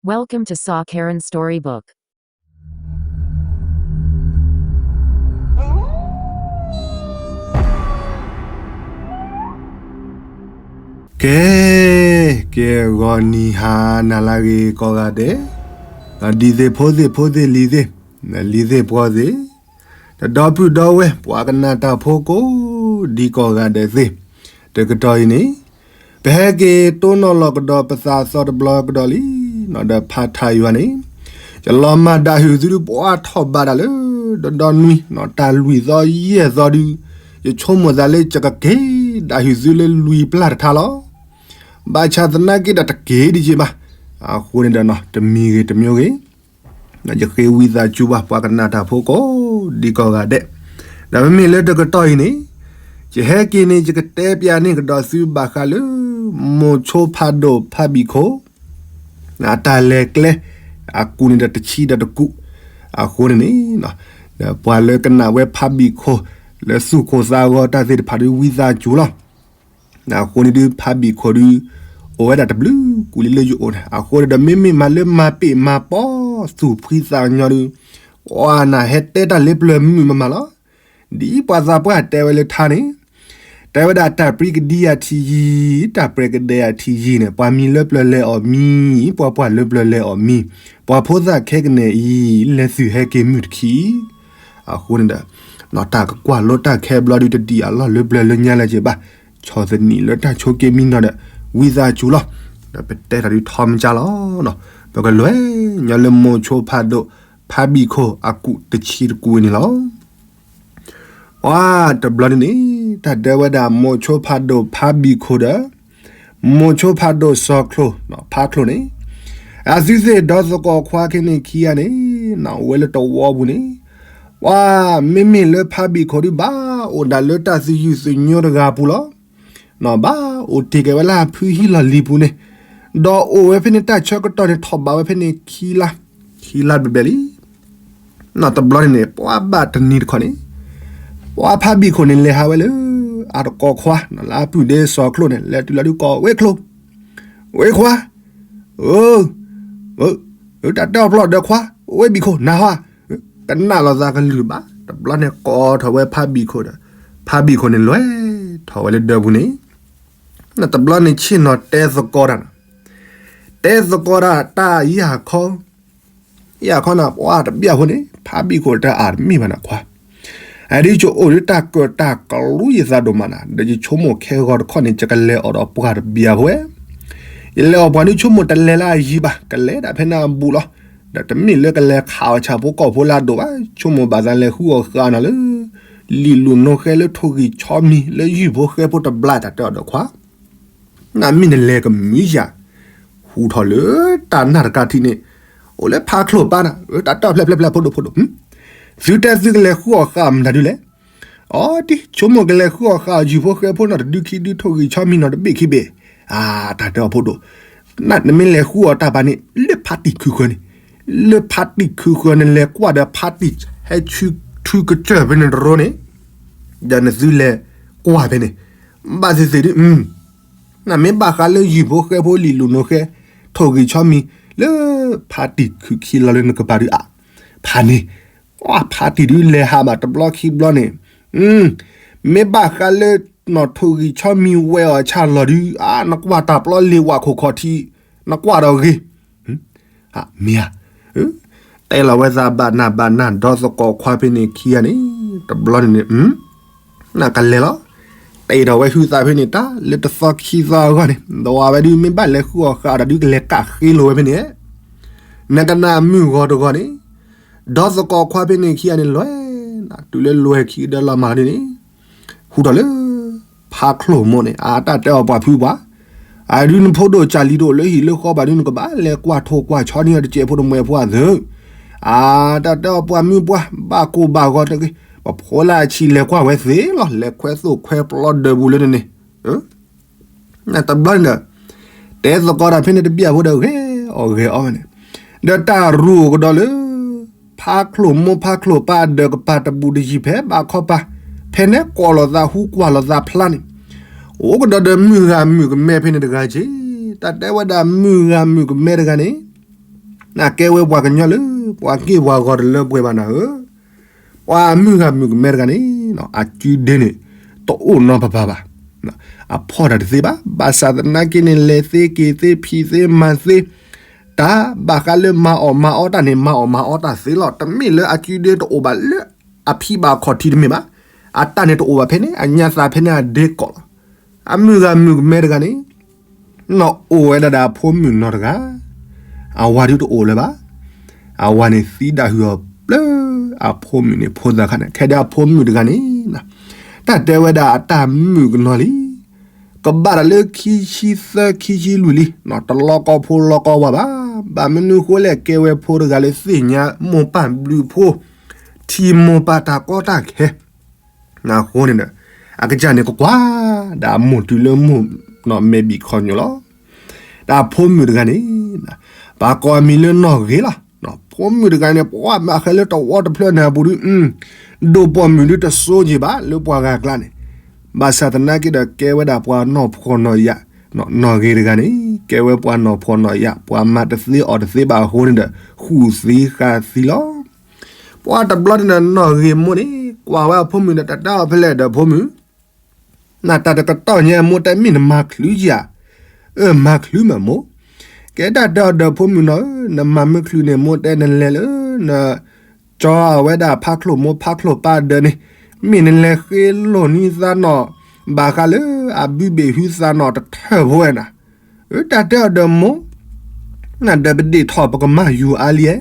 Welcome to Saw Karen Storybook. ကဲ, ကဲဂီၤနံၤဟါနၤလၢအဂ့ၤကိးဂၤဒဲး, ဒ်သ့ၣ်ဖိသ့ၣ်ဖိသ့ၣ်လံၤသ့ၣ်, လံၤသ့ၣ်ပှီၤသ့ၣ်, ဒီပုၢ်ဒီဝဲၢ် ပှၤကနၣ်တၢ်ဖိကိးဒံကိးဂၤဒဲးသ့ၣ်, တကတီၢ်အံၤန့ၣ် ပဟဲက့ၤတိၢ်နီၣ်လီၤကဒီးပသးအသီတဘျီကဒီးလံ, ဒီးဖးထါယွၤန့ၣ်, ယလီၤမၢ်ဒၣ်ဟုၣ်သုဒုးပှၤထီၣ်ဘးဒၣ်လၢ ဒီဒီနွံ တၢ်လွံၢ်သီယဲၢ်သီဒုး, ယဆိကမိၣ်သးလၢယကက့ၤဒၣ်ဟုၣ်သုလၢလွံၢ်ပျၢ်တထါလီၤ. ဘၣ်ဆၣ်သနာ်က့ဒီးတက့ၤဒံးက့ၤဘၣ်, အဃိန့ၣ်ဒီး တမံၤဂ့ၤတမံၤဂ့ၤ ယဃ့ဝံသးစူၤဘၣ် ပှၤကနၣ်တၢ်ဖိကိးဒံကိးဂၤဒဲး, ဒီးမ့မ့ၢ်လၢတကတီၢ်အံၤန့ၣ်, ယဟဲက့ၤန့ၣ် ယကတဲပျးန့ၢ်ကဒီးသုဘၣ်ဃးလၢ မိၤဆိဖးဒိၣ်ဖးဘံၣ်ခိၣ် အတၢ်လဲၤကျဲ အကူၣ်န့ၣ်ဒီးတဆံဒီးတကူၣ်, အဃိန့ၣ်န့ၣ်, ဒီးပှၤလၢကနၣ်ဝဲဖးဘံၣ်ခိၣ် လၢသူၣ်ကိၢ်သးဂီၤတၢ်သ့ၣ်တဖၣ်ဒုးဝံသးစူၤလီၤ. အဃိန့ၣ်ဒုး ဖးဘံၣ်ခိၣ်ဒုး အိၣ်ဝဲဒၣ်တဘျုးကူၣ်လံလၢယအိၣ်န့ၣ်, အဃိန့ၣ်ဒီး မ့မ့ၢ်မၤလၢမၤပ့ၢ်မၤပိာ်သူၣ်ဖှံသးညီဒုး, ပှၤနၢ်ဟဲတဲတၢ်လၢပျၢၤမုာ်မးမးလီၤ. ဒ်ပှၤသးပှၢ်တဲဝဲလၢထါန့ၣ်, တဲဝဲဒၣ်တၢ်ပြံကဒံယၤထံယံၤ, တၢ်ပြဲကဒဲယၤထံယံၤန့ၣ် ပှၤမံၤလၢပျၢၤလဲၤအီၣ်မံၤ, ပှၤပှၢ်လၢပျၢၤလဲၤအီၣ်မံၤ, ပှၤဖိသၣ်ခဲကနံၣ်အံၤ လဲၤသုၣ်ဟဲက့ၤမုၢ်တခံ အဃိန့ၣ်ဒီး, တၢ်ကကွၢ်လိတၢ်ခဲဘျီဒုးတဒံးအလီၢ်လၢပျၢၤလၢညါလၢၤက့ၤဘၣ်, ဆီၣ်သနံးလၢတၢ်ဆိးက့မံနီၤဒီး ဝံသးစူၤလီၤ. ဒီးပတဲတၢ်ဒုးထီမကၢ်လီၤ. ပကလဲၤညီလၢမိၤဆိဖးဒိၣ် ဖးဘံၣ်ခိၣ်အကူၣ်တဆံတကူၣ်ဝဲန့ၣ်လီၤ. ပှၤတဘျီန့ၣ်န့ၣ် တၢ်ဒဲဝဲဒၣ်မိၤဆိဖးဒိၣ်ဖးဘံၣ်ခိၣ်ဒီး မိၤဆိဖးဒိၣ်စီၤချိၣ် ဖးချိၣ်န့ၣ်, အသုသ့ၣ်ဒီသကိးခွါခဲန့ၣ်ခံဂၤန့ၣ်, နဝဲလၢတဝီပူၤန့ၣ်, ပှၤမ့မ့ၢ်လၢဖးဘံၣ်ခိၣ်ဒုးဘၣ်အိၣ်ဒၣ်လၢတၢ်သယုၢ်သညိတဂၤပူၤလီၤ. ဘၣ်အိၣ်တ့ၢ်က့ၤဝဲလၢဖုဟံၣ်လီၢ်လံၤပူၤန့ၣ်, ဒီးအိၣ်ဝဲဖဲန့ၣ်တၢ်ဆၢကတီၢ်န့ၣ်ထီၣ်ဘးဝဲဖဲန့ၣ်ခံလါ, ခံလါဘျဲၣ်ဘျဲၣ်လံ. တဘျီန့ၣ်န့ၣ် ပှၤဘၣ်တနံၤတခီန့ၣ်, ပှၤဖးဘံၣ်ခိၣ်န့ၣ်လဲၤဟးဝဲလၢ အတကိးခွါ လၢအပုၢ်ဒ့စီၤချိၣ်န့ၣ် လဲၤတုၤလီၤဒုးကိး ဝ့ၢ်ချိၣ်, ဝ့ၢ်ခွါ, တၢ်တဲအီၣ်ဖျီၣ်ဒီးခွါ, ဝ့ၢ်ဘံၣ်ခိၣ်နၤဟီ, ကနၣ်လီၤသးကလုၢ်ဘၣ်. တဘျီန့ၣ်ကိးထီၣ်ဝဲဖးဘံၣ်ခိၣ်ဒီး, ဖးဘံၣ်ခိၣ်န့ၣ်လဲၤထီၣ်ဝဲလၢဒၢးပူၤန့ၣ်, တဘျီန့ၣ်ဆ့ၣ်နီၤတဲသကိးတၢ်, တဲသကိးတၢ်တၢ်ယၢ်ခီ ယၢ်ခီန့ၣ် ပှၤတဘျၣ်ဖိန့ၣ် ဖးဘံၣ်ခိၣ်တၢ်အတမ့ၢ်ဘၣ်နၤခွါ, အဒုးယအိၣ်ဒုးတၢ်ကၢၣ်တၢ်ကလူယသးဒိၣ်မးနၤ, ဒီးယဆိကမိၣ်ခဲဂီၤတခီန့ၣ် ယကလဲၤအီၣ်ဒီးပှၤတဘျၣ်ဖိဝဲ, ယလဲၤအီၣ်ပှၤဒုးဆိကမိၣ်တလဲၤလၢအယံၤဘၣ်, ကလဲၤဒၣ်ဖဲန့ၣ်အဘူးလီၤ. ဒီးတမ့ၢ်လၢကလဲၤခးအီၣ်ဆၣ်ဖိကီၢ်ဖိလၢအဒိၣ်ဘၣ်, ဆိကမိၣ်ဘၣ်သးလဲၤဃုအီၣ်ဃာ်နၤလၢ လံာ်လိာ်နိဃဲလၢထိၣ်ဂံၢ်ဆီမံၤ လၢယုၢ်ဖိဃဲဖိတဘျၣ်တၢ်တဲအီၤဒီးခွါ နမ့ၢ်နလဲၤကမုာ်ယၤ, ဟူထီၣ်လၢတၢ်နၢ်တကးထံးန့ၣ်, အိၣ်လၢဖးချိၣ်ပၢ်နၤ, တၢ်တဲအီၤဖျဲၣ်ဖျဲၣ်ဖျဲၣ်ဖိဒိၣ်ဖိဒိၣ်, သုတဲသုကလဲၤဃုအီၣ်ဃာ်မတၤဒုလဲၣ်, အီ ဒ်ဆိကမိၣ်ကလဲၤဃုအီၣ်ဃာ်ယုၢ်ဖိဃဲဖိနီၤတဒုခံဒုထိၣ်ဂံၢ်ဆီမံၤနီၤတဘ့ၣ်ခံဘ့ၣ်, အါ တၢ်တဲအီၤဖိဒိၣ်, နမ့ၢ်လဲၤဃုအီၣ်တၢ်ပာ်န့ၣ် လၢဖးတံၢ်ခုဃၢၤန့ၣ်, လၢဖးတံၢ်ခုဃၢၤန့ၣ်လဲၤကွၢ်ဒီးဖးတံၢ်ဟဲထုကစၢၢ်ဖဲန့ၣ်တရိန့ၣ်, ဒီးနသုလဲၤကွၢ်ဖဲန့ၣ်, ဘၣ်သ့ၣ်သ့ၣ်ဒု နမ့ၢ်ဘၣ်ဃးလၢယုၢ်ဖိဃဲဖိလံာ်လိာ်နိဃဲ, ထိၣ်ဂံၢ်ဆီမံၤ, လၢဖးတံၢ်ခုခံလီၤလၢနကပၤဒုအါ, ဖးန့ၣ်, ဖးတံၢ်ဒုလဲၤဟးဘၣ်တဘျီခံဘျီန့ၣ်, မ့ၢ်ဘၣ်ဃးလၢနီၢ်ထိၣ်ဂံၢ်ဆီမံၤဝဲအီၤဆၣ်လီၤဒုအါ, နကွၢ်တၢ်ပျီလ့ၤဝဲခိၣ်ခီၣ်ထံး, နကွၢ်ဒီးဂ့ၤ မ့ၢ်ဧါ, တဲလီၤဝဲသးဘၣ်နၢ်ဘၣ်နၢ်ဒီသကိးခွါဖဲန့ၣ်ခံဂၤန့ၣ်, တဘျီန့ၣ်န့ၣ်, နကလဲၤလီၤ, တဲဒီးဝဲဟုသးဖဲန့ၣ် တၢ်လၢတသီခံသီအဂီၢ်န့ၣ်, ဒီးဝဲဒုးမ့ၢ်ဘၣ်လဲၤဃုအီၣ်ဃာ်ဒီးဒုးကလဲၤကးဃ့လိာ်ဝဲဖဲန့ၣ်, နကနၣ်မုၢ်ဂီၤတဂီၤန့ၣ်, ဒီသကိးခွါဖဲန့ၣ်ခံဂၤန့ၣ်လဲၤ, တုၤလၢလဲၤခံကဒီးလီၤမးဒ်န့ၣ် ဟူထီၣ်လၢ ဖးချိၣ်မိၢ်န့ၣ် အတၢ်တဲအီၤပှၤဖုပှၢ်, အဒုးနဖိဒိၣ်ကၢ်လံၤတအိၣ်လၢဟံၣ်လၢဃီဘၣ်ဒုး နကဘၣ်လဲၤကွၢ်ထိၣ်ကွၢ်ဆီန့ၢ်တစဲးဖိတမှဲၤဖိအသၢ, အတၢ်တဲအီၤပှၤမုၢ်ပှၢ် ဘၣ်ကိၢ်ဘၣ်ဂီၤတဂ့ၤ, ပဖိလၢအဆံးလဲၤကွၢ်ဝဲသ့လီၤ, လဲၤခွဲသိၣ်ခွဲပျီဒၢးပူၤလၢန့ၣ်န့ၣ် တဘျီန့ၣ်ဒီး တဲသကိးတၢ်ဖဲန့ၣ်တဘျၣ်ဖိဒီးဂဲၤအီၣ်ဂဲၤအီဝဲန့ၣ်, ဒီးတၢ်ရူးအိၣ်ကဒီးလၢ ဖးချိၣ်မိၢ်ဖးချိၣ်ပၢ်အဒၢးကပၤတဘူးတယံၤဖဲဘၣ်ခီပၤ, ဖဲန့ၣ်ကိးလီၤသးဟူကွၢ်လီၤသးဖျါန့ၣ်, အိၣ်ကဒီးဒီးမုၢ်ဂၤမုၢ်ကမဲဖဲန့ၣ်တဂၤက့, တၢ်တဲဝဲဒၣ်မုၢ်ဂၤမုၢ်ကမဲတဂၤန့ၣ်, နကဲဝဲပှၤကညီလၢ ပှၤက့ၢ်ပှၤဂီၤတလၢပှဲၤဘၣ်နၤဧၢ, ပှၤမုၢ်ဂၤမုၢ်ကမဲတဂၤန့ၣ် အစုဒ့န့ၣ် တအိၣ်နီတပၤဘၣ်. အဖီၣ်တၢ်တသ့ဘၣ်. ဘၣ်ဆၣ်သနာ်က့န့ၣ် လဲၤသ့က့ၤသ့ ဖံးသ့မၤသ့ တၢ်ဘၣ်ဃးလၢမၤအီၣ်မၤအီတၢ်န့ၣ် မၤအီၣ်မၤအီတၢ်သ့လီၤ. တမ့ၢ်လၢအစုဒ့တအိၣ်ဘၣ်လၢအဖံးဘၣ်ခီၣ်ထံးတမ့ၢ်ဘၣ်. အတၢ်န့ၣ်တအိၣ်ဘၣ်ဖဲန့ၣ် အညါသးဖဲန့ၣ်အဒ့ကီးလီၤ. အမုၢ်ဂၤမုၢ်ကမဲတဂၤန့ၣ် နီၢ်အိၣ်ဝဲဒၣ်ဒီးအဖိမုၣ်နီတဂၤ, အဝၤဒုးတအိၣ်လၢၤဘၣ်. အဝၤန့ၣ်သံဒၣ်ဟုၣ်အီၤဘျၢ, အဖိမုၣ်န့ၣ်ဖိသၣ်ခါန့ၣ် ခဲဒၣ်အဖိမုၣ်တဂၤန့ၣ် တၢ်တဲဝဲဒၣ်အတၢ်မုာ်ကနီၤလံ. ကဘၣ်တၢ်လၢခံဆံသၢခံဆံလွံၢ်လံ, တလီၤကီဖိလီၤကီဝါဘၣ်. ဘၣ်မနုၤဃိလဲၣ် ကဲဝဲဖိတဂၤလၢသ့ၣ်ညါမိၢ်ပၢ်ဘျုးဖှိၣ်, ထံၣ်မိၢ်ပၢ်တၢ်ကီတၢ်ခဲ အဃိန့ၣ်ဒီး အကစၢ်န့ၣ်ကကွၢ် ဒီးအမိၢ်တုၤလၢမိၢ်မဲာ်ဘံၣ်ခီၣ်ညိၣ်လီၤ. ဒီးအဖိမုၣ်တဂၤန့ၣ် ပှၤကိးအမံၤလၢနီၢ်ဂ့ၤလီၤ. ဖိမုၣ်တဂၤန့ၣ် ပှၤမ့ၢ်အဃဲလၢတဝီတဖျၢၣ်န့ၣ်အပူၤဒီး ဒိၣ်ပိာ်မုၣ်ဒုးတစိက့ၤဘၣ်လၢပှၤဂၤကျါန့ၣ်, ဘၣ်ဆၣ်သနာ်က့ဒီးကဲဝဲဒၣ်ပှၤနီၢ်ဖှီၣ်နီၢ်ယာ်, နီၢ်ဂ့ၤတဂၤန့ၣ် ကဲဝဲပှၤနီၢ်ဖှီၣ်နီၢ်ယာ် ပှၤမၤတသ့အီၣ်တသ့ဘၣ်အဃိန့ၣ်ဒီး ဃုာ်သံဃာ်သံလီၤ. ပှၤတဘျီန့ၣ်ဒီး နီၢ်ဂ့ၤမိၢ်န့ၣ် ကွၢ်ဝဲအဖိမုၣ်ဒီး တၢ်တဲအီၤဖဲလဲၣ်ဒီးဖိမုၣ်, နတၢ်တကတီၢ်ညါအမိၢ်တဲမ့ၢ်နမၤချုးဧါ, အၢ မၤချုးမးမိၢ်, ကဲတၢ်တဲအီၤဒီးဖိမုၣ်နီၤဧၢ, နမၤမ့ၢ်ချုးန့ၣ် မိၢ်တဲနလဲၤလၢ န ကၠီအဝဲဒၣ်ဖးချိၣ်မိၢ်ဖးချိၣ်ပၢ်ဒၢးန့ၣ်, မ့ၢ်နလဲၤဃ့လိာ်န့ၢ်သးနီၢ်, ဘၣ်ဃးလၢအဘုဘ့ၣ်ဟုသးနီၢ်တထၢၣ်ဖိဝဲနၤ, အၢ တၢ်တဲအီၤဒီးမိၢ်, နဒီးပဒ့ၣ်ထီၣ်ပကမၤယူၤအါလံ,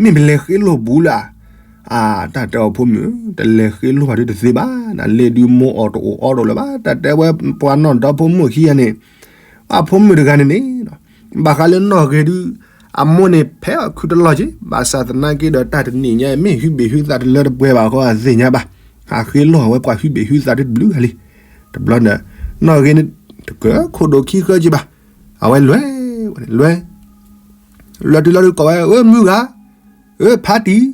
မ့ၢ်ပလဲၤဃ့လိာ်ဘူးလၢၤ, အါ တၢ်တဲအီၤဖိမုၣ်, တလဲၤဃ့လိာ်ဘၣ်ဒုးတသ့ဘၣ်, နလဲၤဒုးမိၢ်အီၣ်တအိၣ်အီတအိၣ်လၢၤဘၣ်, တၢ်တဲဝဲပှၤနီၢ်ဒီဖိမိၢ်ခံဂၤန့ၣ် အဖိမုၣ်တဂၤန့ၣ်န့ၣ်, ဘၣ်ဃးလၢနီၢ်ဂ့ၤဒုး, အမိၢ်န့ၣ်ဖဲအီၣ်ခုတလီၢ်က့ၤ, ဘၣ်ဆၣ်သနာ်က့ဒီးတၢ်တနံၣ်ညါ မ့ၢ်ဟုဘ့ၣ်ဟုသးတလၢတပှဲၤဘၣ်အဃိအသ့ၣ်ညါဘၣ်, ဟးဃ့လိာ်ဝဲပှၤဟုဘ့ၣ်ဟုသးဒုးတဘျုးဂၤလံ. တဘျီန့ၣ်, နီၢ်ဂ့ၤန့ၣ်, တကခိၣ်ဒိၣ်ခံဃၢက့ၤဘၣ်, အဝဲလဲၤ, လဲၤ, လဲၤတုၤလီၤဒုးကိးဝဲ, အၢ မုၢ်ဂၤ, အၢ ဖါတံၢ်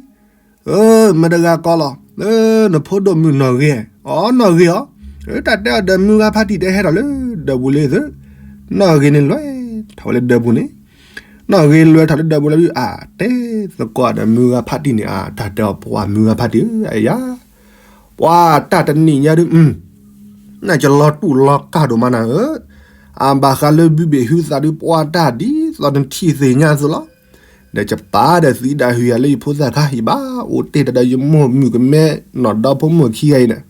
အၢ မတၤတဂၤကိးလီၤ, အၢ နဖိဒိၣ်မုၣ်နီၢ်ဂ့ၤ, အီ နီၢ်ဂ့ၤအီၤ, အၢ တၢ်တဲအီၤဒီးမုၢ်ဂၤဖါတံၢ်တဲဟဲထီၣ်လၢဒၢးပူၤလံသၢ, နီၢ်ဂ့ၤန့ၣ်လဲၤထီၣ်ဝဲလၢဒၢးပူၤန့ၣ်, နီၢ်ဂ့ၤလဲၤထီၣ်လၢဒၢးပူၤလၢဒုး အါ တဲသကိးဒီးမုၢ်ဂၤဖါတံၢ်န့ၣ် အါ တၢ်တဲအီၤပှၤမုၢ်ဂၤဖါတံၢ်ဧၢ အယၤ ပှၤတၢ်တနံၣ်ညါဒုး, နကလီၤတူၢ်လီၤကၢ်ဒိၣ်မးနၤဧၢ, အဘၣ်ဃးလၢဘုဘ့ၣ်ဟုသးဒုး ပှၤတၢ်ဒ်သိးနထံၣ်သ့ၣ်ညါအသိးလီၤ. ဒီးယပာ်ဒီးသံဒၣ်ဟုၣ်ယၤလၢယဖိသၣ်ခါ ယဘၣ်အိၣ်တ့ၢ်တၢ်ဒီးယမိၢ်မုၣ်ကမဲ နီၢ်ဒီဖိမိၢ်ခံဂၤအံၤန့ၣ်,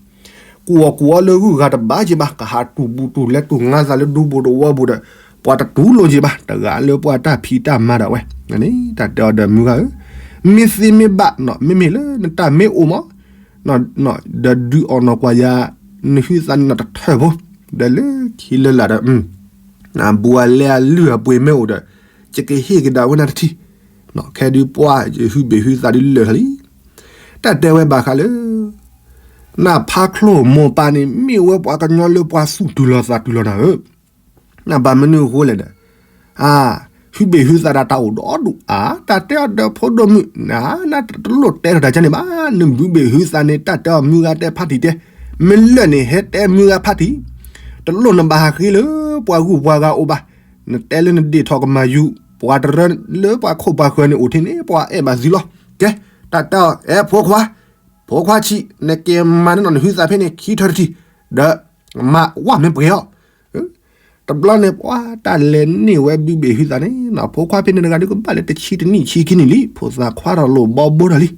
ကူၣ်အီၣ်ကူၣ်အီလၢဂုၢ်ဂၤတဘၣ်က့ၤဘၣ်, ကဟးတူၢ်ဘူးတူၢ်လဲတူၢ်ငါသးလၢဒူပူၤတဝီပူၤဒီး, ပှၤတတူၢ်လိာ်က့ၤဘၣ်, တဂၤလၢပှၤတၢ်ဖံးတၢ်မၤဒၣ်ဝဲ, တၢ်တဲအီၤဒီးမုၢ်ဂၤဧၢ, မ့ၢ်သ့မ့ၢ်ဘၣ်နီၢ် မ့မ့ၢ်လၢနတၢ်မ့ၢ်အိၣ်မး ဒီးဒုးအီၣ်နီၢ်ကွၢ်ယၤ, နဟုသးန့ၣ်နီၢ်တထၢၣ်ဖိ, ဒီးလၢခံလၢလာ်ဒီး, နဘူးအလဲအလုၢ်အပှ့ၤမ့ၢ်အိၣ်ဒီး, ယကဟ့ၣ်ကဒါဝဲနၤတထံၣ်, ခဲဒုးပှၤယဟုဘ့ၣ်ဟုသးဒုးလၢာ်ထီၣ်လံ. တၢ်တဲဝဲဘၣ်ဃးလၢ နဖးချိၣ်မိၢ်ပၢ်န့ၣ် မ့ၢ်ဝဲပှၤကညီလၢပှၤသူၣ်တုၤလီၤသးတုၤလီၤနၤဧၢ, နဘၣ်မနုၤအဃိလဲၣ်ဒီး, အါ, ဟုဘ့ၣ်ဟုသးဒၣ်တၢ်အိၣ်ဒီဒူၣ်, အါ, တၢ်တဲအီၤဒီးဖိဒိၣ်မုၣ်, နတလိၣ်တဲထီၣ်တၢ်ကန့ၣ်ဘၣ်, နဘုဘ့ၣ်ဟုသးန့ၣ် တၢ်တဲအီၤမုၢ်ဂၤတဲဖါတံၢ်တဲ, မ့ၢ်လၢာ်န့ၣ် ဟဲတဲမုၢ်ဂၤဖါတံၢ်, တလိၣ်နဘၣ်ဟးဃ့လၢပှၤဂုၤပှၤဂၤအိၣ်ဘၣ်, နတဲလၢနဒ့ၣ်ထီၣ်ကမၤယူၤ, ပှၤတရၢလၢပှၤခိၣ်ပှၤဃၢၤန့ၣ်အိၣ်ထံန့ၣ် ပှၤအဲၣ်ဘၣ်သုလီၤ. ကဲ, တၢ်တဲအီၤ အဲ ဖိခွါ, ဖိခွါဆံး, နက့ၤမၤန့ၢ်နီၢ်နဟုသးဖဲန့ၣ် ခံထၢတထံၣ်, ဒီးမၤဝဲမ့ၢ်ပှဲၤအီၤ. တဘျီန့ၣ် ပှၤတၢ်လဲၤန့ၢ်ဝဲဘုဘ့ၣ်ဟုသးန့ၣ်, ဖိခွါဖဲန့ၣ်တဂၤဒုးကဘၣ်လၢတဆံတနံၣ်ဆံခံနံၣ်လံ, ဖိသၣ်ခွါထီၣ်လိာ်ဘီဘိထီၣ်လံ.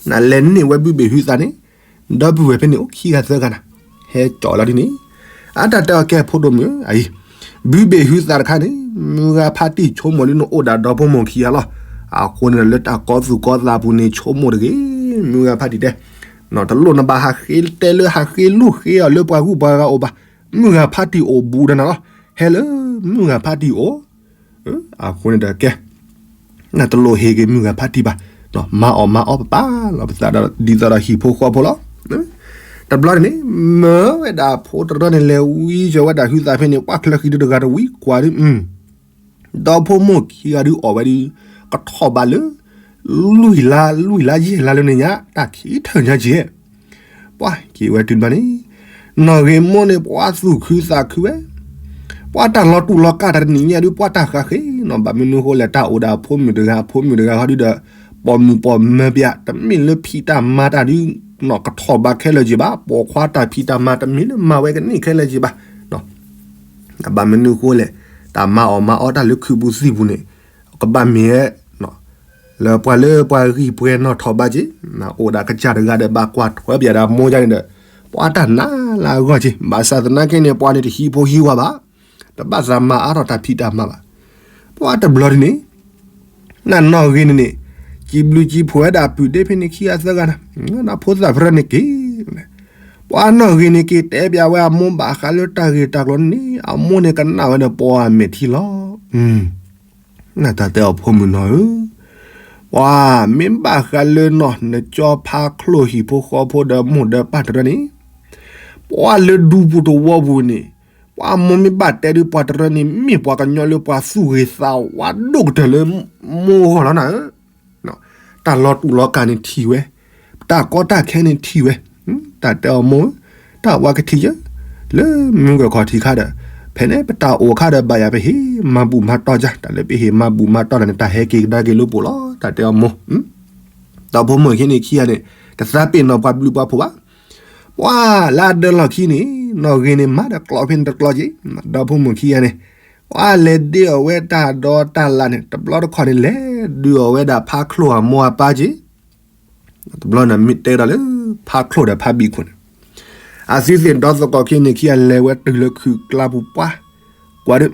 နလဲၤန့ၢ်ဝဲဘုဘ့ၣ်ဟုသးန့ၣ်, ဒီပုၢ်ဝဲၢ်ဖဲန့ၣ်အိၣ်ခံဂၤသၢဂၤနၤ, ဟဲကၠီလီၤဒ်န့ၣ်, အတၢ်တဲအီၤကဲဖိဒိၣ်မုၣ်ဧၢ, အအံၤ, ဘုဘ့ၣ်ဟုသးတခါန့ၣ် မုၢ်ဂၤဖါတံၢ်ဆိကမိၣ်လၢနအိၣ်ဒၣ်ဒီဖိမိၢ်ခံဂၤလီၤ. အဃိန့ၣ်လၢတၢ်ကီသူၣ်ကီသးပူၤန့ၣ်ဆိကမိၣ်တဂ့ၤ, မုၢ်ဂၤဖါတံၢ်တဲ, တလိၣ်နဘၣ်ဟးဃ့တဲလၢဟးဃ့လိၣ်ဃ့အီၤလၢပှၤဂုၤပှၤဂၤအိၣ်ဘၣ်, မုၢ်ဂၤဖါတံၢ်အိၣ်ဘူးဒီးနၤလီၤ, ဟဲလၢမုၢ်ဂၤဖါတံၢ်အိၣ် အဃိန့ၣ်ဒီးကဲ, နတလိၣ်ဟ့ၣ်က့ၤမုၢ်ဂၤဖါတံၢ်ဘၣ်, မၤအီၣ်မၤအီပပၢ်လီၤပသးဒီးဒ်သိးဒီးဟံၣ်ဖိဃီဖိလီၤ. တဘျီန့ၣ် မၢဝဲဒၣ်ဖိတရၢန့ၣ်လဲၤဝံကၢၤဝဲဒၣ်ဟုသးဖဲန့ၣ် ပှၤချၢဃံဒုတဂၤတဝံကွၢ်ဒုး, ဒီဖိမိၢ်ခံဂၤဒုးအီၣ်ဝဲဒုး, ကထီၣ်ဘးလၢ လွံၢ်လါ လွံၢ်လါယဲၢ်လါလၢန့ၣ်ညါ တၢ်ခံထၢၣ်ညါက့ၤ ပှၤက့ၤဝဲတုၤတဘျီန့ၣ်, နီၢ်ဂ့ၤမိၢ်န့ၣ် ပှၤသူၣ်ခုသးခုဝဲ, ပှၤတၢ်လီၤတူာ်လီၤကာ်တၢ်တနံၤညါဒုး ပှၤတၢ်ဃးဃ့နီၤ, ဘၣ်မနုၤဃိလဲၣ် တၢ်အိၣ်ဒီးအဖိမုၣ်တဂၤ အဖိမုၣ်တဂၤဟီဒုးဒီး ပိာ်မုၣ်ပိာ်မၢၤပၠး တမ့ၢ်လၢဖံးတၢ်မၤတၢ်ဒုးနီၤ ကထီၣ်ဘးခဲလၢာ်က့ၤဘၣ်, ပိာ်ခွါတၢ်ဖံးတၢ်မၤတမ့ၢ်လၢမၤဝဲကန့ၢ်ခဲလၢာ်က့ၤဘၣ်. ဘၣ်မနုၤဃိလဲၣ် တၢ်မၤအီၣ်မၤအီတၢ်လၢခုးပူၤသံၣ်ပူၤန့ၣ် ကဘၣ်မ့ၢ်ဝဲ လၢပှၤလၢပှၤဂံၢ်ပှဲၤနီၢ်ထီၣ်ဘးက့ၤ, အိၣ်ဒၣ်ကစၢ်တဂၤဒီးဘၣ်ကွၢ်ထွဲပၠးဒီးမိၢ်ယါန့ၣ်ဒီး ပှၤတၢ်နးလၢအဂီၢ်က့ၤ, ဘၣ်ဆၣ်သနာ်က့န့ၣ် ပှၤန့ၣ်တဟံးဖိဟံးဝၤဘၣ်, တဘၣ်သးမၤအါထီၣ်တၢ်ဖံးတၢ်မၤဘၣ်. ပှၤတဘျီဒ်န့ၣ် နနီၢ်ဂ့ၤန့ၣ်န့ၣ် စံးဘျုးစံးဖှိၣ်ဝဲဒၣ်ပုၢ်ဒ့ဖဲန့ၣ်ခံဂၤသၢဂၤန့ၣ်, နဖိသၣ်ဖရဲန့ၣ်က့ၤ, ပှၤနီၢ်ဂ့ၤန့ၣ်က့ၤတဲပၠးဝဲအမိၢ်ဘၣ်ဃးလၢတၢ်ဂ့ၢ်တၢ်ကျိၤန့ၣ် အမိၢ်န့ၣ်ကနၣ်ဝဲဒီးပှၤမဲာ်ထံလီၤ. နတၢ်တဲအီၤဖိမုၣ်နီၢ်ဧၢ, ပှၤမ့ၢ်ဘၣ်ဃးလၢနီၢ်နကၠီဖါချိၣ်ဟံၣ်ဖိဃီဖိဒီးမိၢ်ဒီးပၢ်တရၢန့ၣ်, ပှၤလၢဒူပူၤသဝီပူၤန့ၣ် ပှၤမိၢ်မ့ၢ်ဘၣ်တဲဒုးပှၤတရၢန့ၣ် မ့ၢ်ပှၤကညီလၢပှၤသူၣ်ဂ့ၤသးဝါဒိၣ်ကတၢၢ်လၢမိၢ်အဂီၢ်လီၤနၤဧၢ. တၢ်လီၤတူာ်လီၤကာ်န့ၣ်ထံၣ်ဝဲ, တၢ်ကီတၢ်ခဲန့ၣ်ထံၣ်ဝဲ, တၢ်တဲအီၤမိၢ်ဧၢ, တၢ်ဝဲကထံၣ်ယၢ်, လၢမုၢ်ကခီၣ်ထံးခါဒီး ဖဲန့ၣ်ပတၢ်အိၣ်ခါဒီးဘၣ်ယၤပဟ့ၣ်မၤဘူၣ်မၤတီၢ်ယၤ, တၢ်လၢပဟ့ၣ်မၤဘူၣ်မၤတီၢ်တၢ်န့ၣ် တၢ်ဟဲက့ၤကဒါက့ၤလၢပှိၤလီၤ, တၢ်တဲအီၤမိၢ်. ဒီဖိမိၢ်ခံန့ၣ်ခံဂၤန့ၣ် တသးပ့ၤနီၣ်ပှၤဘျုးပှၤဖှိၣ်ဘၣ်. ပှၤလၢအဒၢလီၢ်ခံန့ၣ် နီၢ်ဂ့ၤန့ၣ်မၤဒီးကျိးဖဲန့ၣ်တကျိးက့ၤ, ဒီဖိမိၢ်ခံဂၤန့ၣ် ပှၤလဲၤဒ့အီၣ်ဝဲတၢ်ဒီတၢ်လၢ်န့ၣ် တဘျီတခီၣ်န့ၣ် လဲၤဒုးအီၣ်ဝဲဒၣ်ဖါချိၣ်အမိၢ်အပၢ်က့ၤ, တဘျီန့ၣ်မ့ၢ်တဲဒီးလၢ ဖါချိၣ်ဒီးဖါဘံၣ်ခိၣ်န့ၣ် အသုသ့ၣ်ဒီသကိးခံန့ၣ်ခံဂၤလဲၤဝဲတုၤလၢခုးကျါပူၤပှၤ, ကွၢ်ဒုး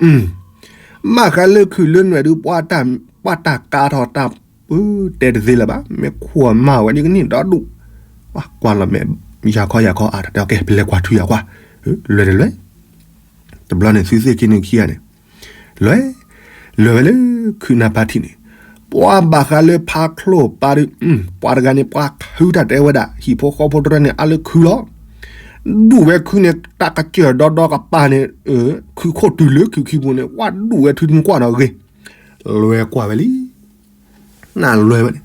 မ့ၢ်ဃးလၢခုးလၢနွဲၣ်ဒုး ပှၤတၢ်ကါထီၣ်တၢ်ပၢတဲတသ့လၢၤဘၣ်, မ့ၢ်ခိၣ်အမါဝဲဒ်ကန့ၣ်ဒီဒူၣ်, ကွၢ်လီၤမဲာ် ယၤခီယၤခီအါတၢ်တဲအီၤကဲ ပလဲၤကွၢ်ထွံယၤကွၢ်, လဲၤတလဲၤ, တဘျီန့ၣ်သုသ့ၣ်ခံန့ၣ်ခံဂၤန့ၣ် လဲၤ, လဲၤဝဲလၢခုးနၢ်ပၢ်ထံးန့ၣ်, ပှၤဘၣ်ဃးလၢဖါချိၣ်ပၢ်ဒုး, ပှၤတဂၤန့ၣ် ပှၤထုးတၢ်တဲဝဲဒၣ် ဟံၣ်ဖိဃီဖိတရၢန့ၣ် အါလၢခုးလီၤ, ဒူၣ်ဝဲခုးန့ၣ် တၢ်ကစၢၢ်ဒီဒီကပၤန့ၣ်, ခုးခိၣ်တုၤလၢခုးခံပူၤန့ၣ် ပှၤဒူၣ်ဝဲထုးတမုၢ်ကွၢ်နီၢ်ဂ့ၤ, လဲၤကွၢ်ဝဲလံ နလဲၤဝဲန့ၣ်,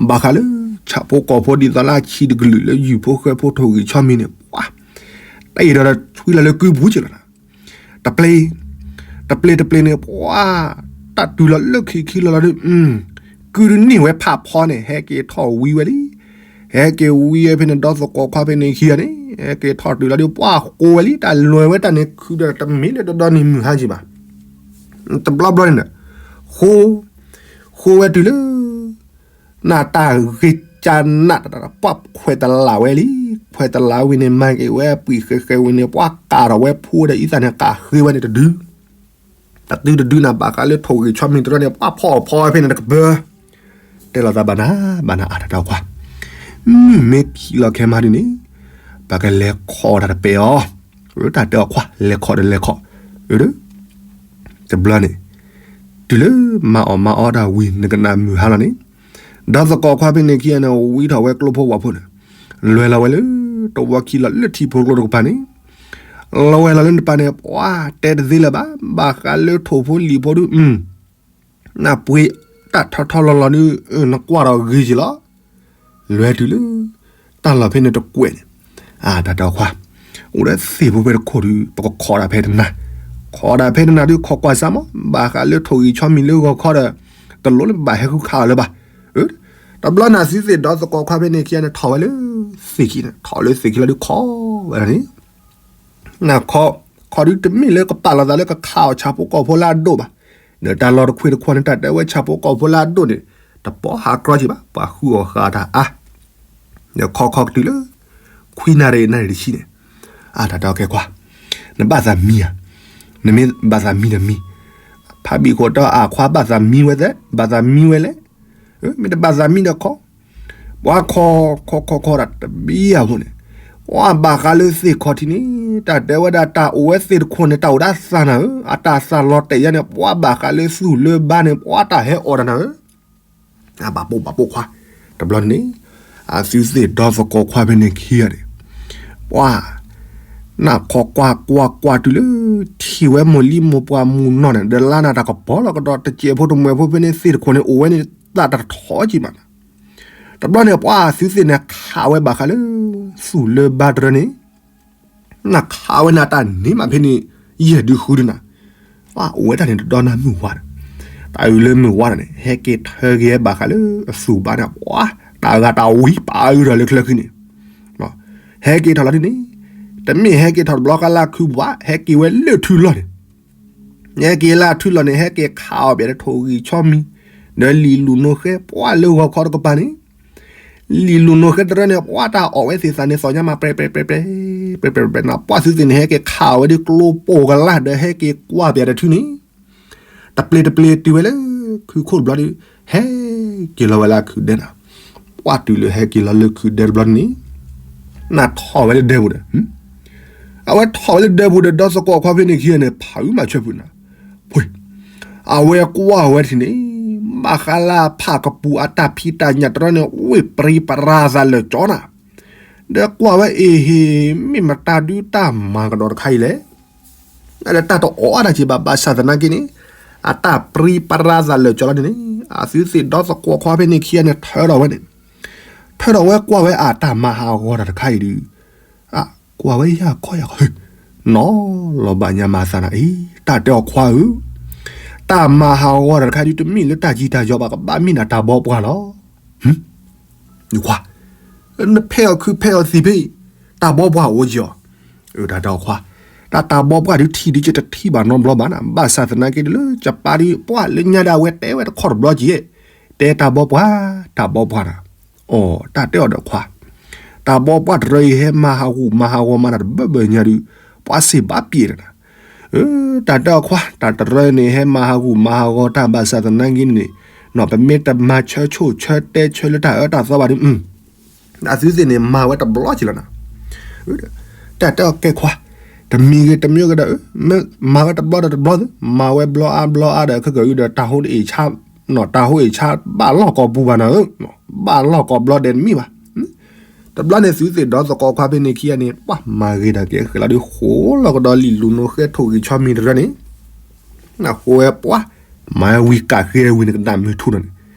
ဘၣ်ဃးလၢ ဆၣ်ဖိကီၢ်ဖိဒ်သိးလၢအဆံးတကလုာ်လၢယုၢ်ဖိဃဲဖိထိၣ်ဂံၢ်ဆီမံၤန့ၣ် ပှၤ, တၢ်အံၤဒီးထွံလီၤလၢကုပူၤက့လီၤ, တပျ့ၤ, တပျ့ၤတပျ့ၤန့ၣ် ပှၤ, တၢ်တုၤလီၤလၢခံခံလီၤလီၤဒုး, ကုဒုးန့ၢ်ဝဲဖးဖီန့ၣ် ဟဲက့ၤထီၣ်ဝံဝဲလံ, ဟဲက့ၤဝံဝဲဖဲန့ၣ် ဒီသကိးခွါဖဲန့ၣ်ခံဂၤန့ၣ် ဟဲက့ၤထီၣ်တုၤလီၤဒုး ပှၤဃိဝဲလံ, တၢ်လဲၤဝဲတၢ်န့ၣ် ခုးဒီးတမ့ၢ်လၢဒီဒီနံၤမုၢ်ဟါက့ဘၣ် တဘျီဘျီန့ၣ်ဒီး, ဃိ, ဃိဝဲတုၤလၢ, နတၢ်ဂ့ၤကနးတၢ် ပှၤခွဲးတလးဝဲလံ, ခွဲးတလးဝံၤန့ၣ် မၤက့ၤဝဲပှံာ်ဃဲဃဲဝံၤန့ၣ် ပှၤကးထီၣ်ဝဲဖိဒီးအံသၣ်န့ၣ် ကးဃ့ဝဲန့ၣ်တဒု, တဒုတဒုနၤ ဘၣ်ဃးလၢထိၣ်ဂံၢ်ဆီမံၤတရၢန့ၣ် ပှၤဖီအီၣ်ဖီဝဲဖဲန့ၣ်တကပၢၤ တဲလီၤသးဘၣ်နၤ, ဘၣ်နၤအါတၢ်တၢ်ခွါ, မုၢ်မ့ၢ်ခံးလီၤခဲမးဒ်န့ၣ်, ပကလဲၤခီၣ်တၢ်တပဲာ်အီၤ, တၢ်တဲအီၤခွါ လဲၤခီၣ်ဒီးလဲၤခီၣ်, တဘျီန့ၣ်, တုၤလၢမၤအီၣ်မၤအီတၢ်ဝံၤ နကနၣ်မုၢ်ဟါလီၤန့ၣ်, ဒီသကိးခွါဖဲန့ၣ်ခံဂၤန့ၣ် ဝံထီၣ်ဝဲကျိဖိဝၣ်ဖိန့ၣ်, လဲၤလီၤဝဲလၢ တဝီခံလီၤလၢထံဖိကျိတကပၤန့ၣ်, လဲၤဝဲလီၤလၢနပၤန့ၣ် ပှၤတဲတသ့လၢၤဘၣ်, ဘၣ်ဃးလၢထိၣ်ဖိလံာ်ဖိဒုး နပှ့ၤတၢ်ထီထီလီၤလီၤဒုး နကွၢ်ဒီးဂ့ၤက့လီၤ. လဲၤတုၤလၢ တၢ်လီၢ်ဖဲန့ၣ်တကွဲးန့ၣ်, အတၢ်တဲအီၤခွါ, အိၣ်ဒီးသ့ၣ်ဖိဖဲတခိၣ်ဒုး ပကခီၣ်ဒၣ်ဖဲတနၤ, ခီၣ်ဒၣ်ဖဲတနၤဒုး ခီၣ်ကွၢ်စၢ်မး ဘၣ်ဃးလၢထိၣ်ဂံၢ်ဆီမံၤလၢဂီၤခီဒီး တလိၣ်လၢဘၣ်ဟဲဃုခးအီၤလၢၤဘၣ်. တဘျီနၤသုသ့ၣ်ဒီသကိးခွါဖဲန့ၣ်ခံဂၤန့ၣ် ထီၣ်ဝဲလၢသ့ၣ်ခံန့ၣ် ထီၣ်လၢသ့ၣ်ခံလီၤဒုးခီၣ်ဝဲဒၣ်န့ၣ် နခီ, ခီဒုးတမ့ၢ်လၢကပာ်လီၤသးလၢကခးအီၣ်ဆၣ်ဖိကီၢ်ဖိလၢအဒိၣ်ဘၣ်. ဒီးတၢ်လီၢ်တခွ့တခွီန့ၣ် တၢ်တဲဝဲဆၣ်ဖိကီၢ်ဖိလၢအဒိၣ်န့ၣ် တပိာ်ဟးကြီက့ဘၣ် ပှၤဃုအီၣ်ဃာ်တၢ်အါ. ဒီးခီခီကတုၤလၢ ခွံနၣ်ရံၣ်နၣ်ရံၣ်တဆံန့ၣ်, အတၢ်တဲအီၤကဲခွါ, နဘၣ်သးမံဧါ, နမ့ၢ်ဘၣ်သးမံဒီးမံ, ဖးဘံၣ်ခိၣ်တဲအီၤခွါဘၣ်သးမံဝဲသ့, ဘၣ်သးမံဝဲလဲၣ်, မ့ၢ်တဘၣ်သးမံဒီးခီ ပှၤခီ, ခီခီခီဒၣ်တဘံယၤဖိန့ၣ်, ပှၤဘၣ်ဃးလၢသ့ၣ်ခီၣ်ထံးန့ၣ် တၢ်တဲဝဲဒၣ်တၢ်အိၣ်ဝဲသ့ၣ်တခိၣ်န့ၣ် တၢ်အိၣ်ဒၣ်သးနၤဧၢ, အတၢ်သးလီၤတဲာ်ယါန့ၣ် ပှၤဘၣ်ဃးလၢသူၣ်လၢဘါန့ၣ် ပှၤတၢ်ဟဲအီၣ်တၢ်နၤဧၢ, အဘၣ်ပိာ်ဘၣ်ပိာ်ခွါ, တဘျီန့ၣ်, အသုသ့ၣ်ဒီသကိးခွါဖဲန့ၣ်ခံဂၤန့ၣ်, ပှၤ နၢ်ခီကွၢ်ကွၢ်ကွၢ်တုၤလၢ ထံၣ်ဝဲမိၢ်လံမိၢ်ပှၢ်မုၢ်နီၢ်န့ၣ် ဒီးလါနၤတၢ်ကပီၤလီၤကဒီး တစဲးဖိတမှဲၤဖိဖဲန့ၣ်သ့ၣ်တခိၣ်န့ၣ် အိၣ်ဝဲန့ၣ်သးတထီၣ်က့မးနၤ, တဘျီန့ၣ် ပှၤသုသ့ၣ်န့ၣ်ခးဝဲဘၣ်ဃးလၢ သူၣ်လၢဘါတရၢန့ၣ်, နခးဝဲနၤတၢ်န့ၣ်မးဖဲန့ၣ် ယဲၢ်ဒုဃုဒုနၤ ပှၤအိၣ်ဝဲတၢ်န့ၣ်တဒီနၤမုၢ်ဝါဒီး, တၢ်အုၣ်လၢမုၢ်ဝါဒီးန့ၣ် ဟဲက့ၤထၢက့ၤဘၣ်ဃးလၢအသူၣ်ဘါန့ၣ် ပှၤတၢ်ဂၤတၢ်ဝံပာ်အုၣ်ထီၣ်လၢချၢဃံန့ၣ်, ဟဲက့ၤထီၣ်လီၤဒ်န့ၣ်, တမ့ၢ်ဟဲက့ၤထီၣ်တဘျီဃီလၢခုဘၣ် ဟဲက့ၤဝဲလၢထုလီၢ်န့ၣ်, ဟဲက့ၤလၢအထုလီၢ်န့ၣ် ဟဲက့ၤခးအီၤဘၣ်ဒီးထိၣ်ဂံၢ်ဆီမံၤ, ဒီးလံာ်လူၢ်နိဃဲပှၤလၢဂီၤခီတကပၤန့ၣ်, လံာ်လူၢ်နိဃဲတရၢန့ၣ် ပှၤတၢ်အီၣ်ဝဲသ့ၣ်သးန့ၣ် သီၣ်ညါမး ပြဲပြဲပြဲပြဲ ပြဲပြဲပြဲနၤ ပှၤသုသ့ၣ်န့ၣ် ဟဲက့ၤခးအီၤဝဲဒ်ကျိပိၢ်ကလါ ဒီးဟဲက့ၤကွၢ်ပၠးတၢ်ထုန့ၣ်, တပျ့ၤတပျ့ၤတုၤဝဲလၢခုခိၣ်တဘျီဒီး ဟဲက့ၤလီၤဝဲလၢခုဒဲနၤ, ပှၤတုၤလၢဟဲက့ၤလီၤလၢခုဒဲတဘျီန့ၣ် နၢ်ထီၣ်ဝဲလၢဒဲပူၤဒီး, အဝဲထီၣ်ဝဲလၢဒဲပူၤဒီး ဒီသကိးခွါဖဲန့ၣ်ခံဂၤန့ၣ် ဖးအုးမၤဆၢဖုးနၤ, ပှ့ၤ အဝဲကွၢ်ဝဲထံၣ်န့ၣ် ဘၣ်ဃးလၢအဖးကပူၤအတၢ်ဖံးတၢ်ညၣ်တရၢန့ၣ် ဝ့ၢ်ပြံပြါသးလၢာ်ကၠီနၤ, ဒီးကွၢ်ဝဲအ့ဟ့ၣ် မ့ၢ်မတၤဒုတၢ်မၤကဒီးတခါအံၤလဲၣ် တၢ်တအိၣ်အါတၢ်က့ၤဘၣ် ဘၣ်ဆၣ်သနာ်က့န့ၣ် အတၢ်ပြံပြါသးလၢာ်ကၠီလီၤန့ၣ်န့ၣ် အသုသ့ၣ်ဒီသကိးခွါဖဲန့ၣ်ခံဂၤန့ၣ် ထၢထီၣ်ဝဲန့ၣ်, ထၢထီၣ်ဝဲကွၢ်ဝဲအတၢ်မၤဟးဂီၤတၢ်တခါအံၤဒီး, အကွၢ်ဝဲယၢ်ခီယၢ်ခီ, နီၤလီၤဘၣ်ညါမၤသးနၤအံၤ တၢ်တဲအီၤခွါဧၢ, တၢ်မၤဟးဂီၤတၢ်တခါဒုး တမ့ၢ်လၢတၢ်ကံၢ်တၢ်ယီၤဘၣ် ကဘၣ်မ့ၢ်နတၢ်ဘီပှၢ်လီၤ. ခွါ, နဖဲးအီၤခုဖဲးအီၤသံးဖဲအံၤ, တၢ်ဘီပှၢ်အိၣ်က့ၤအီၤ, တၢ်တဲအီၤခွါ, တၢ်တၢ်ဘီပှၢ်ဒုးထံၣ်ဒုး ယတထံၣ်ဘၣ်နီတဘျီဘၣ်နၤ ဘၣ်ဆၣ်သနာ်က့ဒုးလၢ ယပၢ်ဒုး ပှၢ်လၢညါဒၣ်ဝဲတဲဝဲတခီတဘျီက့ၤ, တဲတၢ်ဘီပှၢ်, တၢ်ဘီပှၢ်နၤ, အိ တၢ်တဲအီၤဒီးခွါ, တၢ်ဘီပှၢ်တရၢအံၤဟဲမၤဟးဂူာ်မၤဟးဂီၤမၤတၢ်တဘၢဘၢညါဒုး, ပှၤစံးဘၣ်ပှၤတနၤ, တၢ်တဲအီၤခွါ, တၢ်တရၢန့ၣ် ဟဲမၤဟးဂူာ်မၤဟးဂီၤတၢ်ဘၣ်ဆၣ်သနာ်က့န့ၣ်, ပမ့ၢ်တမၤဆၢဆိၣ်ဆၢတဲဆၢလၢတၢ်အၢတၢ်သီဘၣ်ဒုး, အသုသ့ၣ်န့ၣ် မၤဝဲတဘျီက့ၤလီၤနၤ, တၢ်တဲအီၤကဲခွါ, တမံၤဂ့ၤတမံၤဂ့ၤဒီး, မၤဝဲတဘျီဒီးတဘျီ, မၤဝဲဘျီအါဘျီအါဒီး ခဲကၢအုဒီး တၢ်ဟိအ့ၣ်ဆါ, တၢ်ဟိအ့ၣ်ဆါဘၣ်လီၢ်ကီၢ်ပူၤဘၣ်နၤဧၢ, ဘၣ်လီၢ်ကီၢ်ဘျီဒဲးတမံၤဘၣ် တဘျီန့ၣ် သုသ့ၣ်ဒီသကိးခွါဖဲန့ၣ်ခံဂၤန့ၣ် ပှၤမၤဂ့ၤတၢ်ကဲဃဲၤလီၤဒုး ဃိလီၤကဒီးလံာ်လူၤနိဃဲထိၣ်ဂံၢ်ဆီမံၤတရၢန့ၣ်, နဃိဝဲပှၤ, မၤဝံၤကးဃဲဝံၤန့ၣ် ကနၣ်မုာ်ထူဒီးန့ၣ်,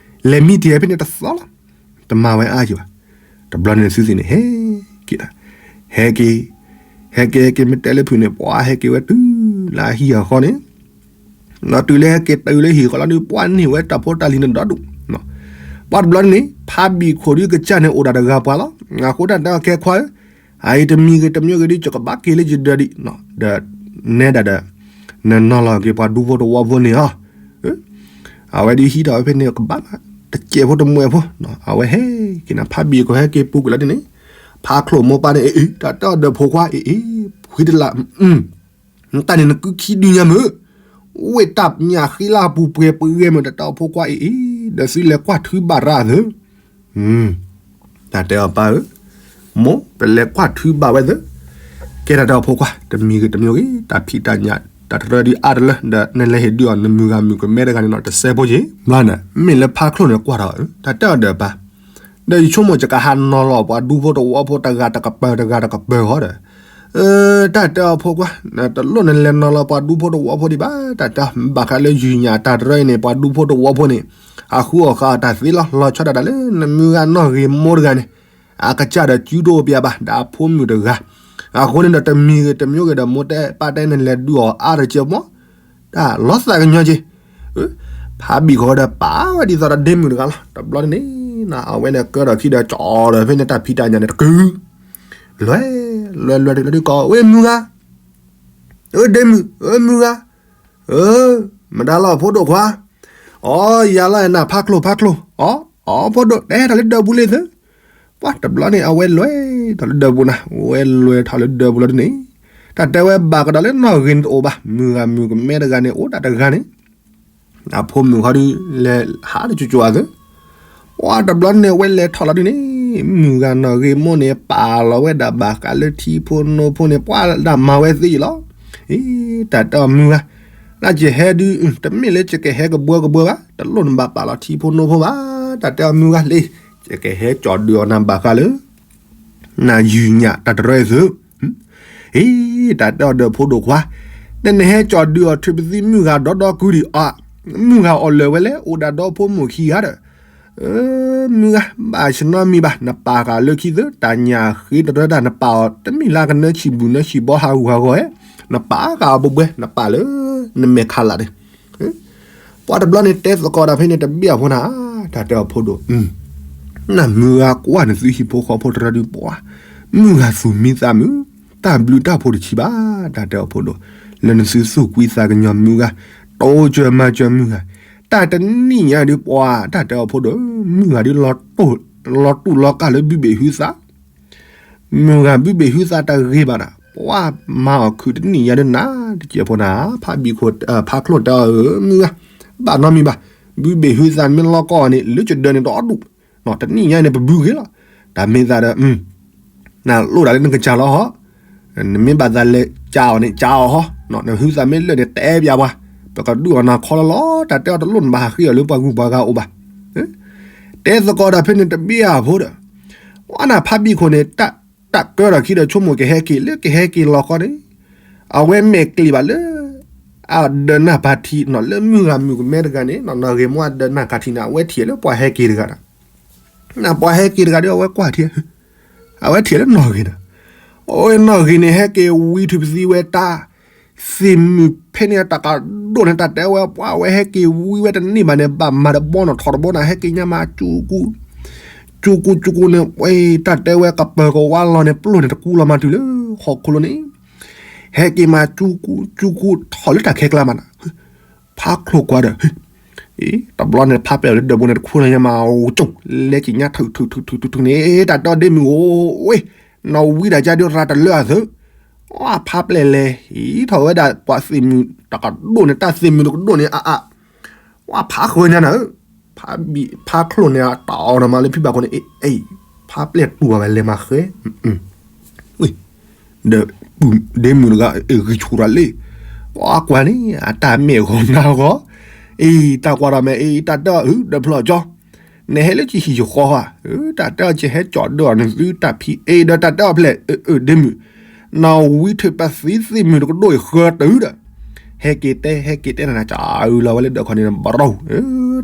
လဲၤမံတံၤဖဲန့ၣ်တသီလီၤ, တမၤဝဲအါက့ၤဘၣ်, တဘျီန့ၣ်သုသ့ၣ်န့ၣ် ဟဲက့ၤ, ဟဲက့ၤ, ဟဲက့ၤဟဲက့ၤမ့ၢ်တဲလၢဖုးန့ၣ် ပှၤဟဲက့ၤဝဲတုၤလၢအဟံၣ်အဃီန့ၣ် ဒီးတုၤလၢဟဲက့ၤတုၤလၢဟံၣ်ဃီလီၤဒုး ပှၤန့ၢ်ဝဲတၢ်ဖိတၢ်လံၤန့ၣ်ဒီဒူၣ်, ပှၤတဘျီန့ၣ် ဖးဘံၣ်ခိၣ်ဒုးကစၢ်န့ၣ်အိၣ်ဒၣ်တဂၤပှၤလီၤ, အဃိတၢ်တဲအီၤကဲခွါဧၢ, အအံၤတမံၤဂ့ၤတမံၤဂ့ၤဒုး ယကဘၣ်က့ၤလၢယဒၢးဒံး, ဒီးနဲဒၣ်ဒီး နနီၤလီၤက့ၤပှၤဒူဖိတဝီဖိန့ၣ်ဧါ, အဝဲဒုးဟံးထီၣ်ဝဲဖဲန့ၣ်ကဘၣ်, တစဲးဖိတမှဲးဖိ, အဝဲဟဲက့ၤနၤ ဖးဘံၣ်ခိၣ်ဟဲက့ၤပူၤကွံာ်လီၤဒ်န့ၣ်, ဖးချိၣ်မိၢ်ပၢ်န့ၣ် အ့ၣ် တၢ်တဲအီၤဒီးဖိခွါ အ့ၣ်အ့ၣ် ဖှံတလး တၢ်န့ၣ်နကုခံဒုညါမုၢ်, ဝ့ၢ်တၢ်ညၣ်ဃ့လၢအပူၤပှဲၤပဂဲၤမုၢ် တၢ်တဲအီၤဖိခွါအံၤအံၤ, ဒီးသုလဲၤကွၢ်ထုဘၣ်ရၣ်သု, တၢ်တဲအီၤပၢ်ဧၢ, မိၢ် ပလဲၤကွၢ်ထုဘၣ်ဝဲသု, ကဲတၢ်တဲအီၤဖိခွါ တမံၤဂ့ၤတမံၤဂ့ၤ တၢ်ဖံးတၢ်ညၣ် တၢ်တရၢဒုးအါတလၢ ဒီးနလဲၤဟ့ၣ်ဒုးအီၤ နမုၢ်ဂၤမုၢ်ကမဲတဂၤန့ၣ်နီၤ တစဲးဖိက့ၤ, ဘျီန့ၣ် မ့ၢ်လၢဖးချိၣ်န့ၣ်ကွၢ်ထီၣ်, တၢ်တဲအီၤဒီးပၢ် ဒီးယဆိကမိၣ် ယကဟးနီၤလီၤပှၤဒူဖိတဝီဖိတဂၤတကပၤတဂၤတကပၤဃီဒီး, တၢ်တဲအီၤဖိခွါ, တလိၣ်နလဲၤနီၤလီၤပှၤဒူဖိတဝီဖိဒံးဘၣ်, တၢ်တဲအီၤ ဘၣ်ဃးလၢယုၢ်ညၣ်တၢ်တရၢအံၤန့ၣ် ပှၤဒူဖိတဝီဖိန့ၣ် အဃုအီၣ်ဃုအီတၢ်သ့လီၤ, လီၤဆီဒၣ်တၢ်လၢနမုၢ်ဂၤနီၢ်ဂ့ၤမိၢ်တဂၤန့ၣ်, အကစၢ်ဒီးစုတအိၣ်ပၠးဘၣ် ဒီးအဖိမုၣ်တဂၤ, အဃိန့ၣ်ဒီးတမံၤဂ့ၤတမံၤဂ့ၤဒီး မိၢ်တဲပၢ်တဲနလဲၤဒုးအီၤအါတက့ၢ်မီၢ်, တၢ်လီၤသးကညီၤက့ၤ ဖးဘံၣ်ဃီဒီးပာ်ဝဲဒ်သိးဒီးဒ့မုၣ်တဂၤလီၤ. တဘျီန့ၣ် အဝဲန့ၣ်ကၢထီၣ်ခံဒီးကၠီဒီးဖဲန့ၣ်တၢ်ဖံးတၢ်ညၣ်န့ၣ်တကုၤ, လွဲ, လွဲလွဲတလၢဒုးကိး ဝဲမုၢ်ဂၤ, အၢ ဒ့မုၣ်, အၢ မုၢ်ဂၤ, အၢ မတၤလီၤဖိဒိၣ်ခွါ, အီ ယၤလီၤနၤ ဖးချိၣ် ဖးချိၣ်, အီ အီ ဖိဒိၣ် တဲထီၣ်လၢဒၢးပူၤလံသု ပှၤတဘျီန့ၣ် အဝဲလွဲထီၣ်လၢဒၢးပူၤနၤ, ဝဲလွဲထီၣ်လၢဒၢးပူၤလီၤဒ်န့ၣ်, တၢ်တဲဝဲဘၣ်ကဒီးလၢနီၢ်ဂ့ၤန့ၣ်တအိၣ်ဘၣ်, မုၢ်ဂၤမုၢ်ကမဲတဂၤန့ၣ် အိၣ်ဒၣ်တဂၤန့ၣ်, အဖိမုၣ်ဃီဒုး လဲၤဟးတကၠိၤကၠိၤအသု, ပှၤတဘျီန့ၣ် ဝဲလဲၤထီၣ်လီၤဒ်န့ၣ်, မုၢ်ဂၤနီၢ်ဂ့ၤမိၢ်န့ၣ် ပာ်လီၤဝဲဒၣ်ဘၣ်ဃးလၢထံဖိနိဖိန့ၣ် ပှၤဒၣ်မၤဝဲသ့ယံၤလီၤ. အံၤ တၢ်တဲအီၤမုၢ်ဂၤ, လၢယဟဲဒုး တမ့ၢ်လၢယကဟဲကဘှၢကဘှၢဘၣ်, တလိၣ်နဘၣ်ပာ်လီၤထံဖိနိဖိဘၣ်, တၢ်တဲအီၤမုၢ်ဂၤလံ, ယကဟဲကၠီဒုးအီၤနၤဘၣ်ဃးလၢ နၤယုၢ်ညၣ်တၢ်တရၢအသု, အံၤ တၢ်တဲအီၤဒီးဖိဒိၣ်ခွါ, နနဟဲကၠီဒုးအီၤ ထုးပသံမုၢ်ဂၤဒီဒီကုဒံးအါ, မုၢ်ဂၤအီၣ်လၢာ်ဝဲလဲၣ် အိၣ်ဒၣ်ဒီဖိမိၢ်ခံဂၤဒီး, မုၢ်ဂၤ ဘၣ်ဆနီမံၤဘၣ်, နပာ်ဃာ်လၢခံသု တၢ်ညၣ်ဃ့တရၢတၢ် နပာ်အီၤ တမ့ၢ်လၢကနၢဆံၣ်ဘူၣ်နၢဆံၣ်ဘီဟးဂူာ်ဟးဂီၤဧဲ, နပာ်ဃာ်အီၤဘှဲဘှဲ နပာ်လၢ နမဲာ်ခးလးန့ၣ်, ပှၤတဘျီန့ၣ်တဲသကိးတၢ်ဖဲန့ၣ်တဘ့ၣ်အဖိနၤ, တၢ်တဲအီၤဖိဒိၣ်, နမုၢ်ဂၤကွၢ်နသုဟံၣ်ဖိဃီဖိတရၢဒုးပှၤ, မုၢ်ဂၤသူၣ်မံသးမုာ်, တၢ်ဘျုးတၢ်ဖှိၣ်တဆံးဘၣ်, တၢ်တဲအီၤဖိဒိၣ်, လၢနသုသူၣ်ကွံသးကညီၤမုၢ်ဂၤ, တိစၢၤမၤစၢၤမုၢ်ဂၤ, တၢ်တနံၣ်ညါဒုးပှၤ, တၢ်တဲအီၤဖိဒိၣ်, မုၢ်ဂၤဒုး လီၤတူၢ်လီၤကၢ်လၢဘုဘ့ၣ်ဟုသး မုၢ်ဂၤဘုဘ့ၣ်ဟုသးတၢ်ဂ့ၤဘၣ်နၤ, ပှၤမၤအီၤခုးတနံၣ်ညါဒုးနၤ, တကဲးဖိနၤ, ဖးဘံၣ်ခိၣ် ဖးချိၣ်တဲအီၤဧၢ မုၢ်ဂၤ, ဘၣ်နီတမံၤဘၣ်, ဘုဘ့ၣ်ဟုသးမ့ၢ်လီၤကီၢ်အီၤန့ၣ် လၢကဒၢးန့ၣ်တအီၣ်ဒူၣ်, တနံၣ်ညါန့ၣ် ပဘုဂ့ၤလီၤ, တၢ်မ့ၢ်သးဒီး နလိၣ်ဒၣ်လၢနကစၢ်လီၤဟီ, နမ့ၢ်ဘၣ်သးလဲၤကၢအီၤန့ၣ် ကၢအီၤဟီ, နဟုသးမ့ၢ်လၢာ်န့ၣ် တဲပျးပှၤ, ပကဒုးအီၤနၤခီလီၤလီၤ, တၢ်တဲအီၤတလိၣ်နဘၣ်ဟးဃ့အီၤလၢပှၤဂုၤပှၤဂၤအိၣ်ဘၣ်. တဲသကိးတၢ်ဖဲန့ၣ်တဘ့ၣ်အဖိဒီး, ဝဲနၤဖးဘံၣ်ခိၣ်န့ၣ် တၢ်ကၢထီၣ်ခံဒီးဆိကမိၣ်ကဟဲက့ၤ လၢကဟဲက့ၤလီၤဃီန့ၣ်, အဝဲမဲာ်ကျံးဘၣ်လၢ အဒၢးနၢ်ပၤထံနီၤ လၢမုၢ်ဂၤမုၣ်ကမဲတဂၤန့ၣ် နီၢ်ဂ့ၤမိၢ်အဒၢးနၢ်ကၤထံန့ၣ် အဝဲထံၣ်လၢပှၤဟဲက့ၤတဂၤဒီး နပှၤဟဲက့ၤတဂၤဒီး အဝဲကွၢ်ထံ, အဝဲထံၣ်လၢနီၢ်ဂ့ၤဒီး, အဝဲနီၢ်ဂ့ၤန့ၣ် ဟဲက့ၤဝံထုးပသံဝဲတၢ်, သ့ၣ်မုၢ်ဖဲန့ၣ်တၢ်ကဒိၣ်န့ၣ် တၢ်တဲဝဲပှၤ အဝဲဟဲက့ၤဝံဝဲတန့ၢ်ဘၣ်န့ၣ် ဘၣ်မၤတဘီနီၤ ထီၣ်တဘီနီၤ ဟဲက့ၤညါမး ကကူ, ကကူကကူန့ၣ် တၢ်တဲဝဲကပၢၤကဝါလီၤန့ၣ် ပျိၢ်န့ၣ်တကူလီၤမၤတုၤလၢ ဟီၣ်ခိၣ်လိၤန့ၣ် ဟဲက့ၤမး ကကူကကူ ထီၣ်လၢတၢ်ခဲကျါမးနၤ, ဖးချိၣ်ကွၢ်ဒီး, တဘျီန့ၣ် ဖးပဲာ်လၢဒၢးဘိန့ၣ် တခိၣ်လၢညါမး ကၠိၣ်, လဲက့ၤညါထုးထုးထုးထုးထုးန့ၣ် တၢ်တဲအီၤဒ့မုၢ်ဧိၤဝဲ, နီၢ်ဝံတၢ်ကါဒုးရၤတလၢအသၢ, ဝဲဖးပျဲၢ်လဲၤ ဟံးထီၣ်ဝဲဒၣ်ပှၤသ့ၣ်မုၢ်တကဒိၣ်န့ၣ် တၢ်သ့ၣ်မုၢ်တကဒိၣ်န့ၣ် အအါ, ဝဲဖးဃၢညါနၤဧၢ, ဖးဘံၣ်ဖးချိၣ်န့ၣ် တၢ်အီၣ်ဒီးမးလၢဖံဘၣ်ခိၣ်န့ၣ် အ့ၣ်, ဖးပျဲၢ်တူၢ်ဘၣ်ဝဲလဲၤမၤဃဲ ဒီးပုၢ်ဒ့မုၣ်တဂၤ ဂံၢ်ဆူၣ်ရၤလံ, ပှၤကွၢ်န့ၣ် အတၢ်မ့ၢ်ဂီၤနၤဂီၤ, အံၤတၢ်ကွၢ်ဒီးမဲာ် အံၤတၢ်တဲအီၤ ဒၢးဖျီၣ်ကၠီ, နဟဲလၢကဟံၣ်ယဃီဧါ, တၢ်တဲအီၤကဟဲကၠီဒၢးအီၤနသုတၢ်ဖံး အ့ၣ်ဒီးတၢ်တဲအီၤဖျဲၣ် အၢ ဒ့မုၣ်, နဝံထုးပသံသ့ၣ်မုၢ်တကဒိၣ်အံၤဃၢတၢ်ဒီး, ဟဲက့ၤတဲ ဟဲက့ၤတဲနၤ ကၢ်အုလီၤဝဲလၢဒၢးခီန့ၣ် ဘရီ,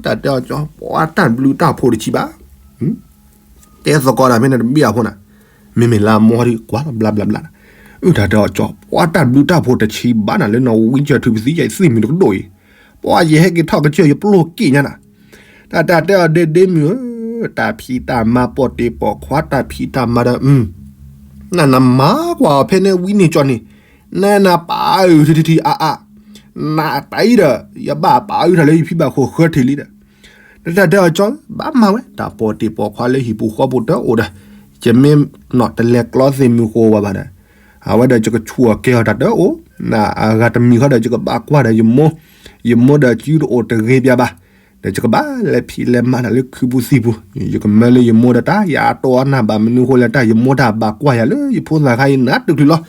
တၢ်တဲအီၤကၠီ ပှၤတၢ်ဘျုးတၢ်ဖှိၣ်တဆံးဘၣ် တဲသကိးတၢ်ဖဲန့ၣ်တဘ့ၣ်အဖိနၤ, မ့မ့ၢ်လၢအမိၢ်ဒုးကွၢ်လီၤဘျါဘျါဘျါ, အုၣ်တၢ်တဲအီၤကၠီ ပှၤတၢ်ဘျုးတၢ်ဖှိၣ်တဆံးဘၣ်နၤ လၢနဝံစၢၤထုးပသံယသ့ၣ်မုၢ်တကဒိၣ်အံၤ, ပှၤယဟဲက့ၤထီၣ်ကစၢၢ်ယပျိၢ်က့ၣ်ညါနၤ, တၢ်တၢ်တဲအီၤဒ့ဒ့မုၢ်ဧၢ, တၢ်ဖံးတၢ်မၤ ပိာ်တ့ၢ်ပိာ်ခွါတၢ်ဖံးတၢ်မၤဒီး နနမၤကွၢ်အီၤဖဲန့ၣ်ဝံန့ၣ်ကၠီန့ၣ်, နနပာ်အုၣ်ထံထံထံအါအါ, နတၢ်အံၤဒီး ယဘၣ်ပာ်အုၣ်ထီၣ်လၢယဖံဘၣ်ခိၣ်ဃၢထံးလံဒီး, တၢ်တဲအီၤကၠီ ဘၣ်မၤဝဲ တၢ်ပိာ်တ့ၢ်ပိာ်ခွါလၢဟံၣ်ပူၤဃီပူၤတအိၣ်ဒီး, ယမ့ၢ်နီၢ်တလဲၤကျီသ့ၣ်မုၢ်ဃိဝဲဘၣ်ဒီး, အဝဲဒီးယကဆူၣ်အီၤကဲအီၤတၢ်တအိၣ်, နအဂၤတမံၤဃီဒီး ယကဘၣ်ကွၢ်ဒီးယမိၢ်, ယမိၢ်ဒီးစုတအိၣ်တဂ့ၤပျၢ်ဘၣ်, ဒီးယကဘၣ်လဲၤဖံးလဲၤမၤတၢ်လၢခုပူၤသံၣ်ပူၤ, ယကမၢလၢယမိၢ်ဒီးတၢ် ယအတိၢ်အနၢ်ဘၣ်မနုၤဃိလဲၣ် တၢ်ယမိၢ်တၢ်ဘၣ်ကွၢ်ယၤလၢယဖိသၣ်ခါအံၤ နးတချုးလီၤ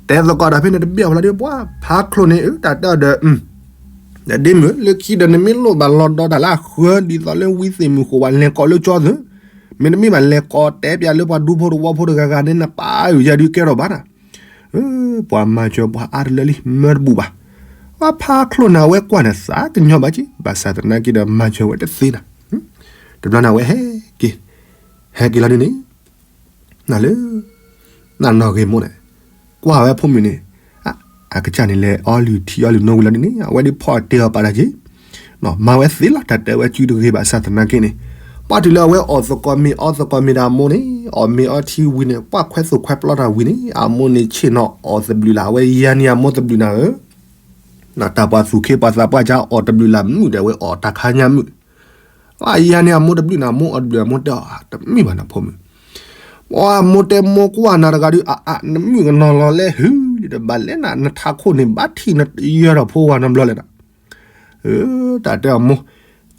တဲသကိးတၢ်ဖဲန့ၣ်တဘ့ၣ်အဖီလာ်ဒီး ပှၤဖးချိၣ်န့ၣ် အၢ တၢ်တဲအီၤဒီး, ဒ့မုၣ် လၢခံဒီးနမ့ၢ်လိၣ်ဘၣ်လီၤဒီးတၢ်လၢအဃၢ ဒ်သိးလၢဝံသ့ၣ်မုၢ်ဃိဝဲ လဲၤကိးလၢကၠီသု, မ့တမ့ၢ်ဘၣ်လဲၤကိးတဲပျးလၢပှၤဒူဖိတဝီဖိတဂၤဂၤန့ၣ် နပာ်အုၣ်ယၤဒုးကဲထီၣ်ဘၣ်နၤ, ပှၤမၤစၢၤပှၤအါတလၢလံ မၢတဘူၣ်ဘၣ်, ပှၤဖးချိၣ်န့ၣ် အဝဲကွၢ်န့ၣ်သးကညီၤဘၣ်က့ၤ ဘၣ်ဆၣ်သနာ်က့ဒီးမၤစၢၤဝဲတသ့နၤ, တဘျီန့ၣ် အဝဲဟဲက့ၤ, ဟဲက့ၤလီၤဒ်န့ၣ် နလၢ, နနီၢ်ဂ့ၤမိၢ်န့ၣ်, ကွၢ်ဝဲဖိမုၣ်န့ၣ်, အကစၢ်န့ၣ်လဲၤအီလုၢ်ထံအီလုၢ်နိဝံၤလီၤဒ်န့ၣ် အဝဲဒ်ဖီၣ်တဲအီၤပာ်တၢ်က့ၤ, မၤဝဲသ့လီၤ တၢ်တဲဝဲစုတဂ့ၤဘၣ်ဆၣ်သနာ်က့န့ၣ်, ပှၤတုၤလၢအဝဲအီၣ်သကိးမ့ၤအီသကိးမ့ၤဒီးအမိၢ်န့ၣ် အီၣ်မ့ၤအီထံဝံၤန့ၣ် ပှၤခွဲးသူၣ်ခွဲးပျီတၢ်ဝံၤန့ၣ် အမိၢ်န့ၣ်ဆ့ၣ်နီၤအီၣ်သဘျုးလၢ် အဝဲယၤန့ၣ်အမိၢ်သဘျုးနၤဧၢ တၢ်ပှၤသူၣ်ခ့ပှၤသးပှၢ်ကါအီၣ်တဘျုးလၢ်မုၣ်ဒီး အဝဲအီၣ်တၢ်ခါညါမုၣ်, အယၤန့ၣ်အမိၢ်တဘျုးနၤ အမိၢ်အီၣ်တဘျုးအမိၢ်တဲအီၤ တမ့ၢ်ဘၣ်နၤဖိမုၣ်, ပှၤမိၢ်တဲမိၢ်ကွၢ်နၤတဂၤဒုး အအါ နမုၣ်ကနီၤလီၤလဲၤဟုလံဒီး ဘၣ်လဲၣ်နၤ နထးခိၣ်န့ၣ် ဘၣ်ထံၣ်နယၢၤထီၣ်ဖိဝၤနီတဘျီလဲၣ်နၤ, တၢ်တဲအီၤမိၢ်,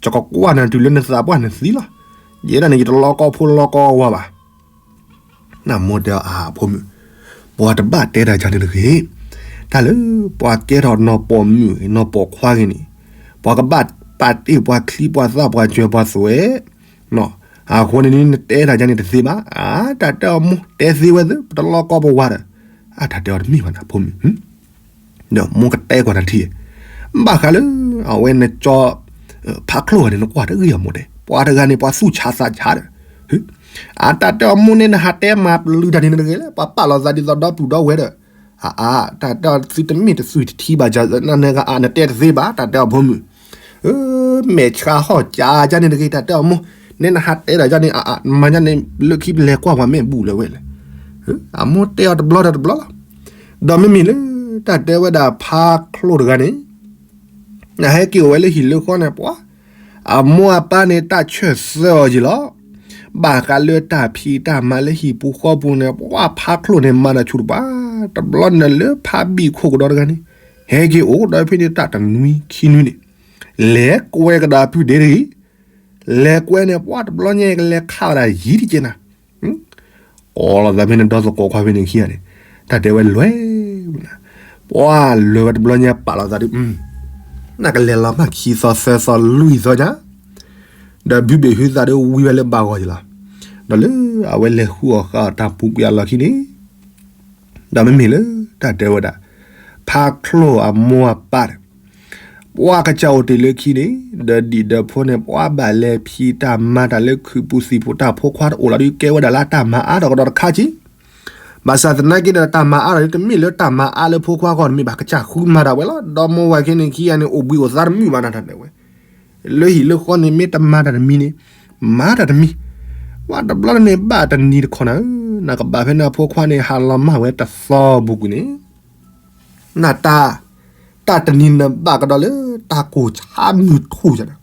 ယကကွၢ်နၤတုၤလၢနသးပှၢ်နသံလီၤ, ယဲဒၣ်န့ၣ် ယတလီကီဖိလီကီဝၤဘၣ် နမိၢ်တဲအီၤအဖိမုၣ်, ပှၤတဘၣ်တဲတၢ်ယၤန့ၣ်တဂ့ၤ, တၢ်လၢပှၤကဲထီၣ်နီၢ်ပိာ်မုၣ်နီၢ်ပိာ်ခွါဂ့ၤန့ၣ်, ပှၤကဘၣ်ပာ်တ့ၢ်ပှၤချံပှၤသၣ်ပှၤစၢၤပှၤသွဲၣ်, အဃိန့ၣ်နတဲတၢ်ယၤန့ၣ်တသ့ဘၣ်, တၢ်တဲအီၤမိၢ်တဲသ့ဝဲသ့ ပတလီကီပဝၤဒီး, အတၢ်တဲအီၤတမ့ၢ်ဘၣ်နၤဖိမုၣ် ဒီးမိၢ်ကတဲကွၢ်နၤထံၣ်, ဘၣ်ဃးလၢ အဝဲနကၠီ ဖးချိၣ်ဂၤန့ၣ် နကွၢ်တဂ့ၤအမိၢ်တဲ, ပှၤတဂၤန့ၣ် ပှၤသူၣ်ဆါသးဆါဒီး, အတၢ်တဲအီၤမိၢ်န့ၣ် နဟးတဲမၤပျုၤတၢ်န့ၣ်တဂ့ၤလၢ ပှၤပာ်လီၤသးဒ်သိးဒီပုၢ်ဒီဝဲၢ်ဒီး, အါအါ တၢ်တဲအီၤ သုတမ့ၢ်တသွံၣ်တထံဘၣ် နဂၤအါ နတဲတသ့ဘၣ် တၢ်တဲအီၤဖိမုၣ်, မဲာ်ဆှးဟီၣ်ကၠးကၠၢ်န့ၣ်တဂ့ၤ တၢ်တဲအီၤမိၢ်, နဲနဟးတဲဒီးယၤန့ၣ် အါအါ မၤယၤန့ၣ် လၢခံပလဲၤကွၢ်ပှၤမ့ၢ်ဘူးလၢၤဝဲလဲၣ်. အမိၢ်တဲအီၤတဘျီဒီးတဘျီလီၤ. ဒီးမ့မ့ၢ်လၢ တၢ်တဲဝဲဒၣ်ဖါချိၣ်တဂၤန့ၣ် နဟဲက့ၤအိၣ်ဝဲလၢဟံၣ်လၢဃီန့ၣ် ပှၤ အမိၢ်အပၢ်န့ၣ် တၢ်ဆၢၣ်သၢအီၤယံၤလီၤ. ဘၣ်ဃးလၢတၢ်ဖံးတၢ်မၤလၢဟံၣ်ပူၤဃီပူၤန့ၣ် ပှၤဖါချိၣ်န့ၣ် မၤနၢၤဆူၣ်တပှၤ, တဘျီန့ၣ်လၢဖါဘံၣ်ခိၣ်ကဒီးတဂၤန့ၣ် ဟဲက့ၤအိၣ်ဒီးဖဲန့ၣ်တၢ်တနွံခံနွံန့ၣ် လဲၤကွဲကဒီးဖုဒ့တဂ့ၤ, လဲၤကွဲန့ၣ် ပှၤတဘျီညါကလဲၤခးဝဲဒၣ်ယံၤတက့ၢ်နၤ ကိးလီၤသးဖဲန့ၣ် ဒီသကိးခွါဖဲန့ၣ်ခံဂၤန့ၣ် တၢ်တဲဝဲလွဲၢ်ဝဲနၤ, ပှၤလွဲၢ်ဝဲတဘျီညါပာ်လီၤသးဒ် နကလဲၤလီၤမၢ်ခံသီသၢသီလွံၢ်သီညါ, ဒီးဘုဘ့ၣ်ဟုသးဒ်ဝံဝဲလၢဘၣ်ဂီၤယံၤလီၤ. ဒီးလၢအဝဲလဲၤဃုအီၣ်ဃုအီတၢ်ပူၤကွံာ်အလီၢ်ခံန့ၣ်, ဒီးမ့မ့ၢ်လၢတၢ်တဲဝဲဒၣ် ဖါချိၣ်အမိၢ်အပၢ်န့ၣ် ပှၤကစၢ်အိၣ်တ့ၢ်လၢခံန့ၣ် ဒီးဒံၣ်ဒီးဖိန့ၣ် ပှၤဘၣ်လဲၤဖံးတၢ်မၤတၢ်လၢခုးပူၤသံၣ်ပူၤတၢ်ဖိခွါတအိၣ်လီၤဒီးကဲဝဲဒၣ်လၢတၢ်မၤအါထီၣ်ကဒီးတခါက့ ဘၣ်ဆၣ်သနာ်က့ဒီး တၢ်မၤအါထီၣ်ဒ်တမ့ၢ်လၢတၢ်မၤအါလၢဖိခွါဂီၢ်တမ့ၢ်ဘၣ် ကစၢ်ဃုမၤတၢ်ဝဲလီၤ. ဒီမိၢ်ဝၤခဲန့ၣ်ခံဂၤန့ၣ် အိၣ်ဘှံးအိၣ်သါတမုာ်ဘၣ်နၤတၢ်တဲဝဲ, လၢဟံၣ်လၢဃီန့ၣ်မ့ၢ်တမၤတၢ်တမံၤန့ၣ် မၤတၢ်တမံၤ, ပှၤတဘျီန့ၣ်ဘၣ်တနံၤတခီနၤဧၢ, နကဘၣ်ဖဲန့ၣ်အဖိခွါန့ၣ် ဟးလီၤမၢ်ဝဲတသီပူၤကွံာ်န့ၣ် နတၢ်, တၢ်တနံၤနဘၣ်ကဒီးလၢတၢ်ကိၢ်ဆါမုၢ်ထူၣ်ယၤဒီး,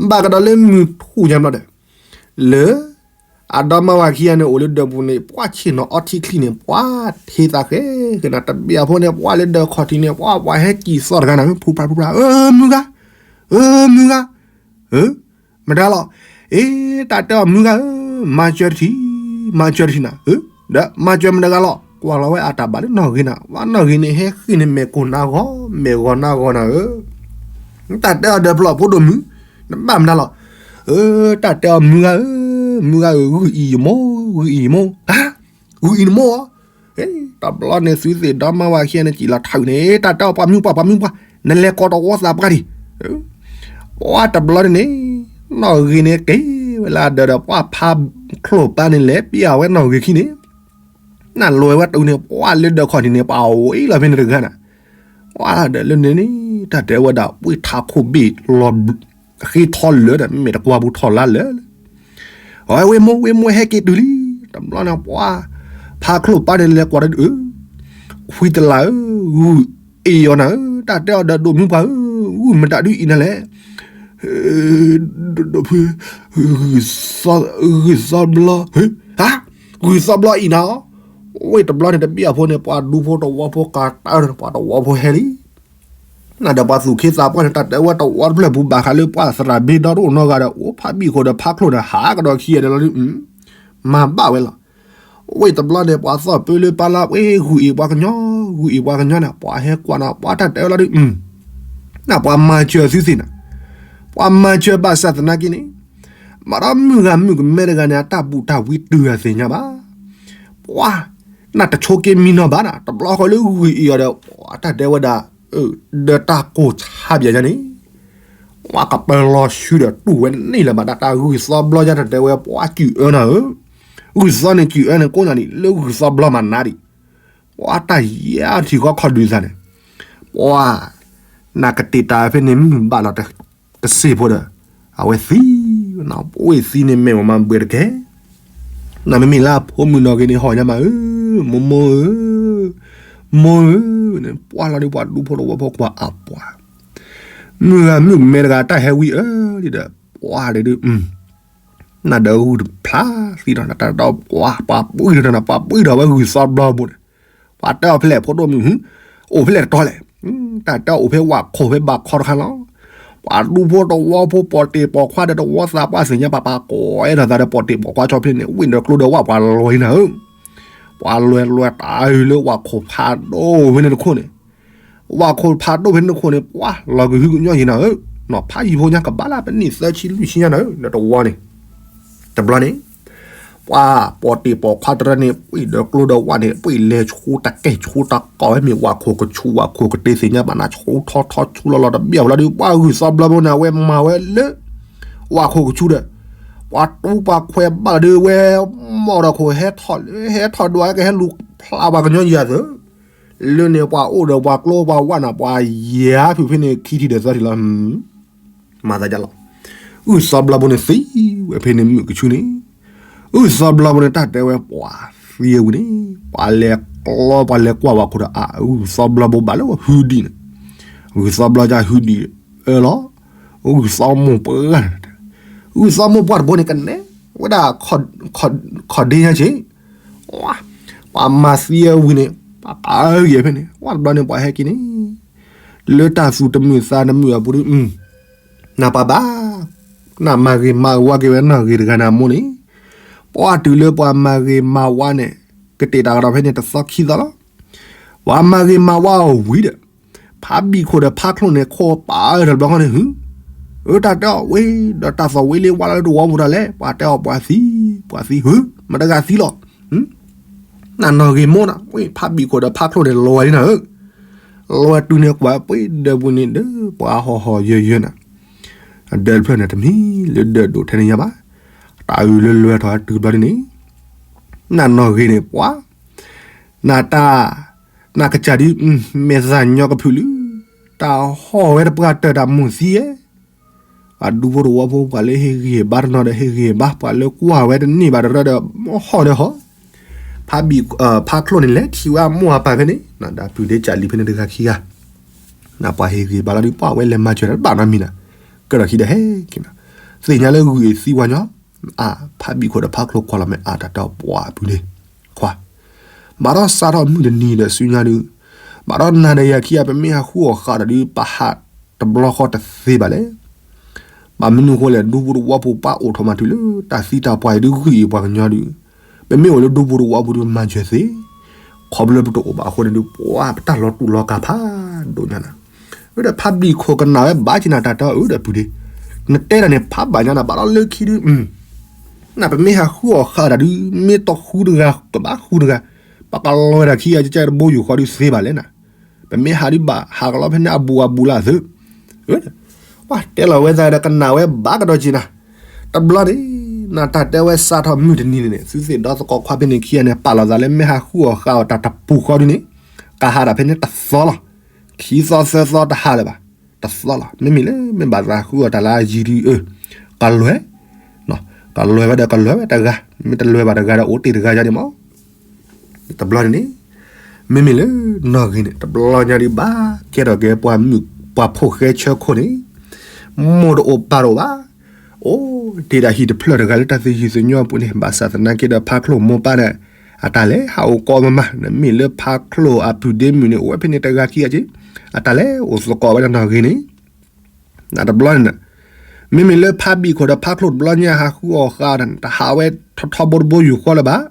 ဘၣ်ကဒီးလၢမုၢ်ထူၣ်ယၤဘျီဒီး, လၢ အဒီမါဝၤခံဂၤန့ၣ် အိၣ်လၢဒၢးပူၤန့ၣ် ပှၤဆ့ၣ်နီၤအီထံချံန့ၣ် ပှၤထံသးဃဲဃဲနၤ တဘ့ၣ်အဖိန့ၣ် ပှၤလၢဒၢးခီၣ်ထံးန့ၣ် ပှၤပှၤဟဲကံၣ်သီတဂၤနၤ ဖုဖးဖုဖး မုၢ်ဂၤ, မုၢ်ဂၤ မတၤလီၤ, အ့ တၢ်တဲအီၤမုၢ်ဂၤဧၢ, မၤစၢၤတထံၣ်, မၤစၢၤတထံၣ်နၤ, ဒီးမၤစၢၤမတၤဂၤလီၤ, ကွၢ်လီၤဝဲအတၢ်ဘၣ်လၢနီၣ်ဂ့ၤနၤ, ဝဲနီၣ်ဂ့ၤန့ၣ် ဟဲဃ့ၢ်န့ၣ် မဲာ်ကိၢ်နါဂီၤ မဲာ်ဂီၤနါဂီၤနၤဧၢ, တၢ်တဲအီၤဒီးဖျီၣ်ဖိဒိၣ်မုၢ်, နဘၣ်မတၤလီၤ, တၢ်တဲအီၤမုၢ်ဂၤဧၢ, မုၢ်ဂၤဧၢ, ဂုၢ်အံၤယမိၢ်, ဂုၢ်အံၤယမိၢ်, ဂုၢ်အံၤနမိၢ်ဧၢ, တဘျီန့ၣ်သုသ့ၣ်ဒီမါဝၤခံဂၤန့ၣ် ကံၣ်လီၤထးန့ၣ် တၢ်တဲအီၤပှၤမုၢ်ပှၢ် ပှၤမုၢ်ပှၢ်, နလဲၤကိးတဝီသးပှၢ်ဒံး ပှၤတဘျီန့ၣ်န့ၣ်, နီၣ်ဂ့ၤန့ၣ်က့ၤဝဲလၢအဒၢးဒီး ပှၤဖါချိၣ်ပၢ်န့ၣ်လဲၤပျၢ်ဝဲနီၣ်ဂ့ၤခံန့ၣ်, နလွဲၢ်ဝဲတုၤန့ၣ် ပှၤလၢဒၢးခီၣ်ထံးန့ၣ် ပှၤအိၣ်အံၤလီၤဖဲန့ၣ်တဂၤနၤ, ပှၤဒီးလၢန့ၣ်န့ၣ် တၢ်တဲဝဲဒၣ် ဝ့ၢ်ထးခိၣ်ဘ့ၣ်လီၤ ဃ့ထီလၢာ်ဒီး မ့ၢ်တကွၢ်ပူၤထီၣ်လါလၢာ်လၢ အဝဲဝ့ၢ်မိၢ် ဝ့ၢ်မိၢ်ဟဲက့ၤတုၤလံ, တဘျီန့ၣ်ပှၤ ဖါချိၣ်ပၢ်န့ၣ်လဲၤကွၢ်ဒီး ခွံတလးဧၢ, ဂုၢ်အ့ၣ်အီၤနၤဧၢ, တၢ်တဲအီၤဒီးဒိၣ်မုၢ်ပှၢ်ဧၢ, ဂုၢ်မတၤဒုးအံၤနၤလဲၣ်, ဒိၣ်ဖု, ဂုၢ်သီဘျီ, ဟါ, ဂုၢ်သီဘျီအံၤနၤဧၢ, ဝ့ၢ်တဘျီန့ၣ်တဘ့ၣ်အဖိန့ၣ် ပှၤဒူဖိတဝီဖိကးတၢၢ် ပှၤတဝီဖိဟဲလံ နဒီးပှၤသူၣ်ခ့သးပှၢ်န့ၣ် တၢ်တဲဝဲတဝီတဖျၢၣ်ပူၤဘၣ်ဃးလၢပှၤသရၣ်ဘ့ဒီတအိၣ်နီတဂၤဒီး အိၣ်ဖးဘံၣ်ခိၣ်ဒီးဖးချိၣ်ဒီး ဟးကဒီးခံဂၤဒီးလီၤဒုး မၤဘၣ်ဝဲလီၤ. ဝ့ၢ်တဘျီန့ၣ် ပှၤသီၣ်ပၢလၢပၢ်လၢ ဝ့ၢ်ဂုၢ်အ့ၣ်ပှၤကညီ, ဂုၢ်အ့ၣ်ပှၤကညီန့ၣ် ပှၤဟဲကွၢ်နၤ ပှၤတၢ်တဲဝဲလီၤဒုး နပှၤမၤစၢၤသုသ့ၣ်နၤ, ပှၤမၤစၢၤဘၣ်ဆၣ်သနာ်က့န့ၣ်, မၤဒီးမုၢ်ဂၤမုၣ်ကမဲတဂၤန့ၣ် အတၢ်ဘူၣ်တၢ်ဝံတဂၤသ့ၣ်ညါဘၣ်. ပှၤ နတဆိးက့မံနီၤဘၣ်နၤ, တဘျီဃီလၢဂုၢ်အ့ၣ်အီၤဒီး ပှၤတၢ်တဲဝဲဒၣ် ဒီးတၢ်ကိၢ်ဆါဘၣ်ယၤန့ၣ်, ပှၤကပၢၤလီၤဆူဒီးတူၢ်ဝဲန့ၣ်လၢၤဘၣ်ဒၣ် တၢ်ဂုၢ်သီဘျီယၤတၢ်တဲဝဲ ပှၤစူၢ်အၢနၤဧၢ, ဂုၢ်သီန့ၣ်စူၢ်အၢန့ၣ်ကိးနၤဒံး လၢဂုၢ်သီဘျီမးနၤဒံး, ပှၤတၢ်ယါထံၣ်ဃီခီဒုးသးန့ၣ်, ပှၤ နကတ့ၢ်တၢ်ဖဲန့ၣ်မုၢ်ဘၣ်လီၤတစ့ၢ်ဖိဒီး, အဝဲသံ, ပဝဲသံန့ၣ်မ့ၢ်ဝဲမၤဘှဲးတကဲ, နမ့မ့ၢ်လၢအဖိမုၣ်နီၣ်ဂ့ၤန့ၣ် ဟီၣ်ညါမးဧၢ, မိၢ်မိၢ်ဧၢ, မိၢ်ဧၢ, ပှၤလီၤဒုးပှၤဒူဖိတဝီဖိကွၢ်အပှၤ, မုၢ်ဂၤမုၣ်ကမဲတဂၤတၢ်ဟဲဝံအၢဒ်ဒီး ပှၤဒုးဒုး နဒီးဂုၢ်တဖျါသံဒီး နတၢ်ဒီးပှၤ ပှၤပှံၢ်ဒီးနၤ ပှၤပှံၢ်ဒီးဝဲဂုၢ်သီဘျီဘိန့ၣ်, ပှၤတဲအီၤဖဲလဲၣ်ဖိဒိၣ်မုၣ်, အိၣ်ဖဲလဲၣ်တတီလဲၣ်, တၢ်တဲအိၣ်ဖဲဝၣ်ခိၣ်ဖဲဘၣ်ခီတခါလီၤ, ပှၤဒူဖိတဝီဖိပိာ်တ့ၢ်ပိာ်ခွါဒီးတဝီသးပှၢ်သ့ၣ်ညါပာ်ပာ်ကိးအဲၣ်ဒီးသးဒီးပိာ်တ့ၢ်ပိာ်ခွါဆီဖဲန့ၣ် ဝ့ၢ်ဒီးကျိဒီးဝၣ်ပှၤလီၤနၤဧၢ, ပှၤလွဲၢ်လွဲၢ်တၢ်အုးလၢဝၣ်ခိၣ်ဖးဒိၣ်ဖဲန့ၣ်တခိၣ်န့ၣ် ဝၣ်ခိၣ်ဖးဒိၣ်ဖဲန့ၣ်တခိၣ်န့ၣ် ပှၤလီၤကဟုကညီၢ်ယံၤနၤဧၢ, နီၢ်ဖးယံၤဖိညါကဘၣ်လၢပနံၣ်သၢဆံလွံၢ်ဆံညါနၤဧၢ, ဒီးတဝီန့ၣ်, တဘျီန့ၣ်, ပှၤပိာ်တ့ၢ်ပိာ်ခွါတရၢန့ၣ် ပှ့ၤဒီးကျိဒီးဝၣ်န့ၣ် ပှ့ၤလဲၤဆူတၢ်ကဲၣ်ဆူတၢ်ကီၢ်ဝဲမ့ၢ်ဝၣ်ခိၣ်ကဆူး ဝၣ်ခိၣ်ကတ့သ့ၣ်ညါဘၣ်နၤ ဆူထီထီဆူလီၤလီၤတဘၣ်ဝဲလီၤဒုး ပှၤဂုၢ်သီဘျီဘိန့ၣ် အဝဲမၤဝဲလၢ ဝၣ်ခိၣ်ကဆူးဒီး ပှၤတူပှၤခွဲးဘၣ်လီၤဒုး ဝဲမီၢ်ဒီးခိၣ်ဟဲထီၣ်လၢ ဟဲထီၣ်ဒွးကဟဲလူၤဖျါပှၤကညီယၤသၢ လၢန့ၣ်ပှၤအိၣ်ဒီးပှၤကျိပှၤဝၣ်နၤ ပှၤယၤဖုးဖဲန့ၣ်ခံထံၣ်ဒီးသၢထံၣ်လီၤ. မၤသးဒ်လီၤ. ဂုၢ်သီဘျီဘိန့ၣ်သံဝဲဖဲန့ၣ်မုၢ်ကဆူန့ၣ်, ဂုၢ်သီဘျီဘိန့ၣ် တၢ်တဲဝဲပှၤသံဝံၤန့ၣ် ပှၤလဲၤကျီ ပှၤလဲၤကွၢ်ဝဲခိၣ်ဒီးအါ ဂုၢ်သီဘျီဘိဘၣ်လၢဝဲဟုဒံးန့ၣ်, ဂုၢ်သီဘျီကဟုဒံးအၢလီၤ. ဂုၢ်သီမိၢ်ပှၢ်, ဂုၢ်သီမိၢ်ပှၢ်တဘိန့ၣ် ကနဲဝဲဒၣ် ခီၣ်ဒ့ညါက့ၤ ပှၤမၤသံဝံၤန့ၣ် ပှၤပာ်ဂ့ၤဖဲန့ၣ် ဝဲတဘျီန့ၣ် ပှၤဟဲက့ၤန့ၣ် လၢတၢ်သူၣ်တမုာ်သးတမုာ်အပူၤဒုး, နပှၤဘၣ်, နမၤဂ့ၤမၤဝါက့ၤဝဲနီၢ်ဂ့ၤတဂၤန့ၣ်အမိၢ်န့ၣ်, ပှၤတုၤလၢပှၤမၤဂ့ၤမၤဝါန့ၣ် ကတဲာ်တၢ်ကဒီးဖဲန့ၣ်တသီခံသီလီၤ. ပှၤမၤဂ့ၤမၤဝါအီၤဝံၤဒီး ဖးဘံၣ်ခိၣ်ဒီးဖးချိၣ်န့ၣ် ခိးပာ်အၢတဘျီဃီန့ၣ် ဟု, အၢ တၢ်တဲအီၤဝဲဒီးတၢ်သီၣ်ဝံၤလံဝါလီၤလၢတဝီပူၤတၢ်လဲၣ် ပှၤတဲအီၤပှၤသံ, ပှၤသံဟု, မတဂၤသံလီၤ. နနီၢ်ဂ့ၤမိၢ်နၤ ဝဲ ဖးဘံၣ်ခိၣ်ဒီးဖးချိၣ်န့ၣ် လီၤလံနၤဧၢ, လီၤတုၤန့ၣ်ကွၢ်ပှ့ၤဒၢးပူၤန့ၣ်ဒီး ပှၤဟီၣ်ဟီၣ်ယၢၤယၢၤနၤ, အဒၢးတဖျၢၣ်န့ၣ် တမံၤလၢဒၢးဒိၣ်ထဲန့ၣ်ညါဘၣ်, တၢ်အုၣ်လၢလွဲထီၣ်တုၤဘျီဒ်န့ၣ်, နနီၢ်ဂ့ၤန့ၣ်ပှၤ နတၢ်, နကစၢ်ဒ်, မဲာ်သၣ်ညီကဖုးလံ, တၢ်ဟီၣ်ဝဲတပှၢ်တၢၢ်တၢ်မိၢ်သံဧဲ, ပှၤဒူဖိတဝီဖိ ပှၤလၢဟ့ၣ်ဂံၢ်ဟ့ၣ်ဘါတနီၤဒီးဟ့ၣ်ဂံၢ်ဟ့ၣ်ဘါ ပှၤလၢကွၢ်ဝဲတန့ၢ်ဘၣ်တရၢဒီး ဟီၣ်ဒီးဟီၣ်, ဖးဘံၣ်, ဖးချိၣ်န့ၣ်လဲၤထံၣ်ဝဲအမိၢ်အပၢ်ဖဲန့ၣ်, ဒီးပုၢ်ဒ့ကၢ်လံၤဖဲန့ၣ်တဂၤခံဂၤ, နပှၤဟ့ၣ်ဂံၢ်ဟ့ၣ်ဘါလီၤဒုး ပှၤဝဲလဲၤမၤစၢၤတၢ်တဘၣ်နီတမံၤနၤ, ကဒီးခံဒီးဟဲက့ၤနၤ, သ့ၣ်ညါလၢဂုၢ်အံၤသံဝါညီ, အါ ဖးဘံၣ်ခိၣ်ဒီးဖးချိၣ်ကွၢ်လီၤမ့ၢ်အါတၢ်တဲအီၤပှၤပုၢ်ဒ့ခွါ ဘၣ်ဒီးစးထီၣ်မုၢ်တနံၤဒီးဆူညါဒုး, ဘၣ်ဒီးနၤဒီးယၤခံဂၤ ပမ့ၢ်ဟးဃုအီၣ်ဃာ်တၢ်ဒုး ပဟးတဘျီဃီတသ့ဘၣ်လဲၣ်. ဘၣ်မနုၤအဃိလဲၣ် ဒူဖိတဝီဖိပှၤအိၣ်ထီၣ်မးတုၤလၢတၢ်သံတၢ်ပှၢ်အံၤဒုး ဂုၢ်အံၤပှၤကညီဒုး, ပမ့ၢ်အိၣ်လၢဒူဖိတဝီဖိဒုး မၤစၢၤသ့, ခီဖျိလၢပတအိၣ်ဘၣ်အဃိန့ၣ်ဒုး ပှၤပတၢ်လီၤတူာ်လီၤကာ်ဖးဒိၣ်ညါနၤ, အၢ ဒီးဖးဘံၣ်ခိၣ်ကနၣ်ဝဲဘၣ်က့ၤနၤတၢ်တဲအီၤ အၢ ဒီးပုၢ်ဒ့, နတဲတၢ်န့ၣ်ဖးဘၣ်ညါနၤ ဘၣ်ဒီးလၢခံဒုး နပမ့ၢ်ဟးဃုအီၣ်ဃာ်တၢ်ဒုး မ့ၢ်တဃုတဂၤကဘၣ်ဃုတဂၤ, ပကလီၤဝဲဒၣ်ခံဂၤ ကကဲတဘိယူၢ်ဃီဒုးသ့ဘၣ်လဲၣ်နၤ, ပမ့ၢ်ဟးဒုးဘၣ်ဟးကလီဖဲန့ၣ်အဘူးအဘူးလၢအသုး, ပှၤတဲလီၤဝဲသးဒီးကနၣ်ဝဲဘၣ်ကဒီးက့ၤနၤ, တဘျီန့ၣ် နတၢ်တဲဝဲစးထီၣ်မုၢ်တနံၤန့ၣ်န့ၣ် သုသ့ၣ်ဒီသကိးခွါဖဲန့ၣ်ခံဂၤန့ၣ် ပာ်လီၤသးလၢမ့ၢ်ဟးဃုအီၣ်ဃာ်အီၣ်တၢ်တပူၤဃီဒုးန့ၣ်, ကဟးတၢ်ဖဲန့ၣ်တသီလီၤ, ခံသီသၢသီတဟးလၢၤဘၣ်, တသီလီၤ, မ့မ့ၢ်လၢမ့ၢ်ဘၣ်သးဃုအီၣ်တၢ်လၢအယံၤဒုး အၢ ကလွဲၤ ကလွဲၤဝဲဒီးကလွဲၤဝဲတဂၤ, မ့ၢ်တလွဲၤဘၣ်တဂၤဒီးအိၣ်တ့ၢ်တဂၤယါန့ၣ်မး, တဘျီန့ၣ်န့ၣ်, မ့မ့ၢ်လၢနီၢ်ဂ့ၤန့ၣ် တဘျီညါဒုးဘၣ်ကဲထီၣ်က့ၤပှၤမုၣ်ပှၤဖိၣ်ဃဲဆၢခိၣ်န့ၣ်, မိၢ်တအိၣ်ပၢ်တအိၣ်ဘၣ်, အိၣ်တ့ၢ်ဒၣ်ဟံၣ်တဖျၢၣ်တဂၤလၢတၢ်သယုၢ်သညိအပူၤန့ၣ် ဘၣ်ဆၣ်သနာ်က့ဒီးဖးချိၣ်မိၢ်ပၢ်န့ၣ် အတၢ်လဲၤဟးအိၣ်ကိးမးမး, နမ့ၢ်လၢဖးချိၣ်အပုၢ်ဒ့မုၣ်န့ၣ် အိၣ်ဝဲဖဲန့ၣ်တဂၤခံဂၤက့, အတၢ်လဲၤအိၣ်သကိးဝဲဒၣ်နီၢ်ဂ့ၤန့ၣ် နတဘျီန့ၣ်, မ့မ့ၢ်လၢဖးဘံၣ်ခိၣ်ဒီးဖးချိၣ်တဘျီညါဟးဃုအီၣ်ဃာ်တၢ်န့ၣ် တဟးဝဲထီထီဘိတဘိယူၢ်ဃီလၢၤဘၣ်,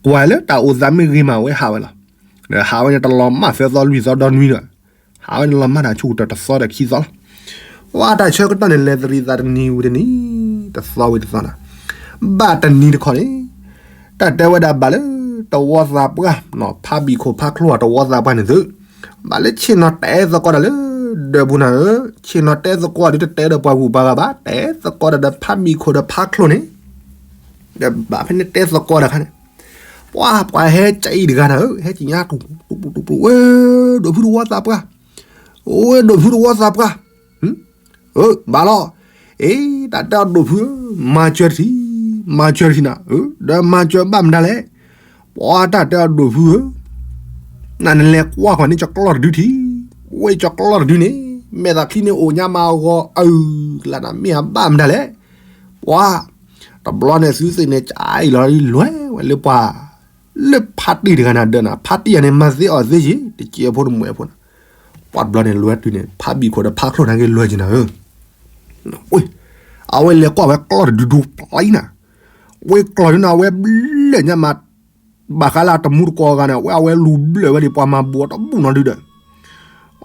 ကွၢ်လၢတၢ်အိၣ်သးမ့ၢ်ဂ့ၤမးဝဲဟးဝဲလီၤ, ဒီးဟးဝဲန့ၣ်တလီၤမၢ်သၢသီလွံၢ်သီဒီနွံဒီး, ဟးဝဲန့ၣ်လီၤမၢ်တၢ်ဆူၣ်တၢ်တသီဒီးခံသီလီၤ, ဝဲတၢ်ဆၢကတီၢ်န့ၣ် လဲၤတရံးသးတနံၤဝံၤတနံၤ, တသီဝံၤတသီနၤ, ဘၣ်တနံၤတခီန့ၣ် တၢ်တဲဝဲဒၣ်ဘၣ်လၢ တဝီသးပှၢ်, ဖးဘံၣ်ခိၣ်ဖးချိၣ်အတဝီသးပှၢ်န့ၣ်သု, ဘၣ်လၢဆ့ၣ်နီၤတဲသကိးတၢ်လၢ ဒၢးပူၤနၤဧၢ, ဆ့ၣ်နီၤတဲသကိးဒုးတတဲဒီးပှၤဂုၤပှၤဂၤဘၣ်, တဲသကိးတၢ်ဒီးဖးဘံၣ်ခိၣ်ဒီးဖးချိၣ်န့ၣ်, ဒီးဘၣ်ဖဲန့ၣ်တဲသကိးတၢ်ခါန့ၣ်, ပှၤပှၤဟဲကအံၤတဂၤနၤဧၢ, ဟဲကညါတူၢ်တူၢ်တူၢ်တူၢ် ဝဲဒိၣ်ဖုတဝီသးပှၢ်, ဝဲဒိၣ်ဖုတဝီသးပှၢ် ဘၣ်လီၤ, အ့ တၢ်တဲအီၤဒိၣ်ဖုဧၢ, မၤစၢၤတထံၣ်, မၤစၢၤတထံၣ်နၤ, ဒီးမၤစၢၤဘၣ်မတၤလဲၣ်, ပှၤတၢ်တဲအီၤဒိၣ်ဖုဧၢ, နနလဲၤကွၢ်ကွၢ်န့ၣ်ကၠီၤကျီၢ်တဒုထံၣ်, ဝဲကၠီၤကျီၢ်တဒုန့ၣ် မဲာ်သးချံန့ၣ်အိၣ်ညါမးအဂီၤအုၣ်လၢနမ့ၢ်အဘၣ်မတၤလဲၣ်, ပှၤ တဘျီန့ၣ်သုသ့ၣ်န့ၣ်ကအံၤလီၤလွဲဝဲလၢပှၤ လၢဖါတံၢ်တဂၤနၤဒၢးနၤ, ဖါတံၢ်ယၤန့ၣ် မၤသ့အီၤသ့ယံၤ တစဲးဖိတမှဲးဖိနၤ, ပှၤတဘျီန့ၣ်လွဲတုၤန့ၣ် ဖါဘံၣ်ခိၣ်ဒီးဖါချိၣ်န့ၣ်က့ၤလွဲက့ၤနၤဧၢ, အဝဲလဲၤကွၢ်ဝဲကျီၢ်တဒုဒိပျံၤနၤ, ဝဲကျီၢ်ဒုန့ၣ် အဝဲဘျၢၣ်ညါမး, ဘၣ်ဃးလၢအတမူတကိးဂၤန့ၣ် အဝဲအဝဲလူၤဘျၢၣ်ဝဲဒ်ပှၤမၤဘူးအီၤတဘူၣ်နီတဒုဒီး,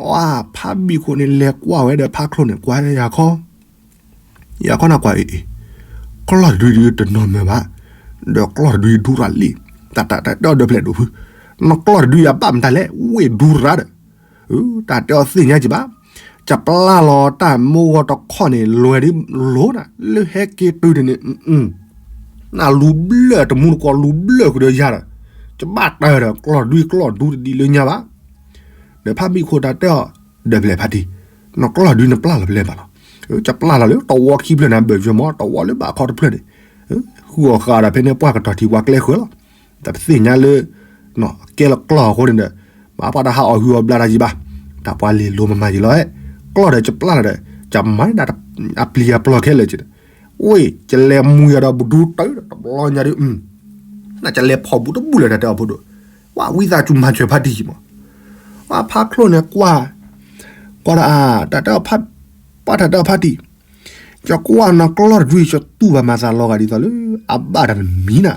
အဖါဘံၣ်ခိၣ်န့ၣ်လဲၤကွၢ်ဝဲဒီးဖါချိၣ်န့ၣ် ကွၢ်ယၤခီ ယၤခီနကွၢ်အံၤ, ကျီၢ်တဒုဒုတနီၤမၢၤဘၣ်, ဒီးကျီၢ်တဒုဒူရၤလံ, တၢ်တၢ်တဲအီၤဒီးဖျဲးဒိၣ်ဖု, နကျီၢ်တဒုယၤဘၣ်မတၤလဲၣ် ဝ့ၢ်ဒူရၤဒီး, တၢ်တဲအီၤသ့ၣ်ညါက့ၤဘၣ်, ကပျၢ်လီၤတၢ်မိၢ်ဂီၤတခီန့ၣ် လွဲၤဒ်လိၤနၤ လၢဟဲက့ၤတုၤန့ၣ် နလူၤဘျၢၣ်တမူတကိးလူၤဘျၢၣ်ဃုာ်ဒီးယၤဒီး, ကဘၣ်တၢ်ဒီးကျီၢ်တဒုကျီၢ်ဒူတဒံးလၢညါဘၣ် ဒီးဖါဘံၣ်ခိၣ်တၢ်တဲအီၤ, ဒီးဖျဲၣ်ဖါတံၢ်, နကျီၢ်ဒုနပျၢ်လီၤဖဲလဲၣ်ဘၣ်လီၤ. ကပျၢ်လီၤလၢတဝီခံဖျၢၣ်န့ၣ် ဘၢၣ်ယွဲမး တဝီလၢဘၣ်ခီတဖျၢၣ်န့ၣ်, ဃုအီၣ်ဃာ်ဒီးဖဲန့ၣ်ပှၢ်ကတီၤထံပှၢ်ကျဲဃၢၤလီၤ. တပသ့ၣ်ညါလၢ ကဲလၢကျီၢ်အဃိန့ၣ်ဒီး မ့ၢ်ပှၤတဟးအီၣ်ဟုအီၣ်ဘျါတၢ်ယံၤဘၣ်, တၢ်ပှၤလဲၤလိၤမၤမၤယံၤလီၤ. ကျီၢ်ဒီးကပျၢ်လီၤဒီး ကမၤဒၣ်အပျံၤအပျီၢ်ခဲလၢာ်က့ဒီး, ဝ့ၢ် ကလဲၤမူယၤဒီးဘူးဒူတၢ်ဒီးတဘျီညါဒုး, နကလဲၤဖီၣ်ဘူးတဘူးလၢၤတၢ်တဲအီၤဖိဒိၣ်, ဝဲဝံသးစူၤမၤစၢၤဖါတံၢ်မး. ဝဲဖါချိၣ်န့ၣ်ကွၢ်, ကွၢ်တၢ်အါ, တၢ်တဲအီၤဖါ, ပှၤတၢ်တဲအီၤဖါတံၢ်, ယကွၢ်နၤကျီၢ်တဒုအံၤ ယတူၢ်ဘၣ်မၤသးလီၤဂာ်ဒ်သိးလၢ အဘၣ်တၢ်တမံၤနၤ,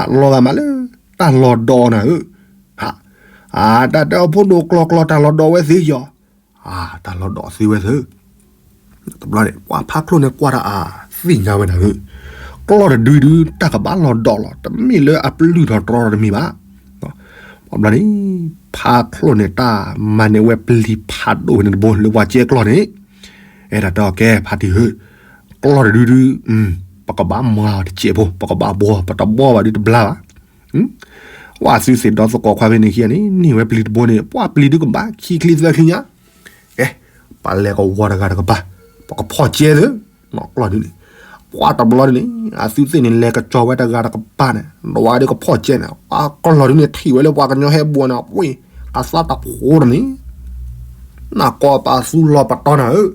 လီၤဂာ်မးလၢ တၢ်လီၤဒီးနၤဧၢ, အါ, တၢ်တဲအီၤဖိဒိၣ်ကျီၢ်ကျီၢ်တၢ်လီၤဒီးဝဲသ့ယီၤ, အါ, တၢ်လီၤဒီးသ့ဝဲသ့ တဘျီန့ၣ် ပှၤဖါချိၣ်န့ၣ်ကွၢ်တၢ်အါ, သ့ၣ်ညါဝဲဒၣ်ဧၢ, ကျီၢ်တဒုဒု တၢ်ကဘၣ်လီၤဒီးလီၤ, တမ့ၢ်လၢအပျုၢ်ထီၣ်တြီထီၣ်တမံၤဘၣ်. ဘျီန့ၣ် ဖါချိၣ်န့ၣ်တၢ်မၤန့ၢ်ဝဲပျံၤဖးဒိၣ်ဝဲန့ၣ်တဘိလၢပှၤကဲကျီၢ်န့ၣ်, အဲၣ်ဒၣ်တဲအီၤကဲဖါတံၢ်ဧၢ, ကျီၢ်တဒုဒု ပကဘၣ်မၤအီၤတစဲးဖိ, ပကဘၣ်ဘှီ, ပတဘှီဘၣ်ဒုတဘျါဘၣ်. ဝဲသုသ့ၣ်ဒီသကိးခွါဖဲန့ၣ်ခံဂၤန့ၣ် န့ၢ်ဝဲပျံၤတဘိန့ၣ် ပှၤပျံၤဒုကဘၣ်ခံချံသၢချံညါ, ကဲ, ပှၤလဲၤကဝီၤတဂၤတကပၤ, ပကဖီၣ်ကဲသၢ, ကျီၢ်ဒုန့ၣ်, ပှၤတဘျီဒုန့ၣ် အသုသ့ၣ်န့ၣ် လဲၤကစီၤဝဲတဂၤတကပၤန့ၣ် ဒွးဒုကဖီၣ်ကဲန့ၣ် ပှၤကျီၢ်ဒုန့ၣ်ထံၣ်ဝဲလၢပှၤကညီဟဲဘှီန့ၣ် ဝ့ၢ်, အသးတဖိတန့ၣ် နၢ်ကီၢ်ပသူလီၤပတီၢ်နၤဧၢ,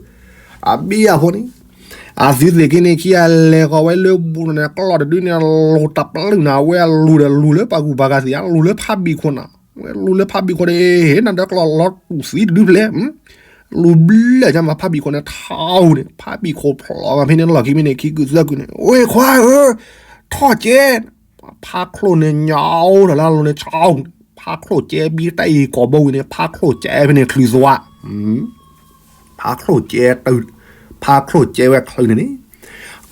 အဘံၣ်အဖိန့ၣ် အသုသ့ၣ်က့ၤန့ၣ်ခံဂၤလဲၤဃီၤဝဲလၢဘူးန့ၣ် ကျီၢ်တဒုန့ၣ် လူၤတပျုၢ်နၤ ဝဲလူၤဒီးလူၤလၢပှၤကူၣ်ပှၤဂၤသ့ၣ်ဧါ, လူၤလၢဖါဘံၣ်ခိၣ်နၤ, ဝဲလူၤလၢဖါဘံၣ်ခိၣ်န့ၣ် ဟ့ၣ်နၤဒီးကျီၢ်လီၤတူာ်သံတဒုဖျဲၣ်, လူၤဘျဲၣ်ညါမး ဖါဘံၣ်ခိၣ်န့ၣ် ထးအူန့ၣ် ဖါဘံၣ်ခိၣ်ဖျိးမးဖဲန့ၣ် လီၢ်ခံမ့ၢ်န့ၣ် ခံကုာ်သၢကုာ်န့ၣ် ဝ့ၢ်ခွါဧၢ, ထီၣ်ကဲ, ဖါချိၣ်န့ၣ် ညါအိၣ်ဒီးလၢအလိၤန့ၣ် ဆါအူန့ၣ် ဖါချိၣ်ကဲဘံတၢ်အံၤကိာ်ဘီဝံၤန့ၣ် ဖါချိၣ်ကဲဖဲန့ၣ်ချုးသွါ, ဖါချိၣ်ကဲ, ဖါချိၣ်ကဲဝဲချုးန့ၣ်န့ၣ်,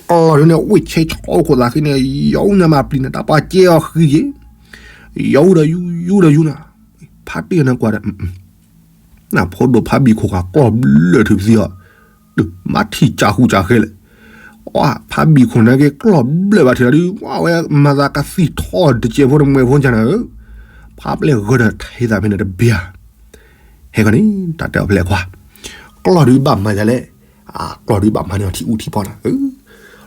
ကျီၢ်ဒုန့ၣ် ဝ့ၢ်ဆဲးဆိခိၣ်သးဃံန့ၣ် ယိၤညါမးပျံၤန့ၣ် တၢ်ပှၤကဲအီၤဃံယ့ၣ်, ယိၤဒီးယူၤ ယူၤဒီးယူၤနၤ, ဖါတံၢ်န့ၣ်ကွၢ်ဒီး နဖိဒိၣ်ဖါဘံၣ်ခိၣ်ဃာ်ကျီၢ်ဘျၢၣ်ထုးပသံအီၤ, မၤထံၣ်ကၢ်ဟူးကၢ်ဃဲလဲၣ်, ဝဲဖါဘံၣ်ခိၣ်န့ၣ်က့ၤကျီၢ်ဘျၢၣ်ဘၣ်ထုးဒီး ဝဲဝဲမၤသးကသံၣ်ထီၣ်တစဲးဖိတမှဲးဖိကန့ၣ်ဧၢ, ဖါပျဲၢ်ဂၢၢ်ဒီးထဲသးဖဲန့ၣ်တဘျီ, ဟဲခီန့ၣ် တၢ်တဲအီၤဖဲလဲၣ်ခွါ, ကျီၢ်ဒုဘၣ်မၤယၤလဲၣ်, ကျီၢ်ဒုဘၣ်မၤန့ၢ်အီၤထံအူထံပီနၤ,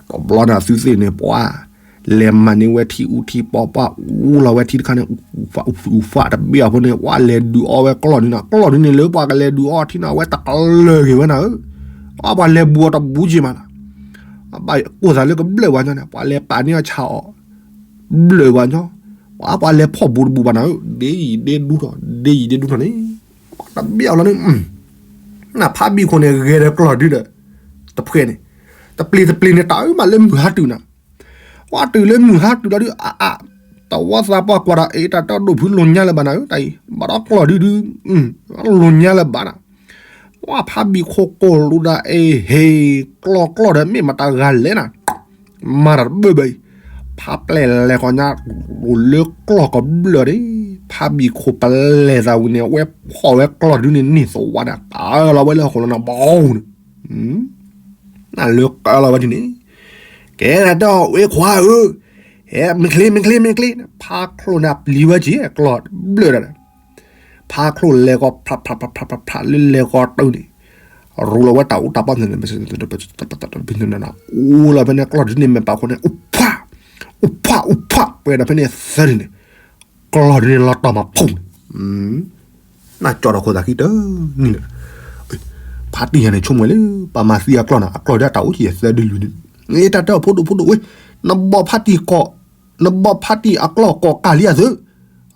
တဘျီန့ၣ်သုသ့ၣ်န့ၣ် ပှၤ လဲၤမၤန့ၢ်ဝဲထံအူထံပီ ပှၤအူလီၤဝဲထံတခါန့ၣ် အူဖးအူဖးတဘ့ၣ်အီၤဖိန့ၣ် ပှၤလဲၤဒုးအီဝဲကျီၢ်ဒုန့ၣ် ကျီၢ်ဒုန့ၣ်လၢပှၤကလဲၤဒုးအီထံန့ၣ် အဝဲတကလၢာ်ဂ့ၤဝဲနၤဧၢ, ပှၤလဲၤဘူးအီၤတဘူးက့ၤမးနၤ, အဘၣ်ကိၢ်သးလၢကဘျၢၣ်ဝဲညီန့ၣ် ပှၤလဲၤပာ်န့ၢ်အီၤဆါအီၤ ဘျၢၣ်ဝဲညီ, ပှၤလဲၤဖီၣ်ဘူးတဘူးဘၣ်နၤဧၢ, ဒ့ယံၤဒ့ဒူထီၣ် ဒ့ယံၤဒ့ဒူထီၣ်န့ၣ်, တဘ့ၣ်အီၤလီၤန့ၣ်, နဖါဘံၣ်ခိၣ်န့ၣ် ဂဲၤဒီးကျီၢ်ဒုဒီး တဖှဲန့ၣ်, တပျ့ၤတပျ့ၤန့ၣ် တၢ်အၢမးလၢမုၢ်ဟါတုၤနၤ ပှၤတုၤလၢမုၢ်ဟါတုၤလီၤဒုး အအါ, တဝီသးပှၢ်ကွၢ်ဒီး အ့ တၢ်တၢ်ဒိၣ်ဖုလိၤညါလၢၤဘၣ်နၤဧၢ, တၢ်အံၤ ဘၣ်ဒီးကျီၢ်ဒုဒု, လိၤညါလၢၤဘၣ်နၤ, ပှၤဖါဘံၣ်ခိၣ်ကိၢ်လူၤဒီး အ့ ဟ့ၣ် ကျီၢ်ကျီၢ်ဒီး မ့ၢ်မတၤဂၤလဲၣ်နၤ, မၤတၢ်တဘၢဘၢအံၤ, ဖါပျဲၢ်လဲၤဃီၤညါ လၢကျီၢ်ကဘျၢၣ်ဒီး ဖါဘံၣ်ခိၣ်ပလဲၤသးဝံၤန့ၣ် ဝဲဖီၣ်ဝဲကျီၢ်ဒုန့ၣ် န့ၢ်သဝါန့ၣ် တၢ်အၢလီၤဝဲလၢဟီၣ်ခိၣ်လီၤနၤ ဘီန့ၣ် နလၢကလီၤဝဲဒ်န့ၣ်, ကဲနၤတဲအီၤ ဝ့ၢ်ခွါဧၢ, ဟဲ မ့ၢ်ချ့ မ့ၢ်ချ့ မ့ၢ်ချ့, ဖါချိၣ်န့ၣ်ပျံၤဝဲက့ၤ ကျီၢ်ဘျၢၣ်ဒီး, ဖါချိၣ်လဲၤကီၢ် ဖြး ဖြး ဖြး ဖြး လၢလဲၤကီၢ်တုၤန့ၣ်, ရူလီၤဝဲတၢ်အူတၢ်ပီၢ်န့ၣ် အူလီၤဖဲန့ၣ် ကျီၢ်ဒုန့ၣ် မဲာ်ပာ်ခိၣ်န့ၣ် အူဖး အူဖး အူဖး ပှဲၤဒီးဖဲန့ၣ်သၢဒုန့ၣ် ကျီၢ်ဒုန့ၣ်လီၤတီၤမးဖုန့ၣ်, နကၠီဒီးခိၣ်သးခံတနံၤန့ၣ်, ဖါတံၢ်ယၤန့ၣ် ဆိကမိၣ်လၢ ပှၤမၤသံအကျီၢ်န့ၣ် အကျီၢ်ဒုးတၢ်အိၣ်က့ၤသၢဒုလွံၢ်ဒု, တၢ်တဲအီၤဖိဒိၣ်ဖိဒိၣ်ဝဲ, နဘီဖါတံၢ်ကိာ်, နဘီဖါတံၢ်အကျီၢ်ကိာ်ကၢ်လံအသု,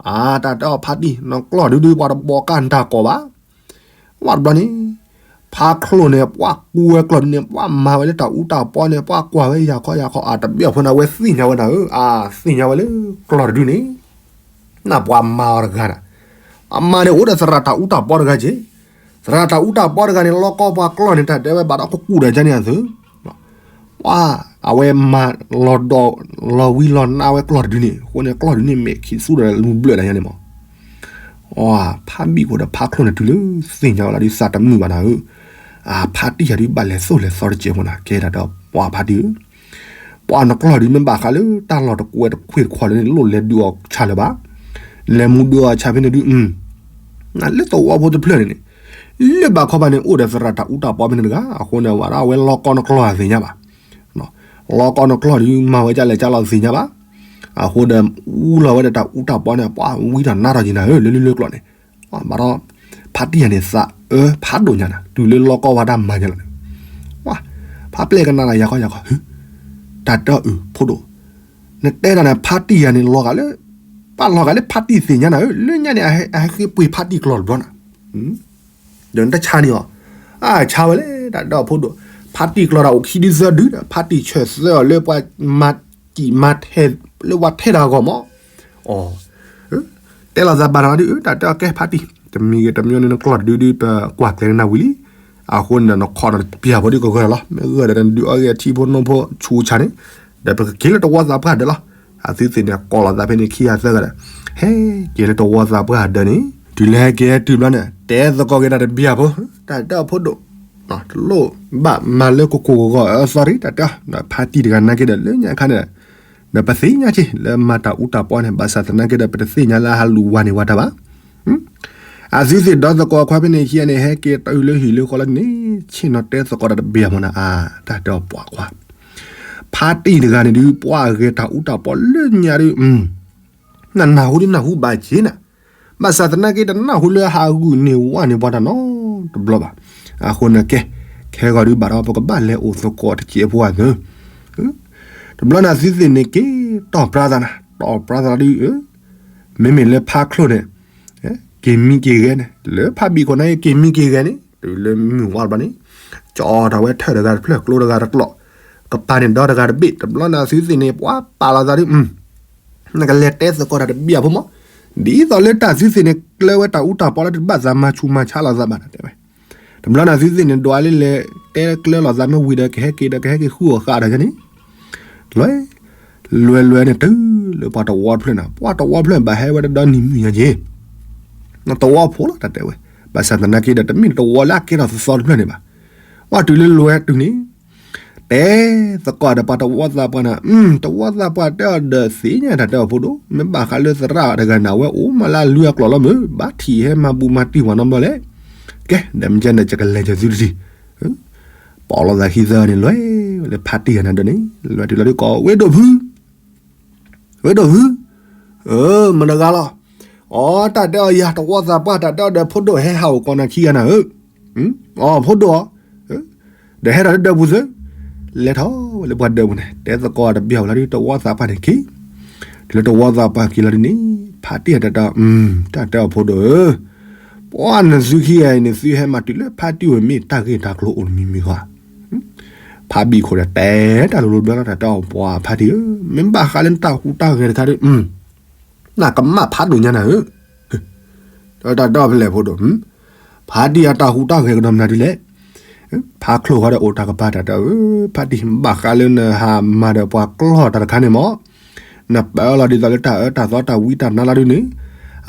အါ တၢ်တဲအီၤဖါတံၢ် နကျီၢ်ဒုဒု ပှၤတဘီကၢ်နတၢ်ကိာ်ဘၣ် ဝဲတဘျီန့ၣ်, ဖါချိၣ်န့ၣ် ပှၤကူဝဲကျီၢ်ဒုန့ၣ် ပှၤမၤဝဲလၢတၢ်အူတၢ်ပီန့ၣ် ပှၤကွၢ်ဝဲယၤခီယၤခီ အတဘ့ၣ်အီၤဖိန့ၣ် အဝဲသ့ၣ်ညါဝဲနၤဧၢ, အသ့ၣ်ညါဝဲလၢကျီၢ်တဒုန့ၣ်, နပှၤမၤအီၤတဂၤနၤ, အမၤန့ၣ်အိၣ်ဒီးသရၣ်တၢ်အူတၢ်ပီတဂၤက့ၤ, သရၣ်တၢ်အူတၢ်ပီတဂၤန့ၣ် လီၤကီၢ်ပှၤကျီၢ်န့ၣ် တၢ်ဒဲးဝဲဘၣ်ဒီးကကူၣ်ဒီးကန့ၣ်အသု ပှၤ အဝဲမၤလီၤဒီး လီၤဝံလီၤနါဝဲကျီၢ်တဒုန့ၣ် အဃိန့ၣ် ကျီၢ်ဒုန့ၣ် မဲာ်ခံးသူဒီးလူၤဘျၢၣ်ဒီးညါန့ၣ်မး, ဖါဘံၣ်ခိၣ်ဒီးဖါချိၣ်န့ၣ် တုၤလၢသ့ၣ်ညါဝဲလီၤဒုး သးတမုာ်ဘၣ်နၤဧၢ, အဖါတံၢ်ယၤဒုး ဘၣ်လဲၤသိၣ်လဲၤသီတစဲးဖိနၤ ကဲဒၣ်ဒီး ပှၤဖါတံၢ်ဧၢ ပှၤနကျီၢ်ဒုး မ့ၢ်ဘၣ်ဃးလၢတၢ်လီၢ်တကွဲတခွ့တခွါလၢန့ၣ် လိၣ်လဲၤဒုးအီၣ်ဆၣ်လၢၤဘၣ်, လဲၤမူဒုးအီၣ်ဆၣ်ဖဲန့ၣ်ဒုး, လၢသဝီဖိတဖျၢၣ်န့ၣ်န့ၣ် လၢဘၣ်ခီဘၣ်န့ၣ် အိၣ်ဒီးသရၣ်တၢ်အူတၢ်ပီဖဲန့ၣ်တဂၤ အဃိန့ၣ် ဝဲဒၣ်အဝဲလီကီနကျီၢ်တသ့ၣ်ညါဘၣ်. လီကီနကျီၢ်ဒီး မၤဝဲဒ်လဲၣ်ဒ်လဲၣ်သ့ၣ်ညါဘၣ်. အဃိဒီး အူလီၤဝဲဒီးတၢ်အူတၢ်ပီန့ၣ် ပှၤဝံထီၣ်နါထီၣ်က့ၤနၤဧၢ လၢလၢလၢကျိာ်န့ၣ်. ဘၣ်ဒီး ဖါတံၢ်ယၤန့ၣ် သးအၢဖးဒိၣ်ညါနၤ တုၤလၢလီကီဝဲဒၣ်မၤညါလီၤန့ၣ်. ဖါပျဲၢ်ကနၣ်ဒီးယၤခီယၤခီ, တၢ်တဲအီၤအုးဖိဒိၣ်, နတဲတၢ်န့ၣ် ဖါတံၢ်ယၤန့ၣ် လီၤဂာ်လၢ, ပာ်လီၤဂာ်လၢဖါတံၢ်သ့ၣ်ညါနၤဧၢ, လၢညါန့ၣ် အဟဲဃ့ပှ့ၤဖါတံၢ်ကျီၢ်တဘျီနၤ ဒီးနတဆါန့ၢ်အီၤ, အါဆါဝဲလဲၣ် တၢ်တဲအီၤဖိဒိၣ်, ဖါတံၢ်ကျီၢ်တၢ်အိၣ်ခံဒုသၢဒုဒီး ဖါတံၢ်ဆၢၣ်သၢအီၤလၢပှၤမၤတံၢ်မၤထဲးလၢပှၤထဲတၢ်အဂီၢ်မး, အ တဲလီၤသးဘၣ်နၤဒု တၢ်တဲအီၤကဲဖါတံၢ်, တမံၤဂ့ၤတမံၤန့ၣ် နကျီၢ်တဒုဒု ပကွၢ်ကျဲၤနၤဝံၤလံ, အဃိန့ၣ်ဒီး နခီၣ်နတပျၢ်ဖိဒုကဂၢၢ်လီၤ, မ့ၢ်ဂၢၢ်ဒီးနဒုးအီၣ်ဂ့ၤအထံဖိနီၢ်ဖိဆူးဆါန့ၣ်, ဒီးပကက့ၤလၢတဝီသးပှၢ်ဒၢးလီၤ. အသုသ့ၣ်န့ၣ် ကိးလီၤသးဖဲန့ၣ်ခံဂၤသၢဂၤဒီး, ဟဲက့ၤလၢတဝီသးပှၢ်ဒၢးန့ၣ်, တုၤလၢဟဲက့ၤတုၤဘျီန့ၣ် တဲသကိးက့ၤတၢ်တဘျီဖိ, တၢ်တဲအီၤဖိဒိၣ်, တလိၣ်ဘၣ်မၤလၢကကိၢ်ကဂီၤအၢသီရံ တၢ်တဲအီၤ, ဒီးဖါတံၢ်တဂၤနာ်က့ဒီးလၢညါခါန့ၣ် ဒီးပသ့ၣ်ညါက့ၤ လၢမၤတၢ်အူတၢ်ပီန့ၣ် ဘၣ်ဆၣ်သနာ်က့ဒီး ပတသ့ၣ်ညါလၢအဟးလူၤဝါန့ၢ်ဝဲတၢ်ဘၣ်. အသုသ့ၣ်ဒီသကိးခွါဖဲန့ၣ်ခံဂၤန့ၣ် ဟဲက့ၤတုၤလၢဟံၣ်လၢဃီလီၤန့ၣ်, ဆ့ၣ်နီၤတဲသကိးတၢ်တဘျီဖိန့ၣ်, အါ တၢ်တဲအီၤပှၤခွါ, ဖါတံၢ်တဂၤန့ၣ်ဒုး ပှၤအဂဲၤတၢ်အူတၢ်ပီလၢညါဒုး, နနၢ်ဟူဒုးနၢ်ဟူဘၣ်က့ၤနၤ, ဘၣ်ဆၣ်သနာ်က့တနၢ်ဟူလၢဟးဂုာ်န့ၢ်ဝါန့ၢ်ပှၤတၢ်နီတဘျီဘၣ်. အဃိန့ၣ်ကဲ, ခဲဂီၤဒုးဘၣ်ဒီး ပကဘၣ်လဲၤအိၣ်သကိးတစဲးဖိအသိး တဘျီန့ၣ်သုသ့ၣ်န့ၣ်က့ၤ တီၢ်ပြါသးနၤ, တီၢ်ပြါသးဒုး, မ့မ့ၢ်လၢဖါချိၣ်န့ၣ်, က့ၤမံက့ၤဂဲၤန့ၣ်, လၢဖါဘံၣ်ခိၣ်န့ၣ် က့ၤမံက့ၤဂဲၤန့ၣ်, တုၤလၢမုၢ်ဝါတဘျီန့ၣ်, ကၠီထီၣ်ဝဲထၢၣ်တဂၤတဖျၢၣ် ကျိတဂၤတကျိာ်, ကပၤန့ၣ်ဒီတဂၤတဘ့ၣ်, တဘျီန့ၣ်သုသ့ၣ်န့ၣ် ပှၤပာ်လီၤသးဒုး နကလဲၤတဲသကိးတၢ်တဘျီဖိမး, ဒ်သိးလၢတၢ်သုသ့ၣ်န့ၣ် ကျၢဝဲတၢ်အူတၢ်ပီလၢတဘၣ်သးမၤဆူးမၤဆါလီၤသးဘၣ်တဲဝဲ. တဘျီန့ၣ်သုသ့ၣ်န့ၣ် ဒွးလၢလဲၤတဲကျၢၤလီၤသးမ့ၢ်ဝံၤဒီး ကဟဲက့ၤဒီးကဟဲက့ၤဃုအီၣ်ဃာ်ဒီးန့ၣ်, လွဲ, လွဲလွဲန့ၣ်တုၤလၢပှၤတဝီတဖျၢၣ်န့ၣ်, ပှၤတဝီတဖျၢၣ်ဘၣ်ဟဲဝဲတဒီနံၤမုၢ်ညါက့ၤ နတဝီဖိလီၤတၢ်တဲဝဲ, ဘၣ်ဆၣ်သနာ်က့ဒီး တမ့ၢ်တဝီလၢအကဲထီၣ်သီသီတဖျၢၣ်န့ၣ်ဘၣ်. ပှၤတုၤလၢလွဲတုၤန့ၣ်, တဲသကိးဒီးပှၤတဝီသးပှၢ်န့ၣ်, တဝီသးပှၢ်တဲအီၤဒီးသ့ၣ်ညါတၢ်တဲအီၤဖိဒိၣ်, မ့ၢ်ဘၣ်ဃးလၢသရၣ်တဂၤန့ၣ် အဝဲအိၣ်မးလၢအလုၢ်အကျိၤလီၤမုၢ်, ဘၣ်ထံၣ်ဟဲမၤဘူးမၤတံၢ်ပှၤနီတဘျီလဲၣ်. ကဲ, ဒီးမ့ၢ်ကဲန့ၣ် ယကလဲၤကၢၤသုတထံၣ်, ပိာ်လိာ်သးခံသၢန့ၣ် လွဲဝဲလၢဖါတံၢ်ဂၤန့ၣ်ဒီးန့ၣ်, လွဲတုၤလီၤဒုးကိး ဝ့ၢ်ဒိၣ်ဖု ဝ့ၢ်ဒိၣ်ဖု, မတၤတဂၤလီၤ. အီ တၢ်တဲအီၤယၤ တဝီသးပှၢ် တၢ်တဲအီၤဒီးဖိဒိၣ်ဟဲဟးအိၣ်ကိးနၤခံဂၤနၤဧၢ. အီ ဖိဒိၣ်ဧၢ, ဒီးဟဲထီၣ်လၢဒၢးပူၤသု, လဲၤထီၣ်ဝဲလၢပှၤဒၢးပူၤန့ၣ် တဲသကိးတဘျီဝဲလီၤဒုး တဝီသးပှၢ်န့ၣ်က့ၤ, တုၤလၢတဝီသးပှၢ်က့ၤလီၤဒုးန့ၣ်, ဖါတံၢ်တၢ်တဲအီၤ, တၢ်တဲအီၤဖိဒိၣ်ဧၢ, ပှၤနသုခံဂၤအံၤန့ၣ် သုဟဲမၤတုၤလၢဖါတံၢ်ဝဲမ့ၢ်တၢ်ဂ့ၢ်တၢ်ကျိၤအိၣ်တမံၤမံၤဧါ. ဖါဘံၣ်ခိၣ်ဒီးတဲတၢ်လိၤလိၤဘျီလီၤ တၢ်တဲအီၤပှၤဖါတံၢ်ဧၢ, မ့ၢ်ဘၣ်ဃးလၢနတၢ်ဟူးတၢ်ဂဲၤတခါဒီး, နကမၣ်ဖးဒိၣ်ညါနၤဧၢ, တၢ်တဲအီၤဖဲလဲၣ်ဖိဒိၣ်, ဖါတံၢ်အတၢ်ဟူးတၢ်ဂဲၤကဒီးမနုၤဒ်လဲၣ်, ဖါချိၣ်ဃီဒီးအိၣ်တၢ်ကပၤ တၢ်တဲအီၤဧၢ, ဖါတံၢ် ဘၣ်ဃးလၢနဟးမၤဒီးပှၤကျီၢ်တၢ်တခါန့ၣ်မး နပၢလီၤဒ်သိးလၢတၢ်အၢတၢ်သီတၢ်ဝံတၢ်နါလီၤဒုးန့ၣ်,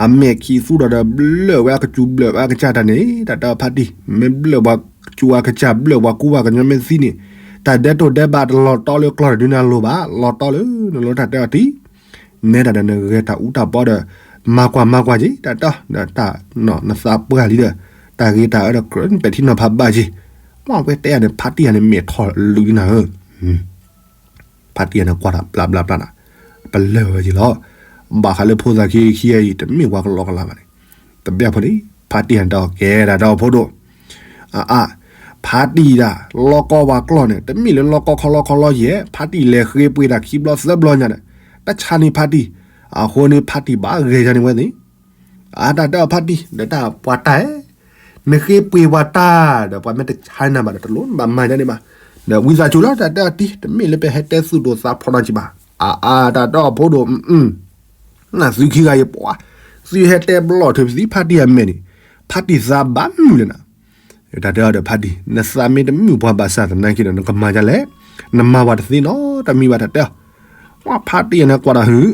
အမဲာ်ခံသူဒီးဒီးဘျၢၣ်ဝဲအကစူၤဘျၢၣ်ဝဲအကစၢ်တၢ်န့ၣ်, တၢ်တဲအီၤဖါတံၢ် မ့ၢ်ဘျၢၣ်ပှၤကစူၤအကစၢ်ဘျၢၣ်ပှၤကူပှၤကညီမ့ၢ်သံန့ၣ်, တၢ်ဒဲးတိၢ်ဒဲးဘးတလီၤတီလၢကျီၢ်တဒုန့ၣ်အလိၤဘၣ်, လီၤတီလၢနလိတၢ်တဲအီၤတံၢ် နဲဒၣ်ဒီးနဂဲၤတၢ်အူတၢ်ပီဒီး, မၤကွၢ်မၤကွၢ်က့ၤ တၢ်တဲအီၤ, ဒီးတၢ်နသးပှၢ်လံဒီး, တၢ်ဂ့ၤတၢ်အၢဒီးကြၢးပဲာ်ထံနီၤဖးဘၣ်က့ၤ, မ့ၢ်ဝဲတဲအီၤန့ၣ် ဖါတံၢ်ယၤန့ၣ်မဲာ်ထီၣ်လုၢ်နၤဧၢ ဖါတံၢ်ယၤန့ၣ်ကွၢ်တၢ်ဘျါဘျါဘျါနၤ, ပလၢၢ်ဝဲက့ၤလီၤ, ဘၣ်ဃးလၢဖိသၣ်ခံခံဂၤအံၤ တမ့ၢ်ပှၤကလီကလီဘၣ်န့ၣ်, တဘျီဖိန့ၣ် ဖါတံၢ်ယၤန့ၣ်တဲအီၤကဲဒၣ်ဒီးဖိဒိၣ်, အါအါ, ဖါတံၢ်တၢ် လီကီဝဲကျီၢ်န့ၣ် တမ့ၢ်လၢလီကီခီလီခီလီယဲၢ်, ဖါတံၢ်လဲၤဃ့ပှ့ၤတၢ်ခံဘျီသၢဘျီညါဒီး, တၢ်ဆါန့ၢ်ဖါတံၢ်, အဃိန့ၣ်ဖါတံၢ်ဘၣ်ဂဲၤယၤန့ၣ်ဝဲန့ၣ် အါ တၢ်တဲအီၤဖါတံၢ် ဒီးတၢ်ပှၤတၢ်ဧၢ, နဃ့ပှ့ၤပှၤတၢ် ဒီးပှၤမ့ၢ်တဆါနၤဘၣ်ဒီး တလိၣ်နဘၣ်မၤယၤန့ၣ်ဘၣ်, ဒီးဝံသးစူၤလီၤ တၢ်တဲအီၤတံၢ် တမ့ၢ်လၢပဟဲတဲသူၣ်ဒိၣ်သးဖျိးနီတစဲးဘၣ်, အါအါ တၢ်တဲအီၤဖိဒိၣ်, နသုခံဂၤအံၤပှၤ, သုဟဲတဲဘျီၣ်ထုးပသံဖါတံၢ်အမဲာ်န့ၣ်, ဖါတံၢ်သးဘၣ်မုာ်လၢနၤ တၢ်တဲအီၤဒီးဖါတံၢ် နသးမ့ၢ်တမုာ်ပှၤဘၣ်ဆၣ်သနာ်က့ဒီး နကမၤဒ်လဲၣ်, နမၤပှၤတသ့နီတမံၤဘၣ် တၢ်တဲအီၤ, ပှၤဖါတံၢ်ယၤန့ၣ်ကွၢ်တၢ်ဟုး,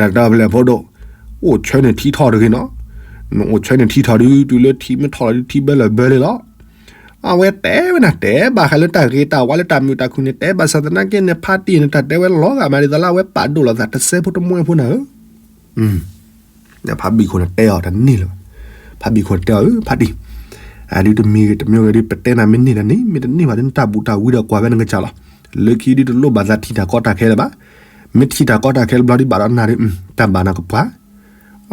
တၢ်တဲအီၤဖဲလဲၣ်ဖိဒိၣ်, အိၣ်ဆၢန့ၣ်ထံထီၣ်တဂ့ၤနီၤ, နအိၣ်ဆၢန့ၣ်ထံထီၣ်ဒုး တုၤလၢထံမ့ၢ်ထီၣ်လီၤဒုး ထံဘၢလၢၤဘၢလၢလီၤ အဝဲတဲဝဲနၤ တဲဘၣ်ဃးလၢတၢ်ဂ့ၤတၢ်ဝါလၢတၢ်မုာ်တၢ်ခုၣ်န့ၣ် တဲဘၣ်ဆၣ်သနာ်က့န့ၣ် ဖါတံၢ်န့ၣ် တၢ်တဲဝဲလီၤဂာ်မးဒ်သိးလၢအဝဲပာ်ဒိၣ်လိာ်သးတစဲးဖိတမှဲဖိနၤဧၢ, ဖါဘံၣ်ခိၣ်န့ၣ်တဲအီၤတန့ၢ်လၢၤဘၣ်, ဖါဘံၣ်ခိၣ်တဲအီၤ ဖါတံၢ်, အဒုတမ့ၢ်ဂ့ၤတမ့ၢ်ဂ့ၤဒု ပတဲနၤမ့ၢ်န့ၢ်နၤန့ၣ် မ့ၢ်တန့ၢ်ဘၣ်ဒု နတၢ်ဘူးတၢ်ဝံဒီးကွၢ်ဝဲနကစၢ်လီၤ. လၢခံဒုတလိၣ်ဘၣ်သးထံၣ်တၢ်ကီတၢ်ခဲလၢၤဘၣ်. မ့ၢ်ထံၣ်တၢ်ကီတၢ်ခဲလၢၤဘျီဒု ဘၣ်ဒီးနၤဒု တၢ်ဘၣ်နၤကပှၢ်.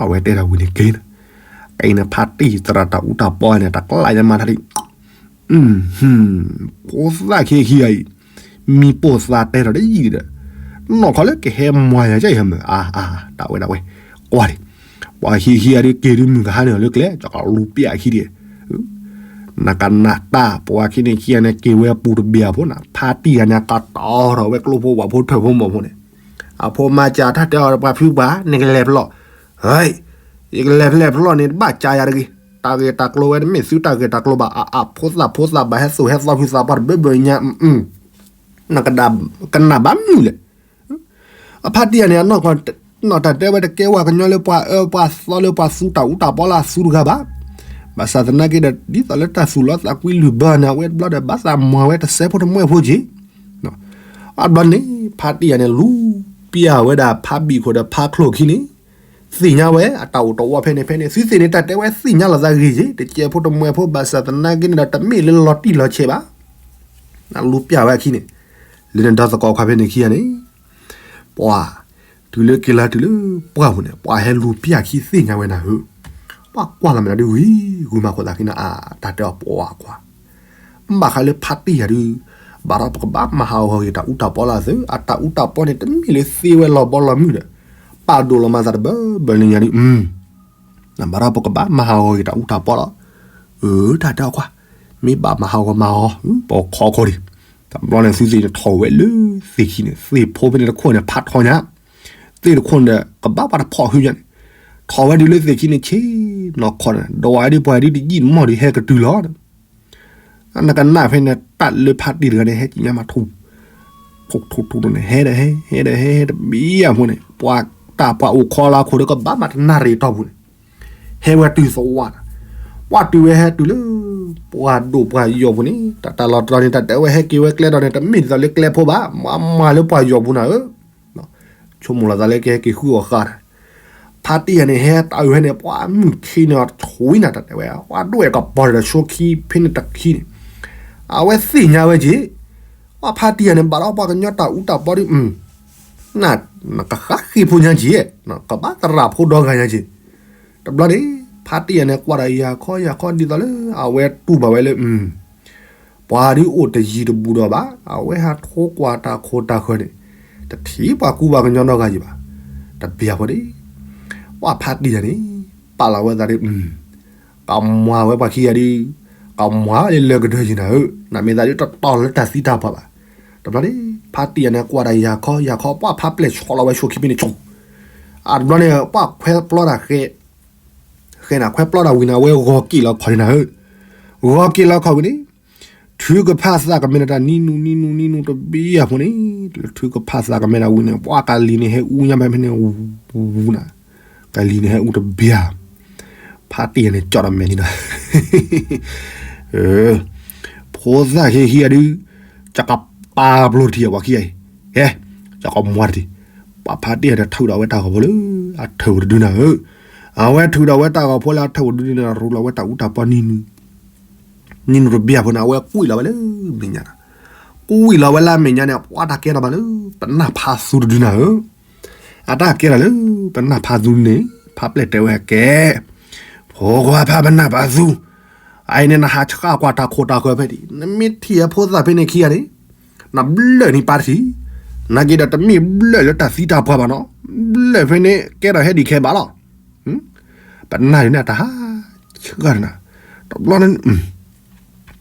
အဝဲတဲဒၣ်ဝံၤန့ၣ်က့ၤနၤ, က့ၤနၤဖါတံၢ်သရၣ်တၢ်အူတၢ်ပီန့ၣ် တကျါညါမးထါဒံး ဖိသၣ်ခံခံဂၤအံၤ မံၤပိာ်သးတဲထီၣ်တယံာ်ဒီး နီၢ်ခီလၢကဟဲမၤယၤကဲအံၤဟဲမၢ် အါ အါ ဒၣ်ဝဲဒၣ်ဝဲ ကွၢ်ဒံး, ပှၤခံခံဂၤဒုးက့ၤဒုးမုၢ်ကဟါန့ၣ်လၢကျဲ ကလူၤပျၢ်ခံဒံး, နကနၣ်တၢ် ပှၤခံန့ၣ်ခံဂၤန့ၣ် က့ၤဝဲပူၤတဘ့ၣ်အဖိန့ၣ် ဖါတံၢ်ဂၤန့ၣ် ကတီၤထီၣ်ဝဲကျိဖိဝၣ်ဖိထၢၣ်ဖိမီၢ်ဖိန့ၣ်, အဖိမၤစၢ်ထီၣ်တဲအီၤပှၤဖုပှၤ နကလဲၤဖျီၣ် ယကလဲၤဖဲလဲၣ်ဖျီၣ်န့ၣ် တဘၣ်ကါယၤတဂ့ၤ. တၢ်ဂ့ၢ်တၢ်ကျိၤဝဲတမ့ၢ်သုတၢ်ဂ့ၢ်တၢ်ကျိၤဘၣ် အအဖိသၣ်ဖိသၣ်ဘၣ် ဟဲသိၣ်ဟဲသီဖုသးပှၢ်တဘၢဘၢညါ, နကနၣ်ဘၣ်မုာ်လဲၣ်. အဖါတံၢ်ယၤန့ၣ် အနီၢ်ကီၢ် နီၢ်တၢ်တဲဝဲတကဲဝဲကညီလၢပှၤအၢပှၤသီလၢပှၤသူတၢ်အူတၢ်ပီလၢ အသူတဂၤဘၣ်. ဘၣ်ဆၣ်သနာ်က့ဒီး ဒ်သိးလၢတၢ်သူၣ်လီသးကွံလုၢ်ဘၢန့ၣ် အဝဲတဘျီဒီး ဘၣ်သးမၤဝဲတစဲးဖိတမှဲဖိက့ၤ အဘျီန့ၣ် ဖါတံၢ်ယၤန့ၣ်လူၤပျၢ်ဝဲဒၣ်ဖါဘံၣ်ခိၣ်ဒီးဖါချိၣ်ခံန့ၣ် သ့ၣ်ညါဝဲအတၢ်အိၣ်တဝီဖဲန့ၣ်ဖဲန့ၣ် သုသ့ၣ်န့ၣ် တၢ်တဲဝဲသ့ၣ်ညါလီၤသးဂ့ၤက့ၤ တစဲးဖိတမှဲဖိ ဘၣ်ဆၣ်သနာ်က့န့ၣ်ဒီး တမ့ၢ်လၢလီၤတံၢ်လီၤဆဲးဘၣ်. လူၤပျၢ်ဝဲအခံန့ၣ် လၢနဒီသကိးခွါဖဲန့ၣ်ခံဂၤန့ၣ် ပှၤ တုၤလၢက့ၤလီၤတုၤလၢပှၢ်ပူၤန့ၣ် ပှၤဟဲလူၤပျၢ်ခံသ့ၣ်ညါဝဲနၤဧၢ, ပှၤကွၢ်လီၤမ့ၢ်နၤဒုးဝံၤ ဂုာ်မၤခိၣ်သးခံနၤ အတၢ်တဲအီၤပှၤကွၢ် ဘၣ်ဃးလၢဖါတံၢ်ယၤဒုး ဘၣ်ဒီးပကဘၣ်မၤဟးဂီၤက့ၤတၢ်အူတၢ်ပီလၢအသု အတၢ်အူတၢ်ပီန့ၣ် တမ့ၢ်လၢသ့ဝဲလီၤဘီလီၤမုၢ်ဒီး ပာ်ဒိၣ်လီၤမၤသးတဘၢဘၢလၢညါဒုး ဘၣ်ဒီးပကဘၣ်မၤဟးဂီၤက့ၤတၢ်အူတၢ်ပီလီၤ. အၢ တၢ်တဲအီၤကွၢ်, မ့ၢ်ဘၣ်မၤဟးဂီၤမၤအီၤ ပကခီခီဒံး, တဘျီန့ၣ်သုသ့ၣ်န့ၣ်ထီၣ်ဝဲလၢသ့ၣ်ခံန့ၣ် သ့ၣ်ဖိဖဲန့ၣ်တခိၣ်န့ၣ် ဖးထီညါ, သ့ၣ်တခိၣ်န့ၣ်ဒီး ကဘၣ်ပှၤတဖီၣ်ဟုညါန့ၣ်, ထီၣ်ဝဲဒုးလၢသ့ၣ်ခံန့ၣ် ဆ့ၣ်နီၤခီန့ၣ် ဒီးဝဲဒုးပှၤဒုးတယံာ်မီၢ်ဒုးဟဲကတုၤလီၤ နကနၣ်ဖဲန့ၣ် တၢ်လၢဖါတံၢ်တဂၤန့ၣ် ဟဲက့ၤညါမးထူၣ်, ထူၣ်ထူၣ်ထူၣ်န့ၣ် ဟဲဒီးဟဲ ဟဲဒီးဟဲတဘျီအံၤအဖိန့ၣ် ပှၤတၢ်ပှၤအိၣ်ခီလၢအခိၣ်ဒီးကဘၣ်မးတနၣ်ရံၣ်တီၢ်ပူၤန့ၣ် ဟဲဝဲတုၤသဝီန့ၣ်, ပှၤတုၤဝဲဟဲတုၤလၢ ပှၤဒိၣ်ပှၤယီၤပူၤန့ၣ် တၢ်တၢ်လီၤတတီၤန့ၣ် တၢ်တဲဝဲဟဲက့ၤဝဲကျဲဒီးန့ၣ် တမ့ၢ်ဒ်သိးလၢကျဲဖိဘၣ် မၤမၤလၢပှၤယီၤပူၤနၤဧၢ ဆိကမိၣ်လီၤသးလၢကဟဲက့ၤဃုအီၤဃာ်တၢ်, ဖါတံၢ်ယၤန့ၣ် ဟဲတၢ်အုးဟဲန့ၣ် ပှၤမုၢ်ခံန့ၣ်အီၤဆွံနၤ တၢ်တဲဝဲ ပှၤဒိၣ်အဲၣ်ကပီၤဒီးဆိခံဖဲန့ၣ်တခံန့ၣ်, အဝဲသ့ၣ်ညါဝဲက့ၤ, ပှၤဖါတံၢ်ယၤန့ၣ် ဘၣ်ဒီးပှၤကညီတၢ်အူတၢ်ပီဒုး နကဃၣ်ဃ့ၢ်ဖိညါက့ၤ, ကဘၣ်သရၣ်ဖိဒီဂၤညါက့ၤ, တဘျီန့ၣ် ဖါတံၢ်ယၤန့ၣ် ကွၢ်ဒီးယၤခီယၤခီဒ်သိးလၢ အဝဲတူၢ်ဘၣ်ဝဲလၢ ပှၤဒုးအိၣ်တယံၤတဘူးဒီးဘၣ် အဝဲဟးထိကွၢ်တၢ်ခိၣ်တၢ်ဃၢၤန့ၣ် တထံၣ်ပှၤကူပှၤကညီနီတဂၤယံၤဘၣ်, တဘျီဖိန့ၣ် ပှၤဖါတံၢ်ယၤန့ၣ် ပာ်လီၤဝဲသးဒ် ကမၤဝဲပှၤခံဂၤဒုး ကမၤလၢလၢကဒၢယံၤနၤဧၢ, နမ့ၢ်သးဒုးတတီၤလၢတၢ်သံတၢ်ပှၢ်ဘၣ်, တဘျီန့ၣ် ဖါတံၢ်ယၤန့ၣ် ကွၢ်ဒီးယၤခီယၤခီ ပှၤဖါပျဲၢ်ဆီလီၤဝဲဆိခံဖဲန့ၣ်ဆိ, အတဘျီန့ၣ် ပှၤခွဲပျီတၢ်ဃဲ ဃဲနၤခွဲပျီတၢ်ဝံၤန့ၣ် အဝဲဂီၤက့ၤလီၤခီၣ်န့ၣ်နၤဧၢ, ဂီၤက့ၤလီၤခီၣ်ဝံၤန့ၣ် ထုကဖၣ်သးကမဲတၢ်နံၤနူနံၤနူနံၤနူတဘျီအဖိန့ၣ်, လၢထုကဖၣ်သးကမဲတၢ်ဝံၤန့ၣ် ပှၤကလံၤန့ၣ်ဟဲအူညါဘၣ်ဖဲန့ၣ် ဝူနၤ, ကလံၤန့ၣ်ဟဲအူတဘျီ, ဖါတံၢ်ယၤန့ၣ် ကၠီၣ်တမဲာ်န့ၣ်ဒီး ဖိသၣ်ခံခံဂၤဒုး ကကပာ်ပျိတထံၣ်အပှၤခံဂၤအံၤ, ကဲ, ကကမွၤတထံၣ်, ပှၤဖါတံၢ်ယၤန့ၣ် ထုးဒီးဝဲတၢ်ဂီၤဖိလၢ အထၢၣ်ပူၤတဒုနၤဧၢ, အဝဲထုးဒီးဝဲတၢ်ဂီၤဖိလၢအထၢၣ်ပူၤတဒုန့ၣ် ရူးလီၤဝဲတၢ်အူတၢ်ပီနံၤနူ နံၤနူတဘျီဖိန့ၣ် အဝဲကွံာ်လီၤဝဲလၢမဲာ်ညါနၤ, ကွံာ်လီၤဝဲလၢမဲာ်ညါန့ၣ် ပှၤတၢ်ကဲထီၣ်ဘၣ်လၢ ပနၢ်ဖးသူတဒုနၤဧၢ, အတၢ်ကဲထီၣ်လၢ ပနၢ်ဖးသူန့ၣ် ဖါပျဲၢ်တဲဝဲကဲ, ဖိခွါဖါပနၢ်ဖးသူ, အအံၤန့ၣ် နဟးဆှၣ်ကွၢ်တၢ်ခိၣ်တၢ်ဃၢၤဖဲဒၣ်, နမ့ၢ်ထံၣ်အဖိသၣ်ဖဲန့ၣ်ခံဂၤန့ၣ်, နဘျၢၣ်န့ၢ်ပၢ်တထံၣ်, နာ်က့ဒီးတမ့ၢ်ဘျၢၣ်လၢတၢ်သံတၢ်ပှၢ်ဘၣ်နီၤ, ဘျၢၣ်ဖဲန့ၣ် ကဲထီၣ်ဟဲဒံးခဲဘၣ်လီၤ ပနၢ်ဒုးန့ၣ် တၢ်ဟးဆှၣ်နၤ, တဘျီန့ၣ်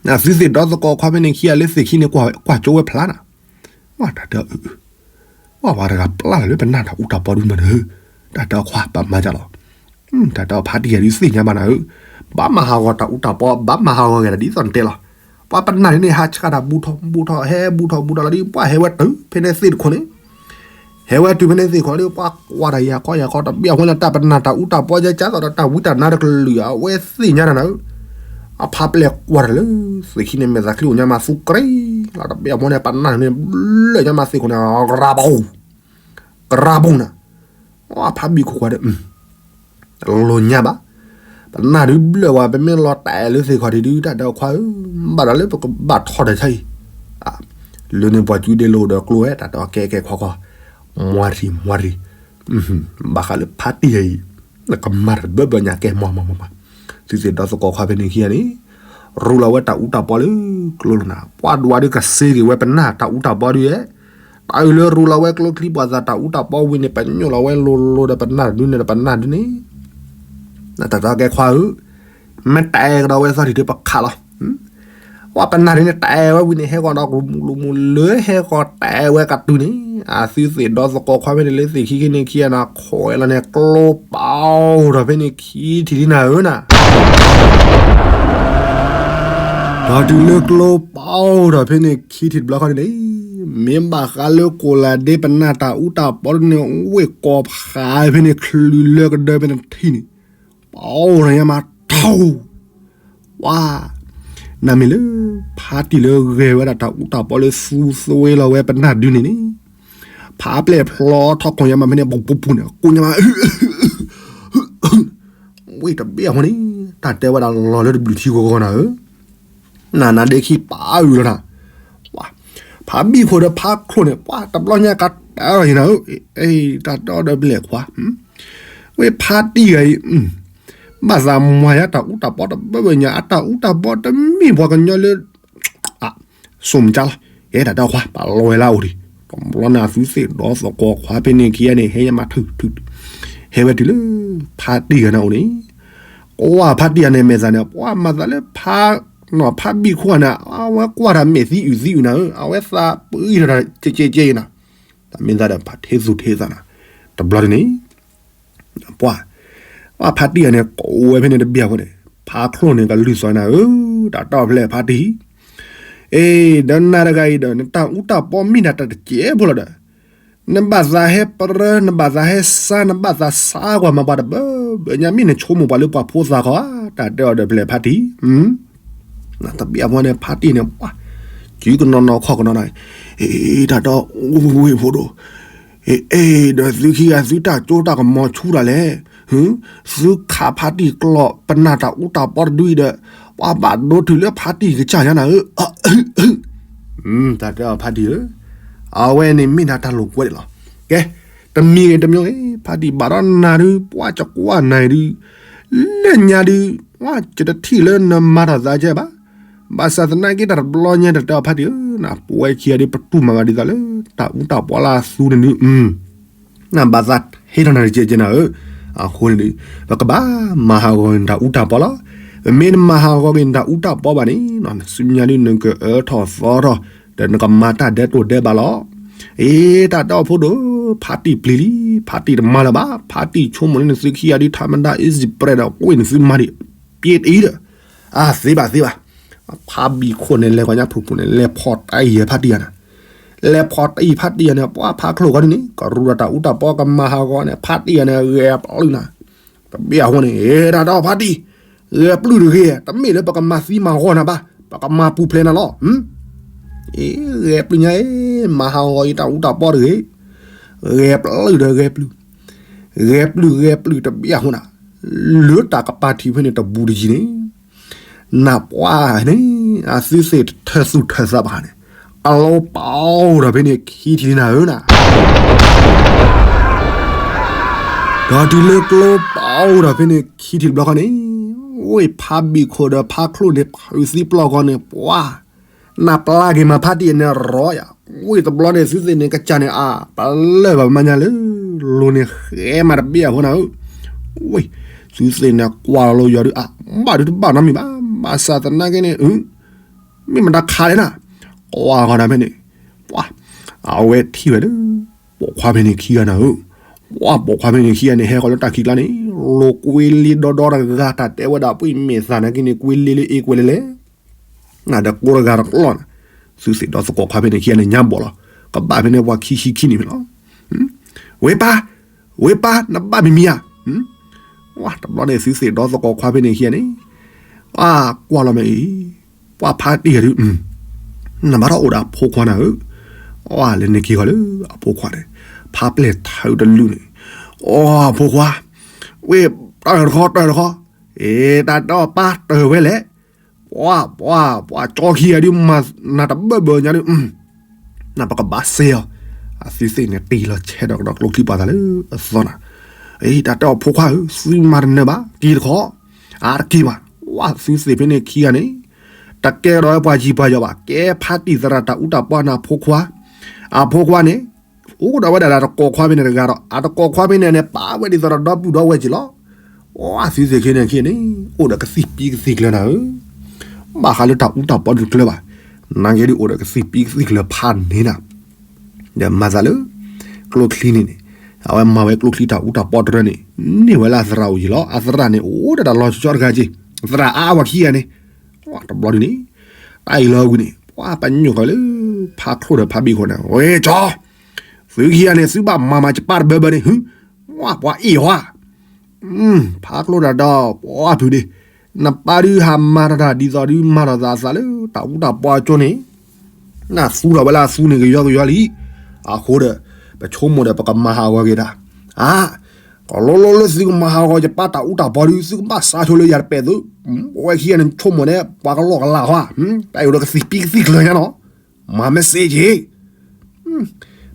နသုသ့ၣ်ဒီသကိးခွါဖဲန့ၣ်ခံဂၤလၢသ့ၣ်ခံန့ၣ် ကွၢ်ကၠိဝဲဖျါနၤ, တၢ်တဲအီၤ, ပှၤပှၤတဂၤပျၢ်လီၤလၢပနၢ်တၢ်အူတၢ်ပီဒုမးနၤဧၢ, တၢ်တဲအီၤခွါ ပမၤဒ်လဲၣ်, တၢ်တဲအီၤဖါတံၢ်ယၤဒုးသ့ၣ်ညါဘၣ်နၤဧၢ, ဘၣ်မၤဟးဂီၤတၢ်အူတၢ်ပီ ဘၣ်မၤဟးဂီၤဂ့ၤဒီးဒ်သိးနတဲလီၤ, ပှၤပနၢ်ဒုးန့ၣ် ဟးဆှၣ်တၢ်ဘူးထီၣ်ဘူးထီၣ် ဟဲဘူးထီၣ်ဘူးထီၣ်လီၤဒုး ပှၤဟဲဝဲတုၤဖဲန့ၣ်သ့ၣ်တခိၣ်န့ၣ် ဟဲဝဲတုၤဖဲန့ၣ်သ့ၣ်တခိၣ်ဒီး ပှၤကွၢ်တၢ်ယၤခီယၤခီတဘျီအဃိန့ၣ် တၢ်ပနၢ်တၢ်အူတၢ်ပီယါကၢ်သိးဒီးတၢ်ဝံတၢ်နါတကလုာ် အဝဲသ့ၣ်ညါနၤနၤဧၢ, အဖါပျဲၢ်ကွၢ်တၢ်လၢ သ့ၣ်ခံန့ၣ်မဲာ်သးချံအိၣ်ညါမးသူကရံလီၤ တဘျီအဃိန့ၣ် ပနၢ်န့ၣ် ဘျၢၣ်ညါမးသ့ၣ်ခိၣ်န့ၣ် ကရၤဘိ ကရၤဘိနၤ, အဖါဘံၣ်ခိၣ်ခွါဒီး လိာ်ညါဘၣ်, ပ ပနၢ်ဒုဘျၢၣ်ဝဲ ပမ့ၢ်လီၤတဲာ်လၢသ့ၣ်ခီၣ်ထံးဒု တၢ်တဲအီၤခွါဧၢ, ဘၣ်ဒီးလၢပကဘၣ်ထီၣ်ဒီးဆါအံၤ, လၢန့ၣ်ပှၤကၠူဒ့လိာ်ဒီးကျိဝဲ တၢ်တဲအီၤကဲကဲခွါခွါ, မွၤထံးမွၤထံး, ဘၣ်ဃးလၢဖါတံၢ်အံၤ, နကမၤတဘၢဘၢညါကဲမၤမၤမၤမၤ, သုသ့ၣ်ဒီသကိးခွါဖဲန့ၣ်ခံဂၤန့ၣ်, ရူလီၤဝဲတၢ်အူတၢ်ပီလၢကျိလီၤနၤ, ပှၤဒွးဒုကစ့က့ၤဝဲပနၢ်တၢ်အူတၢ်ပီဒုဧဲ, တၢ်အုးလၢရူလီၤဝဲကျိချံပှၤသးတၢ်အူတၢ်ပီဝံၤန့ၣ် ပညိၣ်လီၤဝဲလိၤလိၤဒီးပနၢ်တဒုန့ၣ်ဒီးပနၢ်ဒုန့ၣ်, နတၢ်တဲကဲခွါဧၢ, မ့ၢ်တဲကဒီးဝဲသီၣ်ထံးဒုပခးလီၤ ပှၤပနၢ်ဒုန့ၣ်တဲဝဲဝံၤန့ၣ် ဟဲကီဒီးကလူၤမူးလူၤမူးလၢဟဲကီတဲဝဲကတုၤန့ၣ်, အသုသ့ၣ်ဒီသကိးခွါဖဲန့ၣ်လၢသ့ၣ်ခံက့ၤန့ၣ်ခံဂၤနၤ ခိးဝဲလီၤန့ၣ် ကျိပာ်အိၣ်ထီၣ်ဖဲန့ၣ်ခံထံၣ်ဒ်နၤဧၢနၤ ဒီးတုၤလၢကျိပာ်အိၣ်ထီၣ်ဖဲန့ၣ်ခံထံၣ်တဘျီဃီန့ၣ်န့ၣ်, မ့ၢ်ဘၣ်ဃးလၢကိးလးဒ့ပနၢ်တၢ်အူတၢ်ပီဒ်န့ၣ် ဝ့ၢ်ကိးဖးဖဲန့ၣ် ချုးလၢကဒၢဖဲန့ၣ်ထံၣ်န့ၣ်, ပာ်အိၣ်ထီၣ်ညါမးထီၣ် ဝါ, နမ့ၢ်လၢ ဖါတံၢ်လၢဂဲၤဝဲဒၣ်တၢ်အူတၢ်ပီလၢသူသွ့လီၤဝဲပနၢ်ဒုန့ၣ်န့ၣ်, ဖးပျဲၢ်ဖျီထီၣ်ခိၣ်ညါမးဖဲန့ၣ် ပူၤပူၤပူၤန့ၣ် ကိးညါမး ဝ့ၢ်တဘ့ၣ်အဃိန့ၣ်, တၢ်တဲဝဲဒၣ်လီၤလၢတဘျုးထံဂီၤဂီၤနၤဧၢ, နနါဒ့ခံပာ်အုးလီၤနၤ, ဖးဘံၣ်ခိၣ်ဒီးဖးချိၣ်န့ၣ် ပှၤတဘျီညါကတဲအီၤယနၤဧၢ, တၢ်တဲအီၤဒီးဘျဲၣ်ခွါ, ဝ့ၢ်ဖါတံၢ်ဂၤအံၤ, ဘၣ်သးမၤယါတၢ်အူတၢ်ပီတဘၢဘၢညါ အတၢ်အူတၢ်ပီတမ့ၢ်ပှၤကညီလၢ စိၢ်မကၢ်လီၤ, အဲၣ်တၢ်တဲခွါ ပာ်လီၤဝဲလၢအအိၣ်ဒံး, တဘျီန့ၣ်အသုသ့ၣ်ဒီသကိးခွါဖဲန့ၣ်ခံဂၤန့ၣ် ဟဲညါမးထုထု, ဟဲဝဲတုၤလၢ ဖါတံၢ်ဂၤန့ၣ်အိၣ်န့ၣ်, ကွၢ်ဖါတံၢ်ဂၤန့ၣ်မဲာ်သးန့ၣ် ပှၤမၤသးလၢဖါ, နီၢ်ဖါဘံၣ်ခိၣ်ဂၤန့ၣ် အဝဲကွၢ်တၢ်မဲာ်သံအုးသံအုးနၤဧၢ, အဝဲသးပှံၢ်ထီၣ်တၢ်ကဲကဲကဲနၤ, တၢ်မ့ၢ်သးဒီးဖးထ့သူၣ်ထ့သးနၤ, တဘျီန့ၣ်န့ၣ် ပှၤ, ပှၤဖါတံၢ်ဂၤန့ၣ် ကိးဝဲဖဲန့ၣ်တဘ့ၣ်အဃိန့ၣ်, ဖါချိၣ်န့ၣ်ကလုၢ်သီနၤဧၢ, တၢ်တဲဖဲလဲၣ်ဖါတံၢ်, အ့ ဒီးနၤတဂၤအံၤဒီး နတၢ်အူတၢ်ပီမ့ၢ်နၤတၢ်တကဲဖိလီၤဒီး, နဘၣ်သးဟဲပြၢ နဘၣ်သးဟဲစါ နဘၣ်သးစါကွၢ်မၤပှၤတဘၢဘၢညါ မ့ၢ်နဆိကမိၣ်ပှၤလၢပှၤဖိသၣ်ခီဧါ, တၢ်တဲအီၤဒီးဖဲလဲၣ်ဖါတံၢ် တဘ့ၣ်အဃိန့ၣ် ဖါတံၢ်န့ၣ် ပှၤ, စုကနီၤနီၤခီၣ်ကနီၤနီၤ, အ့ တၢ်တဲအီၤ ဝ့ၢ်ဖိဒိၣ်, အ့ ဒီးသုခံဂၤသုတၢ်ကၠိတၢ်ကမီၤဆူၣ်တၢ်လဲၣ်, သုခးဖါတံၢ်ကျီၢ်ပနၢ်တၢ်အူတၢ်ပီတဒုအံၤဒီး, ပှၤဘၣ်ဒိတုၤလၢဖါတံၢ်ကစၢ်ညါနၤဧၢ, တၢ်တဲအီၤဖါတံၢ်ဧၢ, အဝဲန့ၣ်မ့ၢ်နၤတၢ်လိာ်ကွဲလီၤ, ကဲ, တမံၤဂ့ၤတမံၤဂ့ၤ ဖါတံၢ်ဘၣ်ဒီးနၤဒုး ပှၤကကွၢ်နၤဒုး, လၢညါဒုး, ပှၤကတထံၣ်လၢနမၤတၢ်သးကဲဘၣ်, ဘၣ်ဆၣ်သနာ်က့တၢ်တဘျီညါတၢ်တဲအီၤဖါတံၢ်ဧၢ, နပဝဲခံဂၤဒုး ပတူၢ်မၤဂၤဒ်သိးလၢ တၢ်အူတၢ်ပီလၢအသူန့ၣ်ဒုး, နဘၣ်သးဟ့ထီၣ်နၤတကဲကဲနၤဧၢ, အဃိန့ၣ်ဒုး, ပကဘၣ်မၤဟးဂီၤနတၢ်အူတၢ်ပီလီၤ, ပမ့ၢ်နမၤဟးဂီၤက့ၤနတၢ်အူတၢ်ပီဘၣ်န့ၣ်, နစုညါဒုးနကအၢထီၣ်သီထီၣ်, ဒီးနကမၤတၢ်ဒဲးတိၢ်ဒဲးဘးလီၤ, အ့ တၢ်တဲအီၤဖိဒိၣ်, ဖါတံၢ်ပျံၤလံ, ဖါတံၢ်တမၤလၢၤဘၣ်, ဖါတံၢ်ဆိကမိၣ်လၢနသုခံဂၤဒုး ထးမတၤ easy bread ဒီး ကွ့ၢ်နသုမၤဒံး, ပျံၤတအံၤဒီး, အသ့ဘၣ်သ့ဘၣ်, ဖါဘံၣ်ခိၣ်န့ၣ်လဲၤကွၢ်ညါဖုၣ်ဖုၣ်န့ၣ် လဲၤဖီၣ်တၢ်အံၤဖါတံၢ်ဂၤန့ၣ်, လဲၤဖီၣ်တၢ်အံၤဖါတံၢ်ဂၤန့ၣ် ပှၤဖါချိၣ်ဂီၤဒုးန့ၣ် ကရူၢ်ဒီးတၢ်အူတၢ်ပီကမၤဟးဂီၤန့ၣ် ဖါတံၢ်ဂၤန့ၣ် ဂဲၤပျုၢ်နၤ, တဘ့ၣ်အဃိန့ၣ် တၢ်တဲအီၤဖါတံၢ်, ဂဲၤပျုၢ်တဂ့ၤ, တမ့ၢ်လၢပကမၤသံမၤဂီၤနၤဘၣ်, ပကမၤပူၤဖျဲးနၤလီၤ, အ့ ဂဲၤပျုၢ်ညါအ့, မၤဟးဂီၤအံၤတၢ်အူတၢ်ပီတဂ့ၤ, ဂဲၤပျုၢ်ဒီးဂဲၤပျုၢ်, ဂဲၤပျုၢ်ဂဲၤပျုၢ်တဘ့ၣ်အဃိနၤ, လၢတၢ်ကပၤထံးဖဲန့ၣ်တဘူးတယံၤန့ၣ်, နပှၢ်န့ၣ်, အသုသ့ၣ်ထၢသူၣ်ထၢသးဘၣ်န့ၣ်, အလီၤပာ်အိၣ်ဒီးဖဲန့ၣ်ခံထံၣ်နၤဧၢနၤ ဒီးတုၤလၢကျိပာ်အိၣ်ဒီးဖဲန့ၣ်ခံထံၣ်တဘျီဃီန့ၣ်, ဝ့ၢ်ဖါဘံၣ်ခိၣ်ဒီးဖါချိၣ်န့ၣ် ဖုးသံပျီၢ်ဃီန့ၣ် ပှၤ, နပျၢ်က့ၤမၤဖါတံၢ်အံၤန့ၣ်ရီယၤ, ဝ့ၢ်တဘျီန့ၣ်သုသ့ၣ်န့ၣ်ကစၢ်န့ၣ်အါ, ပလၢၢ်ဘၣ်မးညါလၢ, လိၤန့ၣ်ဃဲမးတဘ့ၣ်အဃိနၤဧၢ, ဝ့ၢ်, သုသ့ၣ်န့ၣ်ကွၢ်လီၤလၢယွၤဒုးအါ, ဘၣ်ဒုးတဘၣ်နီတမံၤဘၣ်, ဘၣ်ဆၣ်သနာ်က့န့ၣ် မ့ၢ်မတၤခးလဲၣ်နၤ, ကွၢ်ဃီၤနၤဖဲန့ၣ်, ပှၤ, အဝဲထံၣ်ဝဲလၢ, ပိာ်ခွါဖဲန့ၣ်ခံဂၤနၤဧၢ, ပှၤပိာ်ခွါဖဲန့ၣ်ခံဂၤန့ၣ် ဟဲဃီၤလၢတၢ်ခံးကျါန့ၣ်, လိၤကွ့လ့ဒီဒီတဂၤ တၢ်တဲဝဲဒၣ်ပှၤမဲာ်သၣ်နာ်က့န့ၣ် ကွ့လ့လၢအ့ကွဲလဲၣ်လဲၣ်, နဒီးကိးတဂၤတကျီၢ်နၤ, သုသ့ၣ်ဒီးသကိးခွါဖဲန့ၣ်ခံဂၤန့ၣ် ညါဘီၣ်လီၤ, ကဘၣ်ဖဲန့ၣ်ပှၤခံဆံခံနံၣ်ဖဲလီၤ, ဝ့ၢ်ပၢ်, ဝ့ၢ်ပၢ် နဘၣ်မံၤမံၤဧါ, ဝါ တဘျီန့ၣ်သုသ့ၣ်ဒီးသကိးခွါဖဲန့ၣ်ခံဂၤန့ၣ်, ဝါ ကွၢ်လီၤမ့ၢ်အံၤ, ပှၤဖါတံၢ်ဂၤဒုး, နဘၣ်ထီၣ်အိၣ်ဒီးအဖိခွါနၤဧၢ, ဝါ လဲၤနုာ်က့ၤဃီၤလၢအဖိခွါန့ၣ်, ဖးပျဲၢ်ထးတလုာ်န့ၣ်, အိ အဖိခွါ, ဝ့ၢ် တၢ်တခီ တၢ်တခီ, အ့ တၢ်တဲအီၤပၢ်တၢၢ်ဝဲလဲၣ်, ပှၤ ပှၤ ပှၤကၠီခံဂၤဒုးမၤနၤတဘၢဘၢညါဒုး, နပကဘၣ်စဲအီၤ, အသုသ့ၣ်န့ၣ်တ့ၢ်လီၤဆဲးဒီးကဒီးကျိချံပာ်သးလၢအသီနၤ, အ့ တၢ်တဲအီၤဖိခွါဧၢ သုမၤတနၢၤဘၣ် က့ၤတခီ, အါတက့ၢ်ဘၣ်, ဝဲသုသ့ၣ်ဖဲန့ၣ်ခံဂၤန့ၣ် တကဲဒီးပှၤယံၤပှၤယီၤဘၣ်, ကဲဖါတံၢ်သရၣ်တၢ်အူတၢ်ပီနၤဖိခွါ, အဖိခွါန့ၣ် အိၣ်ဒီးဝဲဒၣ်တကိးခွါဖဲန့ၣ်တဂၤဒီး အတကိးခွါဖဲန့ၣ်န့ၣ် ပာ်ဝဲဒ်သိးဒီးဒီပုၢ်ဒီဝဲၢ်က့ၤလီၤ. ဝဲသုသ့ၣ်ခံန့ၣ်ခံန့ၣ် အိၣ်ဒီးကသံၣ်ပံကသံၣ်ကျၢၤနၤဧၢ, ဘၣ်ဃးလၢတၢ်အူတၢ်ပီတကျၢၤဘၣ်, နာ်က့ဒုးအိၣ်ဒီးကသံၣ်ပံကသံၣ်ကျၢၤဖးန့ၢ်နၤ, ဒီးမၤသးလၢ ကျိချံန့ၣ်န့ၣ် အဝဲမၤဝဲကျိချံတၢ်အူတၢ်ပီတရၢန့ၣ် န့ၢ်ဝဲလၢအသရၣ်အိၣ်က့ၤလီၤ. အသရၣ်န့ၣ် အိၣ်ဒီးတၢ်လီၤဆီတဂၤက့ၤ, သရၣ်အါအါဝဲခံဂၤန့ၣ်, တဘျီဒုးန့ၣ် တၢ်အံၤလီၤဝံၤန့ၣ် ပှၤပညိၣ်ဃီလၢ ဖါချိၣ်ဒီးဖါဘံၣ်ခိၣ်န့ၣ် ဝဲကၠီ သုခံဂၤန့ၣ် သုဘၣ်မၤမၤယပၢ်တဘၢဘၢန့ၣ် ဟူ ဝဲပှၤအ့ၣ်ဟီဧါ, ဖါချိၣ်တၢ်ဒီး ပှၤဖုဒ့, နပၢ်ဒုးဟးမၤတၢ်တၢ်ဒ်သိးဒုးမၤထီၣ်သးအသးလၢတၢ်အူတၢ်ပီအကၠိန့ၣ်, နသူထီၣ်ဝဲလၢအသူန့ၣ်ကယီကယီလံ, အဃိဒီး ပဆိကမိၣ်ဒီးပကမၤဟးဂီၤက့ၤတၢ်, အါ ကလီလီလၢသုကမၤဟးဂီၤယပၢ်တၢ်အူတၢ်ပီဒုး သုကဘၣ်စးဆိလၢယၤတပဲာ်သု, ပဝဲခံဂၤန့ၣ်ဆိကမိၣ်န့ၣ် ပှၤကလီကလးဟီဧါ, တၢ်အံၤဒီးကသံၣ်ပံကသံၣ်ကျၢၤညါနီၤ, မၤမ့ၢ်စ့က့ၤ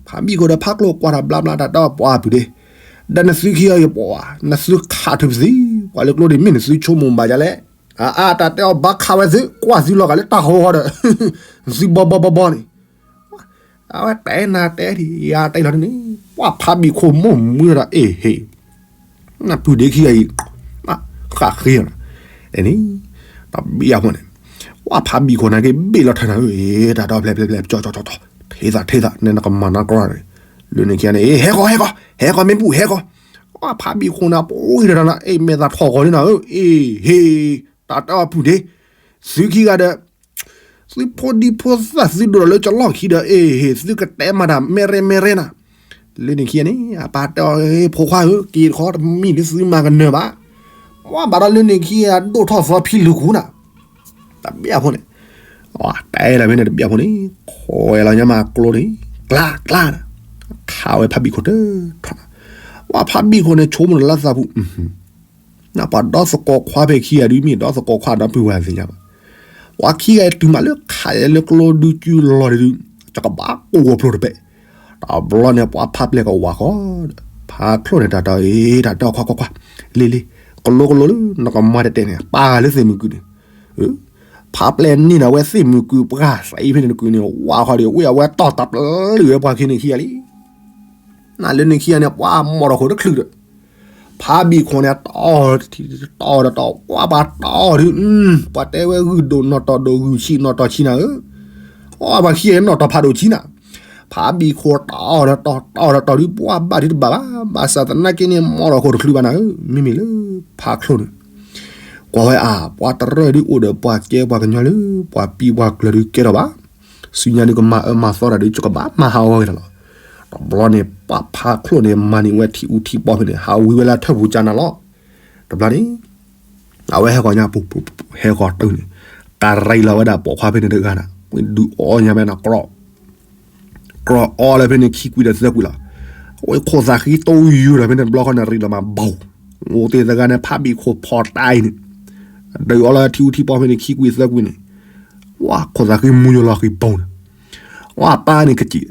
ဖါဘံၣ်ခိၣ်ဒီးဖါချိၣ်ကွၢ်တၢ်ဘျါဘျါတၢ်တဲအီၤပှၤအပုၢ်ဒ့, ဒီးနသုခံဂၤအံၤပှၤ နသုခးထုးပသံ, ပှၤလၢကျိဒ်မ့ၢ်နသုဆိကမိၣ်ဘၣ်ယၤလဲၣ်, အါအါတၢ်တဲအီၤဘၣ်ခးဝဲသု ကွၢ်သုလီၤဂာ်လၢတၢ်ဟီဟီဒီး သုဘီဘီဘီဘီန့ၣ် အဝဲတဲနၤတဲဒ်ယၤတဲလီၤန့ၣ်, ပှၤဖါဘံၣ်ခိၣ်မိၢ်မူဒီး အ့ၣ်ဟ့ၣ် နပုၢ်ဒ့ခံဂၤအံၤ ဃၣ်ဃ့လီၤ, န့ၣ် တဘ့ၣ်အဖိန့ၣ်, ပှၤဖါဘံၣ်ခိၣ်န့ၣ်က့ၤဘ့ၣ်လီၤထၢနၤဧၢ, တၢ်ဒီဖျဲဖျဲဖျဲ ကၠီကၠီကၠီကၠီ, ထ့သးထ့သး နဲနကမၤနါကြီန့ၣ်, လၢန့ၣ်ခံဂၤန့ၣ် ဟဲဃီၤ ဟဲဃီၤ ဟဲဃီၤ မ့ၢ်ဘူၣ်ဟဲဃီၤ, ပှၤဖါဘံၣ်ခိၣ်န့ၣ် ပအိၣ်ဒီးနၤ အ့ၣ်မဲာ်သးထီၣ်ဃီၤလံနၤဧၢ, အ့ၣ်ဟ့ၣ် တၢ်တဲအီၤပုၢ်ဒ့, သုခံဂၤဒီး သုဖိဒံဖိသၣ်သုဒိၣ်ဒီးလၢကလီၢ်ခံဒီး အ့ၣ်ဟ့ၣ် သုကတဲမၤတၢ် မဲရဲမဲရဲနၤ, လၢန့ၣ်ခံဂၤန့ၣ် အပၢ်တဲအီၤ ဖိခွါဧၢ က့ၤတခီတမံၤဒ်သုမၤကနၢၤဘၣ်, ပှၤဘၣ်ဒီးလၢန့ၣ်ခံဂၤဒိၣ်ထီၣ်သီဖံလူၤခူနၤ, တဘ့ၣ်အဖိန့ၣ်, တဲလီၤဖဲန့ၣ်တဘ့ၣ်အဖိန့ၣ် ခွဲးလီၤညါမးကျိန့ၣ်, ကျါကျါနၤ, ခးဝဲဖါဘံၣ်ခိၣ်တထီၣ်နၤ, ပှၤဖါဘံၣ်ခိၣ်န့ၣ် ဆိကမိၣ်လၢသးပူၤ နပှၤဒီသကိးခွါဖဲခံဂၤဒုးမ့ၢ်ဒီသကိးခွါဒီပုၢ်ဝဲၢ်သ့ၣ်ညါဘၣ်, ပှၤခံဂၤတုၤမးလၢခးယဲလၢကျိဒုးစုလီၤဒုး, ကဘၣ်ကိၢ်ဂီၤဖျိတပဲာ်, တဘျီန့ၣ် ပှၤဖးပျဲၢ်ကဝၤဃီဒီး ဖါချိၣ်န့ၣ် တၢ်တဲအီၤ တၢ်တဲအီၤခွါခွါခွါ, လ့လ့, ကလိကလိလၢနကမၤတတဲာ်န့ၣ် ပာ်ဂၤလၢသ့ၣ်မုၢ်ကုၢ်န့ၣ်, ဖးပျဲၢ်န့ၢ်နၤဝဲသ့ၣ်မုၢ်ကုၢ်ပှၢ်သးအံၤဖဲန့ၣ်နကုၢ်န့ၣ် ဝးဃီဒီး ဝ့ၢ်အဝဲတီၢ်တၢ်ပျုာ်ဝဲပှၤခံန့ၣ်ခံဂၤလံ နလၢန့ၣ်ခံဂၤန့ၣ် ပှၤမီၢ်ထီၣ်ခိၣ်တချုးဒီး ဖါဘံၣ်ခိၣ်န့ၣ် တီၢ် တီၢ်ဒီးတီၢ် ပှၤပှၤတီၢ်ဒုး ပှၤတဲဝဲဂုၢ်ဒိၣ်နီၢ်တီၢ်ဒိၣ် ဂုၢ်ဆံးနီၢ်တီၢ်ဆံးနၤဧၢ, ပှၤပှၤခံဂၤနီၢ်တီၢ်ဖးဒိၣ်ဆံးနၤ, ဖါဘံၣ်ခိၣ်တီၢ်ဒီးတီၢ် တီၢ်ဒီးတီၢ်ဒုး ပှၤဘၣ်ဒုးတဘၣ်ဘၣ်, ဘၣ်ဆၣ်သနာ်က့န့ၣ် မီၢ်ထီၣ်ခိၣ်တချုးဘၣ်နၤဧၢ, မ့မ့ၢ်လၢ ဖါချိၣ်န့ၣ် ကွၢ်ဝဲအါ ပှၤတရၢၢ်ဒုးအိၣ်ဒီးပှၤကဲပှၤကညီလၢ ပှၤပံၤပှၤကျၢၤဒုးကဲထီၣ်ဘၣ်, ဆူညါဒုးကမၤအၢမၤသီတၢ်ဒုး ကဘၣ်မၤဟးဂီၤက့ၤတၢ်လီၤ. တဘျီန့ၣ် ပှၤဖါချိၣ်န့ၣ် မၤန့ၢ်ဝဲထံအူထံပီဖဲန့ၣ် ဟးဝံၤဝဲလၢထၢၣ်ပူၤကၠါနၤလီၤ. တဘျီန့ၣ် အဝဲဟဲဃီၤညါပူၤ ဟဲဃီၤတုၤန့ၣ် ကရံလီၤဝဲဒၣ်ပိာ်ခွါဖဲန့ၣ်တဂၤနၤ ဝဲဒုးအီၣ်ညါဖဲန့ၣ် ကြီ ကြီအီလၢဖဲန့ၣ်ခံကွံာ်ဒီးသၢကွံာ်လီၤ. ဝဲခိၣ်သးဃံတိယိာ်ဒီးဖဲန့ၣ်တဘျီဃီန့ၣ် ရံလီၤမးဘီ, အိၣ်တ့ၢ်သဂၤန့ၣ် ဖါဘံၣ်ခိၣ်ဖီၣ်တၢ်အံၤန့ၣ် ဒုးအီလၢထံအူထံပီဖဲန့ၣ်ခံကွံာ်သၢကွံာ်န့ၣ် ဝဲခိၣ်သးဃံမူယိာ်လီၤဃံဘီန့ၣ် ဝဲအပၢ်န့ၣ်ကစံး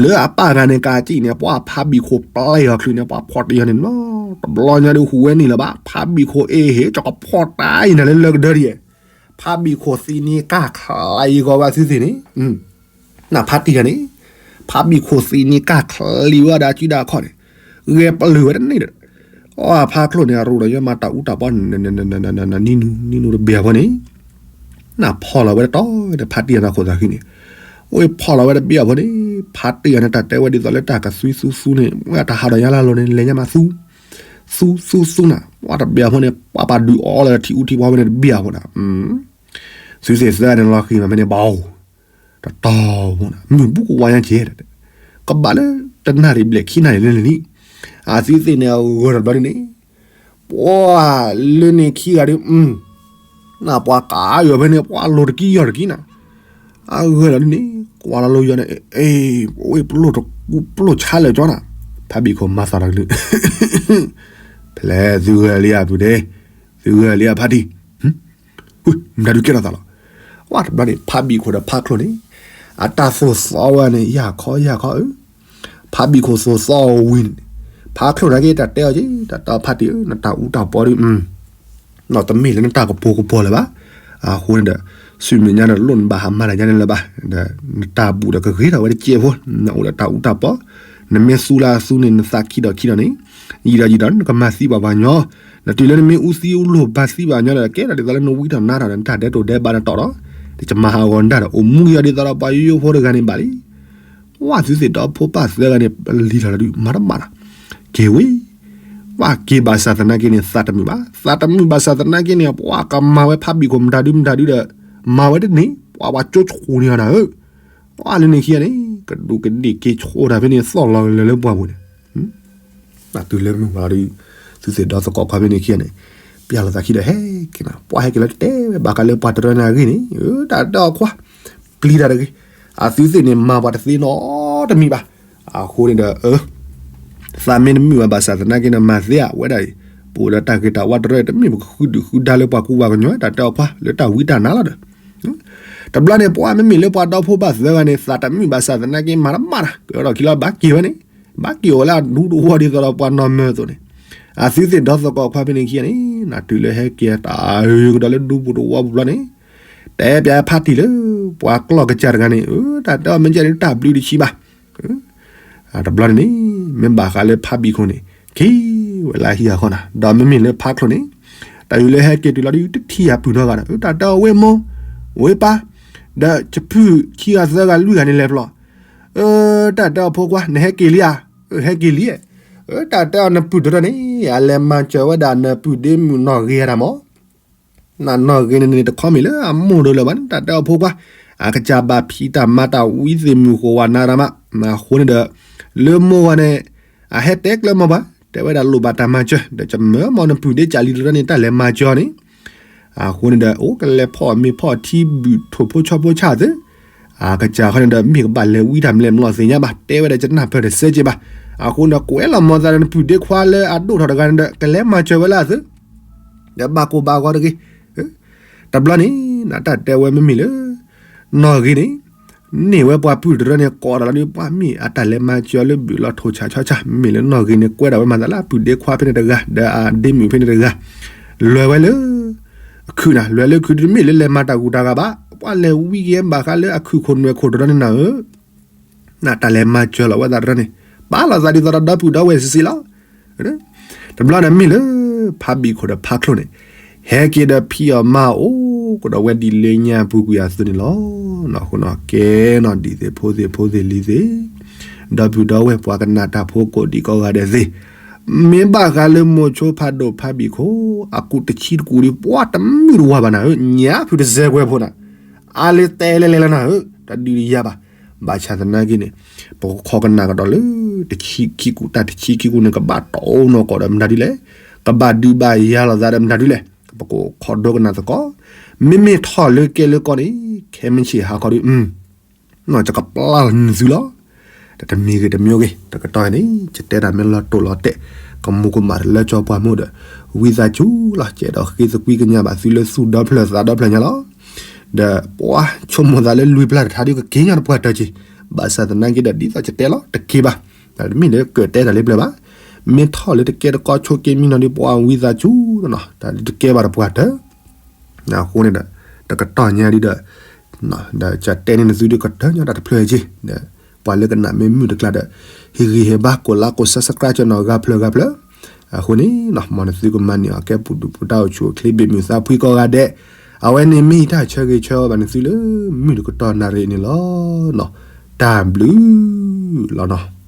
လၢအပၢ်ဂၤန့ၣ်ကစံးန့ၣ် ပှၤဖါဘံၣ်ခိၣ်ပျဲအီၤချုးန့ၣ် ပှၤဖီၣ်တ့ၢ်အီၤန့ၣ်လီၤ. တဘျီညါဒုးဟူးဝဲန့ၣ်လၢၤဘၣ် ဖါဘံၣ်ခိၣ်အ့ၣ်ဟ့ၣ် ကဖီၣ်တၢ်အံၤနၤလၢလၢကဒၢဒ်ယဲ ဖါဘံၣ်ခိၣ်သံန့ၢ်ကၢ်ချံဂီၤဝဲသုသ့ၣ်န့ၣ် နဖါတံၢ်ဂၤန့ၣ် ဖါဘံၣ်ခိၣ်သံန့ၢ်ကၢ်ချံဝဲဒၣ်စုဒၣ်ခီၣ်န့ၣ် ဂဲၤပလၢၢ်ဝဲတန့ၢ်ဒီး အဖါချိၣ်န့ၣ် အရူၢ်ဒီးယဲမၤတၢ်အူတၢ်ပီ နံၤနူၤတဘ့ၣ်အဖီန့ၣ် နဖီၣ်လီၤဝဲတတီၤဒီး ဖါတံၢ်ဂၤန့ၣ်ခိၣ်သးဃံန့ၣ် ဝဲဖီၣ်လီၤဝဲတဘ့ၣ်အဖီန့ၣ် ဖါတံၢ်ဂၤန့ၣ် တၢ်တဲဝဲဒ်သိးလၢတၢ်ကသူသူသူန့ၣ် ဝဲတၢ်ဟးဒီးယါလၢလီၤန့ၣ် လဲၤညါမးသူ သူသူသူနၤ ဝဲတဘ့ၣ်အဖီန့ၣ် ပှၤပာ်ဒုးအီလၢထံအူထံပီဖဲန့ၣ်တဘ့ၣ်အဖီနၤ သုသ့ၣ်သၢန့ၣ်လီၤဃံၤမးဖဲန့ၣ်ဘၣ် တတီၤဖိနၤ မုၢ်ဘူးကဝါညါကဲ ကဘၣ်လၢတနၣ်ရံၣ်ဘျဲၣ်ခံနၣ်ရံၣ်လၢန့ၣ်လံ အသုသ့ၣ်န့ၣ်အဂၢၢ်တဘျီဒ်န့ၣ် ပှၤလၢန့ၣ်ခံဂၤဒုး နပှၤကါယီၤဖဲန့ၣ် ပှၤလိၤတကံယီၤတကံနၤ အဂၢၢ်လီၤဒ်န့ၣ် ကွၢ်လီၤလိၤယီၤန့ၣ် အ့ ပဝဲပလိၣ်တကူပလိၣ်ဆါလၢာ်ကၠီနၤ ဖါဘံၣ်ခိၣ်မၤသးတကလုာ် ဖဲလဲၣ်သုဂၢၢ်လံဧါပုၢ်ဒ့ သုဂဲၤလံအဖါတံၢ်, မတၤဒုးကဲထီၣ်သးလီၤ. ဝဲတဘျီန့ၣ် ဖါဘံၣ်ခိၣ်ဒီးဖါချိၣ်န့ၣ် အတၢ်သိၣ်သီဝဲန့ၣ် ယၢ်ခီယၢ်ခီဧၢ, ဖါဘံၣ်ခိၣ်သိၣ်သီဝံၤန့ၣ် ဖါချိၣ်န့ၣ်က့ၤတၢ်တဲအီၤက့ၤ တၢ်တဲအီၤဖါတံၢ်ဧၢ နတၢ်အူတၢ်ပီဒီး နီၢ်တမ့ၢ်လၢနတၢ်ကပိာ်ကပီၤလၢၤဘၣ်. အဃိန့ၣ်ဒီး ဆူမဲာ်ညါန့ၣ် လိၣ်နဘၣ်ဟးမၤတၢ်ညါန့ၣ်လၢၤဘၣ်. ဒီးနတၢ်ဘူၣ်ဒီးကဂ့ၤထီၣ်ဝဲတစဲးဖိ, နအိၣ်ဒီးတၢ်အူတၢ်ပီ, နမ့ၢ်သူလၢအသူန့ၣ် နသးခံဒီးခံဒီးန့ၣ်, ယံာ်ဒီးယံာ်ဒီး နကမၤသံပှၤပှၤညီ, နတုၤလၢနမ့ၢ်အူသံအူလိာ်ဘၣ်သံပှၤညီဒီး ကဲထီၣ်ဒ်သိးလၢနဝံထီၣ်နါထီၣ်ဒီး နတၢ်ဒဲးတိၢ်ဒဲးဘးနတီၢ်ဒီး တကမၤဟးဂီၤနတၢ်ဒီး အိၣ်မူက့ၤအီၤဒ်သိးဒီးပှၤယိယိဖိတဂၤန့ၣ်ဘၣ်လံ. ဝဲသုသ့ၣ်ဒီဖိပၢ်သၢဂၤန့ၣ် ပလံၤထီၣ်လီၤဒုး မၤတဘၣ်လီၤ. က့ၤဝံၤ, ပှၤက့ၤဘၣ်ဆၣ်သနာ်က့န့ၣ် သးတမုာ်ဘၣ်. သးတမုာ်ဘၣ်ဆၣ်သနာ်က့န့ၣ် ပှၤကမၤဝဲဖးဘံၣ်ခိၣ်မတၤဒုမတၤဒုဒီး မၤဝဲတန့ၢ် ပှၤဝဲကၠိဆိၣ်န့ၢ်အီၤနၤဧၢ, ပှၤလၢန့ၣ်ခံဂၤန့ၣ် ကဒူးကဒ့ၣ်က့ၤဆိတၢ်ဖဲန့ၣ် သီၣ်လီၤလၢလၢပှၢ်ပူၤန့ၣ် တုၤလၢမုၢ်ဝါဒီး သုသ့ၣ်ဒီသကိးခွါဖဲန့ၣ်ခံဂၤန့ၣ် ပျၢ်လိာ်သးခံဒီးဟဲက့ၤနၤ ပှၤဟဲက့ၤလီၤတတဲဝဲဘၣ်ဃးလၢပှၤတရၢန့ၣ်အဂ့ၢ်န့ၣ် တၢ်တဲအီၤခွါ ပျံၤတၢ်တဂ့ၤ, အသုသ့ၣ်န့ၣ် မၤပှၤတသ့နီတမံၤဘၣ်. အဃိန့ၣ်ဒီး သးမ့ၢ်တမုာ်ဘၣ်ဘၣ်ဆၣ်သနာ်က့န့ၣ် မၤသ့ဧါဝဲဒၣ်အံၤ, ပအိၣ်ဒီးတၢ်ဂ့ၤတၢ်ဝါတရၢ တမ့ၢ်ပကဃုဒုၣ်ဃုဒါလၢပှၤကူပှၤကညီ တၢ်တဲအီၤခွါ လၢတၢ်ဝံတၢ်နါလီၤဒီး တဘျီန့ၣ် ပှၤမ့မ့ၢ်လၢပှၤဒီဖိဘၣ်သၢဂၤန့ၣ် သးတမုာ်ဘၣ်ဆၣ်သနာ်က့ မၤတမၤတၢ် ကဒီးခံလီၤ ဘၣ်က့ၤဝဲန့ၣ်, ဘၣ်က့ၤအိၣ်ဝဲလၢအဒူတဝီဒ်သိးဒီးပှၤနီၢ်မၢအသိးန့ၣ်, အသုသ့ၣ်ဒီသကိးခွါဖဲန့ၣ်ခံဂၤန့ၣ် နတုၤလၢဟဲက့ၤတၢ်အၢကဒီးလၢဒူပူၤတဝီပူၤဘျီန့ၣ်, တဲပၠးဖါတံၢ်လၢ ပှၤကျီၢ်ကစၢ်တဂၤန့ၣ် တၢ်တဲအီၤမ့ၢ်ကဲန့ၣ် တၢ်ဘျုးတဆံးဘၣ် တဘျီန့ၣ်န့ၣ် မ့ၢ်ဘၣ်ဃးလၢဖါဘံၣ်ခိၣ်န့ၣ် က့ၤဝဲလၢဟံၣ်အဃီနၤ, ဒီးမ့မ့ၢ်လၢဖါချိၣ်န့ၣ် တၢ်ယူၤလၢဟဲက့ၤတုၤလီၤဒုး တထံၣ်အပုၢ်နီတဂၤဒီး တၢ်တဲအီၤဝ့ၢ်မိၢ် ဝ့ၢ်ပၢ် ဒီးယဖုၣ်ခံဂၤသၢဂၤလွံၢ်ဂၤန့ၣ်လဲၤဖျီ, တၢ်တဲအီၤဖိခွါ နဟဲက့ၤလံဧါ, ဟဲက့ၤလံ, တၢ်တဲအီၤနပုၢ်တရၢန့ၣ် အလဲၤမၤစၢၤဝဲဒၣ်နပုၢ်ဒ့မုၣ်နီၢ်ဂ့ၤအတၢ်မး နနီၢ်ဂ့ၤန့ၣ်န့ၣ် တခီမ့ၢ်လၢအမိၢ်ဒိးလၢၤဘၣ်န့ၣ် တၢ်တဲအီၤဖိခွါ, အကစၢ်ဘၣ်ဖံးတၢ်မၤတၢ်ဝံသ့ၣ်မုၣ်ဃိးဝဲနၤတၢ်မး, အဃိန့ၣ်ဒီး လၢမိၢ်ဝဲန့ၣ် အဟဲတဲကျၢၤမၤပှၤ တဲဝဲဒၣ်လိၣ်ဘၣ်တၢ်မၤစၢၤ ဒီးကမၢမီၢ်နပုၢ်ဒ့ကၠးလံတရၢန့ၣ် တၢ်လဲၤမၤစၢၤအီၤန့ၣ်, အဃိန့ၣ်ဒီး အိၣ်ကလဲၤဖီၣ်မ့ၤဖီၣ်ထံဘုၣ်ထိၣ်ဖိဆီဖိဆၣ်သု, အကစၢ်ခီန့ၣ်ဒီး မ့ၢ်ကဘၣ်လဲၤဝံတၢ်မလဲၣ်မလီၤသ့ၣ်ညါဘၣ် တဲဝဲဒၣ်ကနၢ်ပၢၢ်တစဲးက့ဘၣ်, အဃိန့ၣ်ဒီး ကွဲးလီၤမၤသးဒီးနပုၢ်ဒ့ခွါလၢအဒိၣ်ထီၣ်တဂၤန့ၣ်ဒီး ကလဲၤမၤစၢၤဝဲလၢအသု ဒီးဘၣ်ကိၢ်ဘၣ်ဂီၤတဂ့ၤ, တဘျီန့ၣ် နတၢ်တဲဝဲမ့မ့ၢ်လၢ နီၢ်ဂ့ၤန့ၣ် န့ၢ်ဝဲပှၤပုၢ်တရၢန့ၣ် ကိးဒီးလီၤဒုး ပှၤမ့ၢ်အတၢ်လဲၤမၤစၢၤလၢဘုၣ်လီၤထိၣ်ဆၣ်ဆီဆၣ် မ့မ့ၢ်လၢနီၢ်ဂ့ၤန့ၣ် ကွဲးဒၣ်ဝဲမၤသးလၢအပုၢ်ဒ့ခွါဖဲန့ၣ်တဂၤ ဒီးအဒ့မုၣ်ဖဲန့ၣ်တဂၤ လွဲၢ်ဝဲလၢ အခုၣ်နၤ လွဲၢ်လၢခုၣ်တမ့ၢ်လၢလဲၤမၤတၢ်ဂုၤတၢ်ဂၤဘၣ် ပှၤလဲၤဝံက့ၤဘၣ်ဃးလၢအခုၣ်ခိၣ်နွဲၣ်ခိၣ်တရၢန့ၣ်နၤဧၢ နတၢ်လဲၤမၤစၢၤလီၤဝဲသးတရၢန့ၣ် ပာ်လီၤသးဒ်သိးဒီးဒီပုၢ်ဒီဝဲၢ်ဆံးဆံးလီၤ. တဘျီန့ၣ်မ့ၢ်လၢ ဖးဘံၣ်ခိၣ်ဒီးဖးချိၣ်န့ၣ် ဟဲက့ၤဒီးဖံးအီၣ်မၤအီၣ်အိၣ်ကဒီးဝဲဒ်လၢညါပူၤကွံာ်အသိးန့ၣ်လီၤ. အဃိန့ၣ် ကဲနီၣ်ဒံးသ့ၣ်ဖိသ့ၣ်ဖိသ့ၣ်လံၤသ့ၣ် ဒီပုၢ်ဒီဝဲၢ်ပှၤကနၣ်တၢ်ဖိကိးဒံးကိးဂၤဒဲးသ့ၣ် မ့ၢ်ဘၣ်ဃးလၢမိၤဆိဖးဒိၣ်ဖးဘံၣ်ခိၣ် အကူးတဆံတကူးဒီး ပှၤတမုာ်တဝၤဘၣ်နၤဧၢ ညါဖုးတစဲးကွဲးဖိနၤ အါလၢတဲလဲၤလဲၤလၢနၤဧၢ တဒုးတယၤဘၣ်. ဘၣ်ဆၣ်သနာ်က့န့ၣ် ပကခိးကနၣ်ကဒီးလၢ တဆံခံကူး တၢ်တဆံခံကူးန့ၣ် ကဘၣ်တိၢ်နီၢ်ကီၢ်ဒီးမတၤဒ်လဲၣ်, ကဘၣ်ဒုးဘၣ်ယၤလိာ်သးဒီးမတၤဒ်လဲၣ်, ပကခိးဒိကနၣ်သကိး, မ့မ့ၢ်ထီၣ်လၢကဲလၢကီၢ်န့ၣ် ခဲမုၢ်ဆ့ၣ်ဟးခီဒီး ယကပျၢ်လီၤနသုလီၤ. တမံၤဂ့ၤတမံၤဂ့ၤ တကတီၢ်န့ၣ် ယတဲတၢ်မ့ၢ်လီၤတိၢ်လီၤတဲာ် ကမူၤကမၣ်တလၢကၠီပှၢ်မူဒီး ဝံသးစူၤလီၤ ကဲဒီးဃ့သကွံကညးဘၣ်သုလၢသူၣ်ဒီဖျၢၣ်သးဒီဖျၢၣ်ညါလီၤ. ဒီးပှၤဆိကမိၣ်သးလၢလွံၢ်ပျၢ်တထါဒီးကက့ၤညါတပှၢ်တၢၢ်က့ၤ, ဘၣ်ဆၣ်သနာ်က့ဒီး ဒ်သိးယတဲလီၤ တက့ၤဘၣ်. တမ့ၢ်လၢကတၢၢ်တၢ်လၢပျၢၤဘၣ်. မ့ၢ်ထီၣ်လၢတကဲတကီဆိက့မံနီၤဒီး ပှၤဝံသးစူၤနီၤ တၢ်တကဲဘၣ်တပှၢ်တၢၢ် အဃိန့ၣ်ဒီး တကတီၢ်ညါဒ်ဒီး ဒီးကတဲန့ၢ်နသုဒ်ကတၢၢ်ညါတၢ်တဖျၢၣ်က့ၤ, ဒီးပှၤလၢကနၣ်မ့ၢ်မုာ်တကျါဒီး ဟ့ၣ်ဂံၢ်ဟ့ၣ်ဘါ ကိးလါကိး subscribe ကၠီနီၤ ဂၤဖျၢၣ်ဂၤဖျၢၣ်, အဃိန့ၣ် မ်နသုကမၤန့ၢ်အီၤကဲပူၤဒုၣ်ပူၤဒါအိၣ်ဆူၣ်အိၣ်ချ့ဘ့ၣ်မုၢ်သးဖှံကိးဂၤဒဲး, အဝဲန့ၣ်မ့ၢ်ယတၢ်ဆၢဂ့ၤဆၢဝါဘၣ်နသုလၢမုၢ်တကတီၢ်နၣ်ရံၣ်န့ၣ်လီၤ. တၢ်ဘျုးလီၤနီၤ.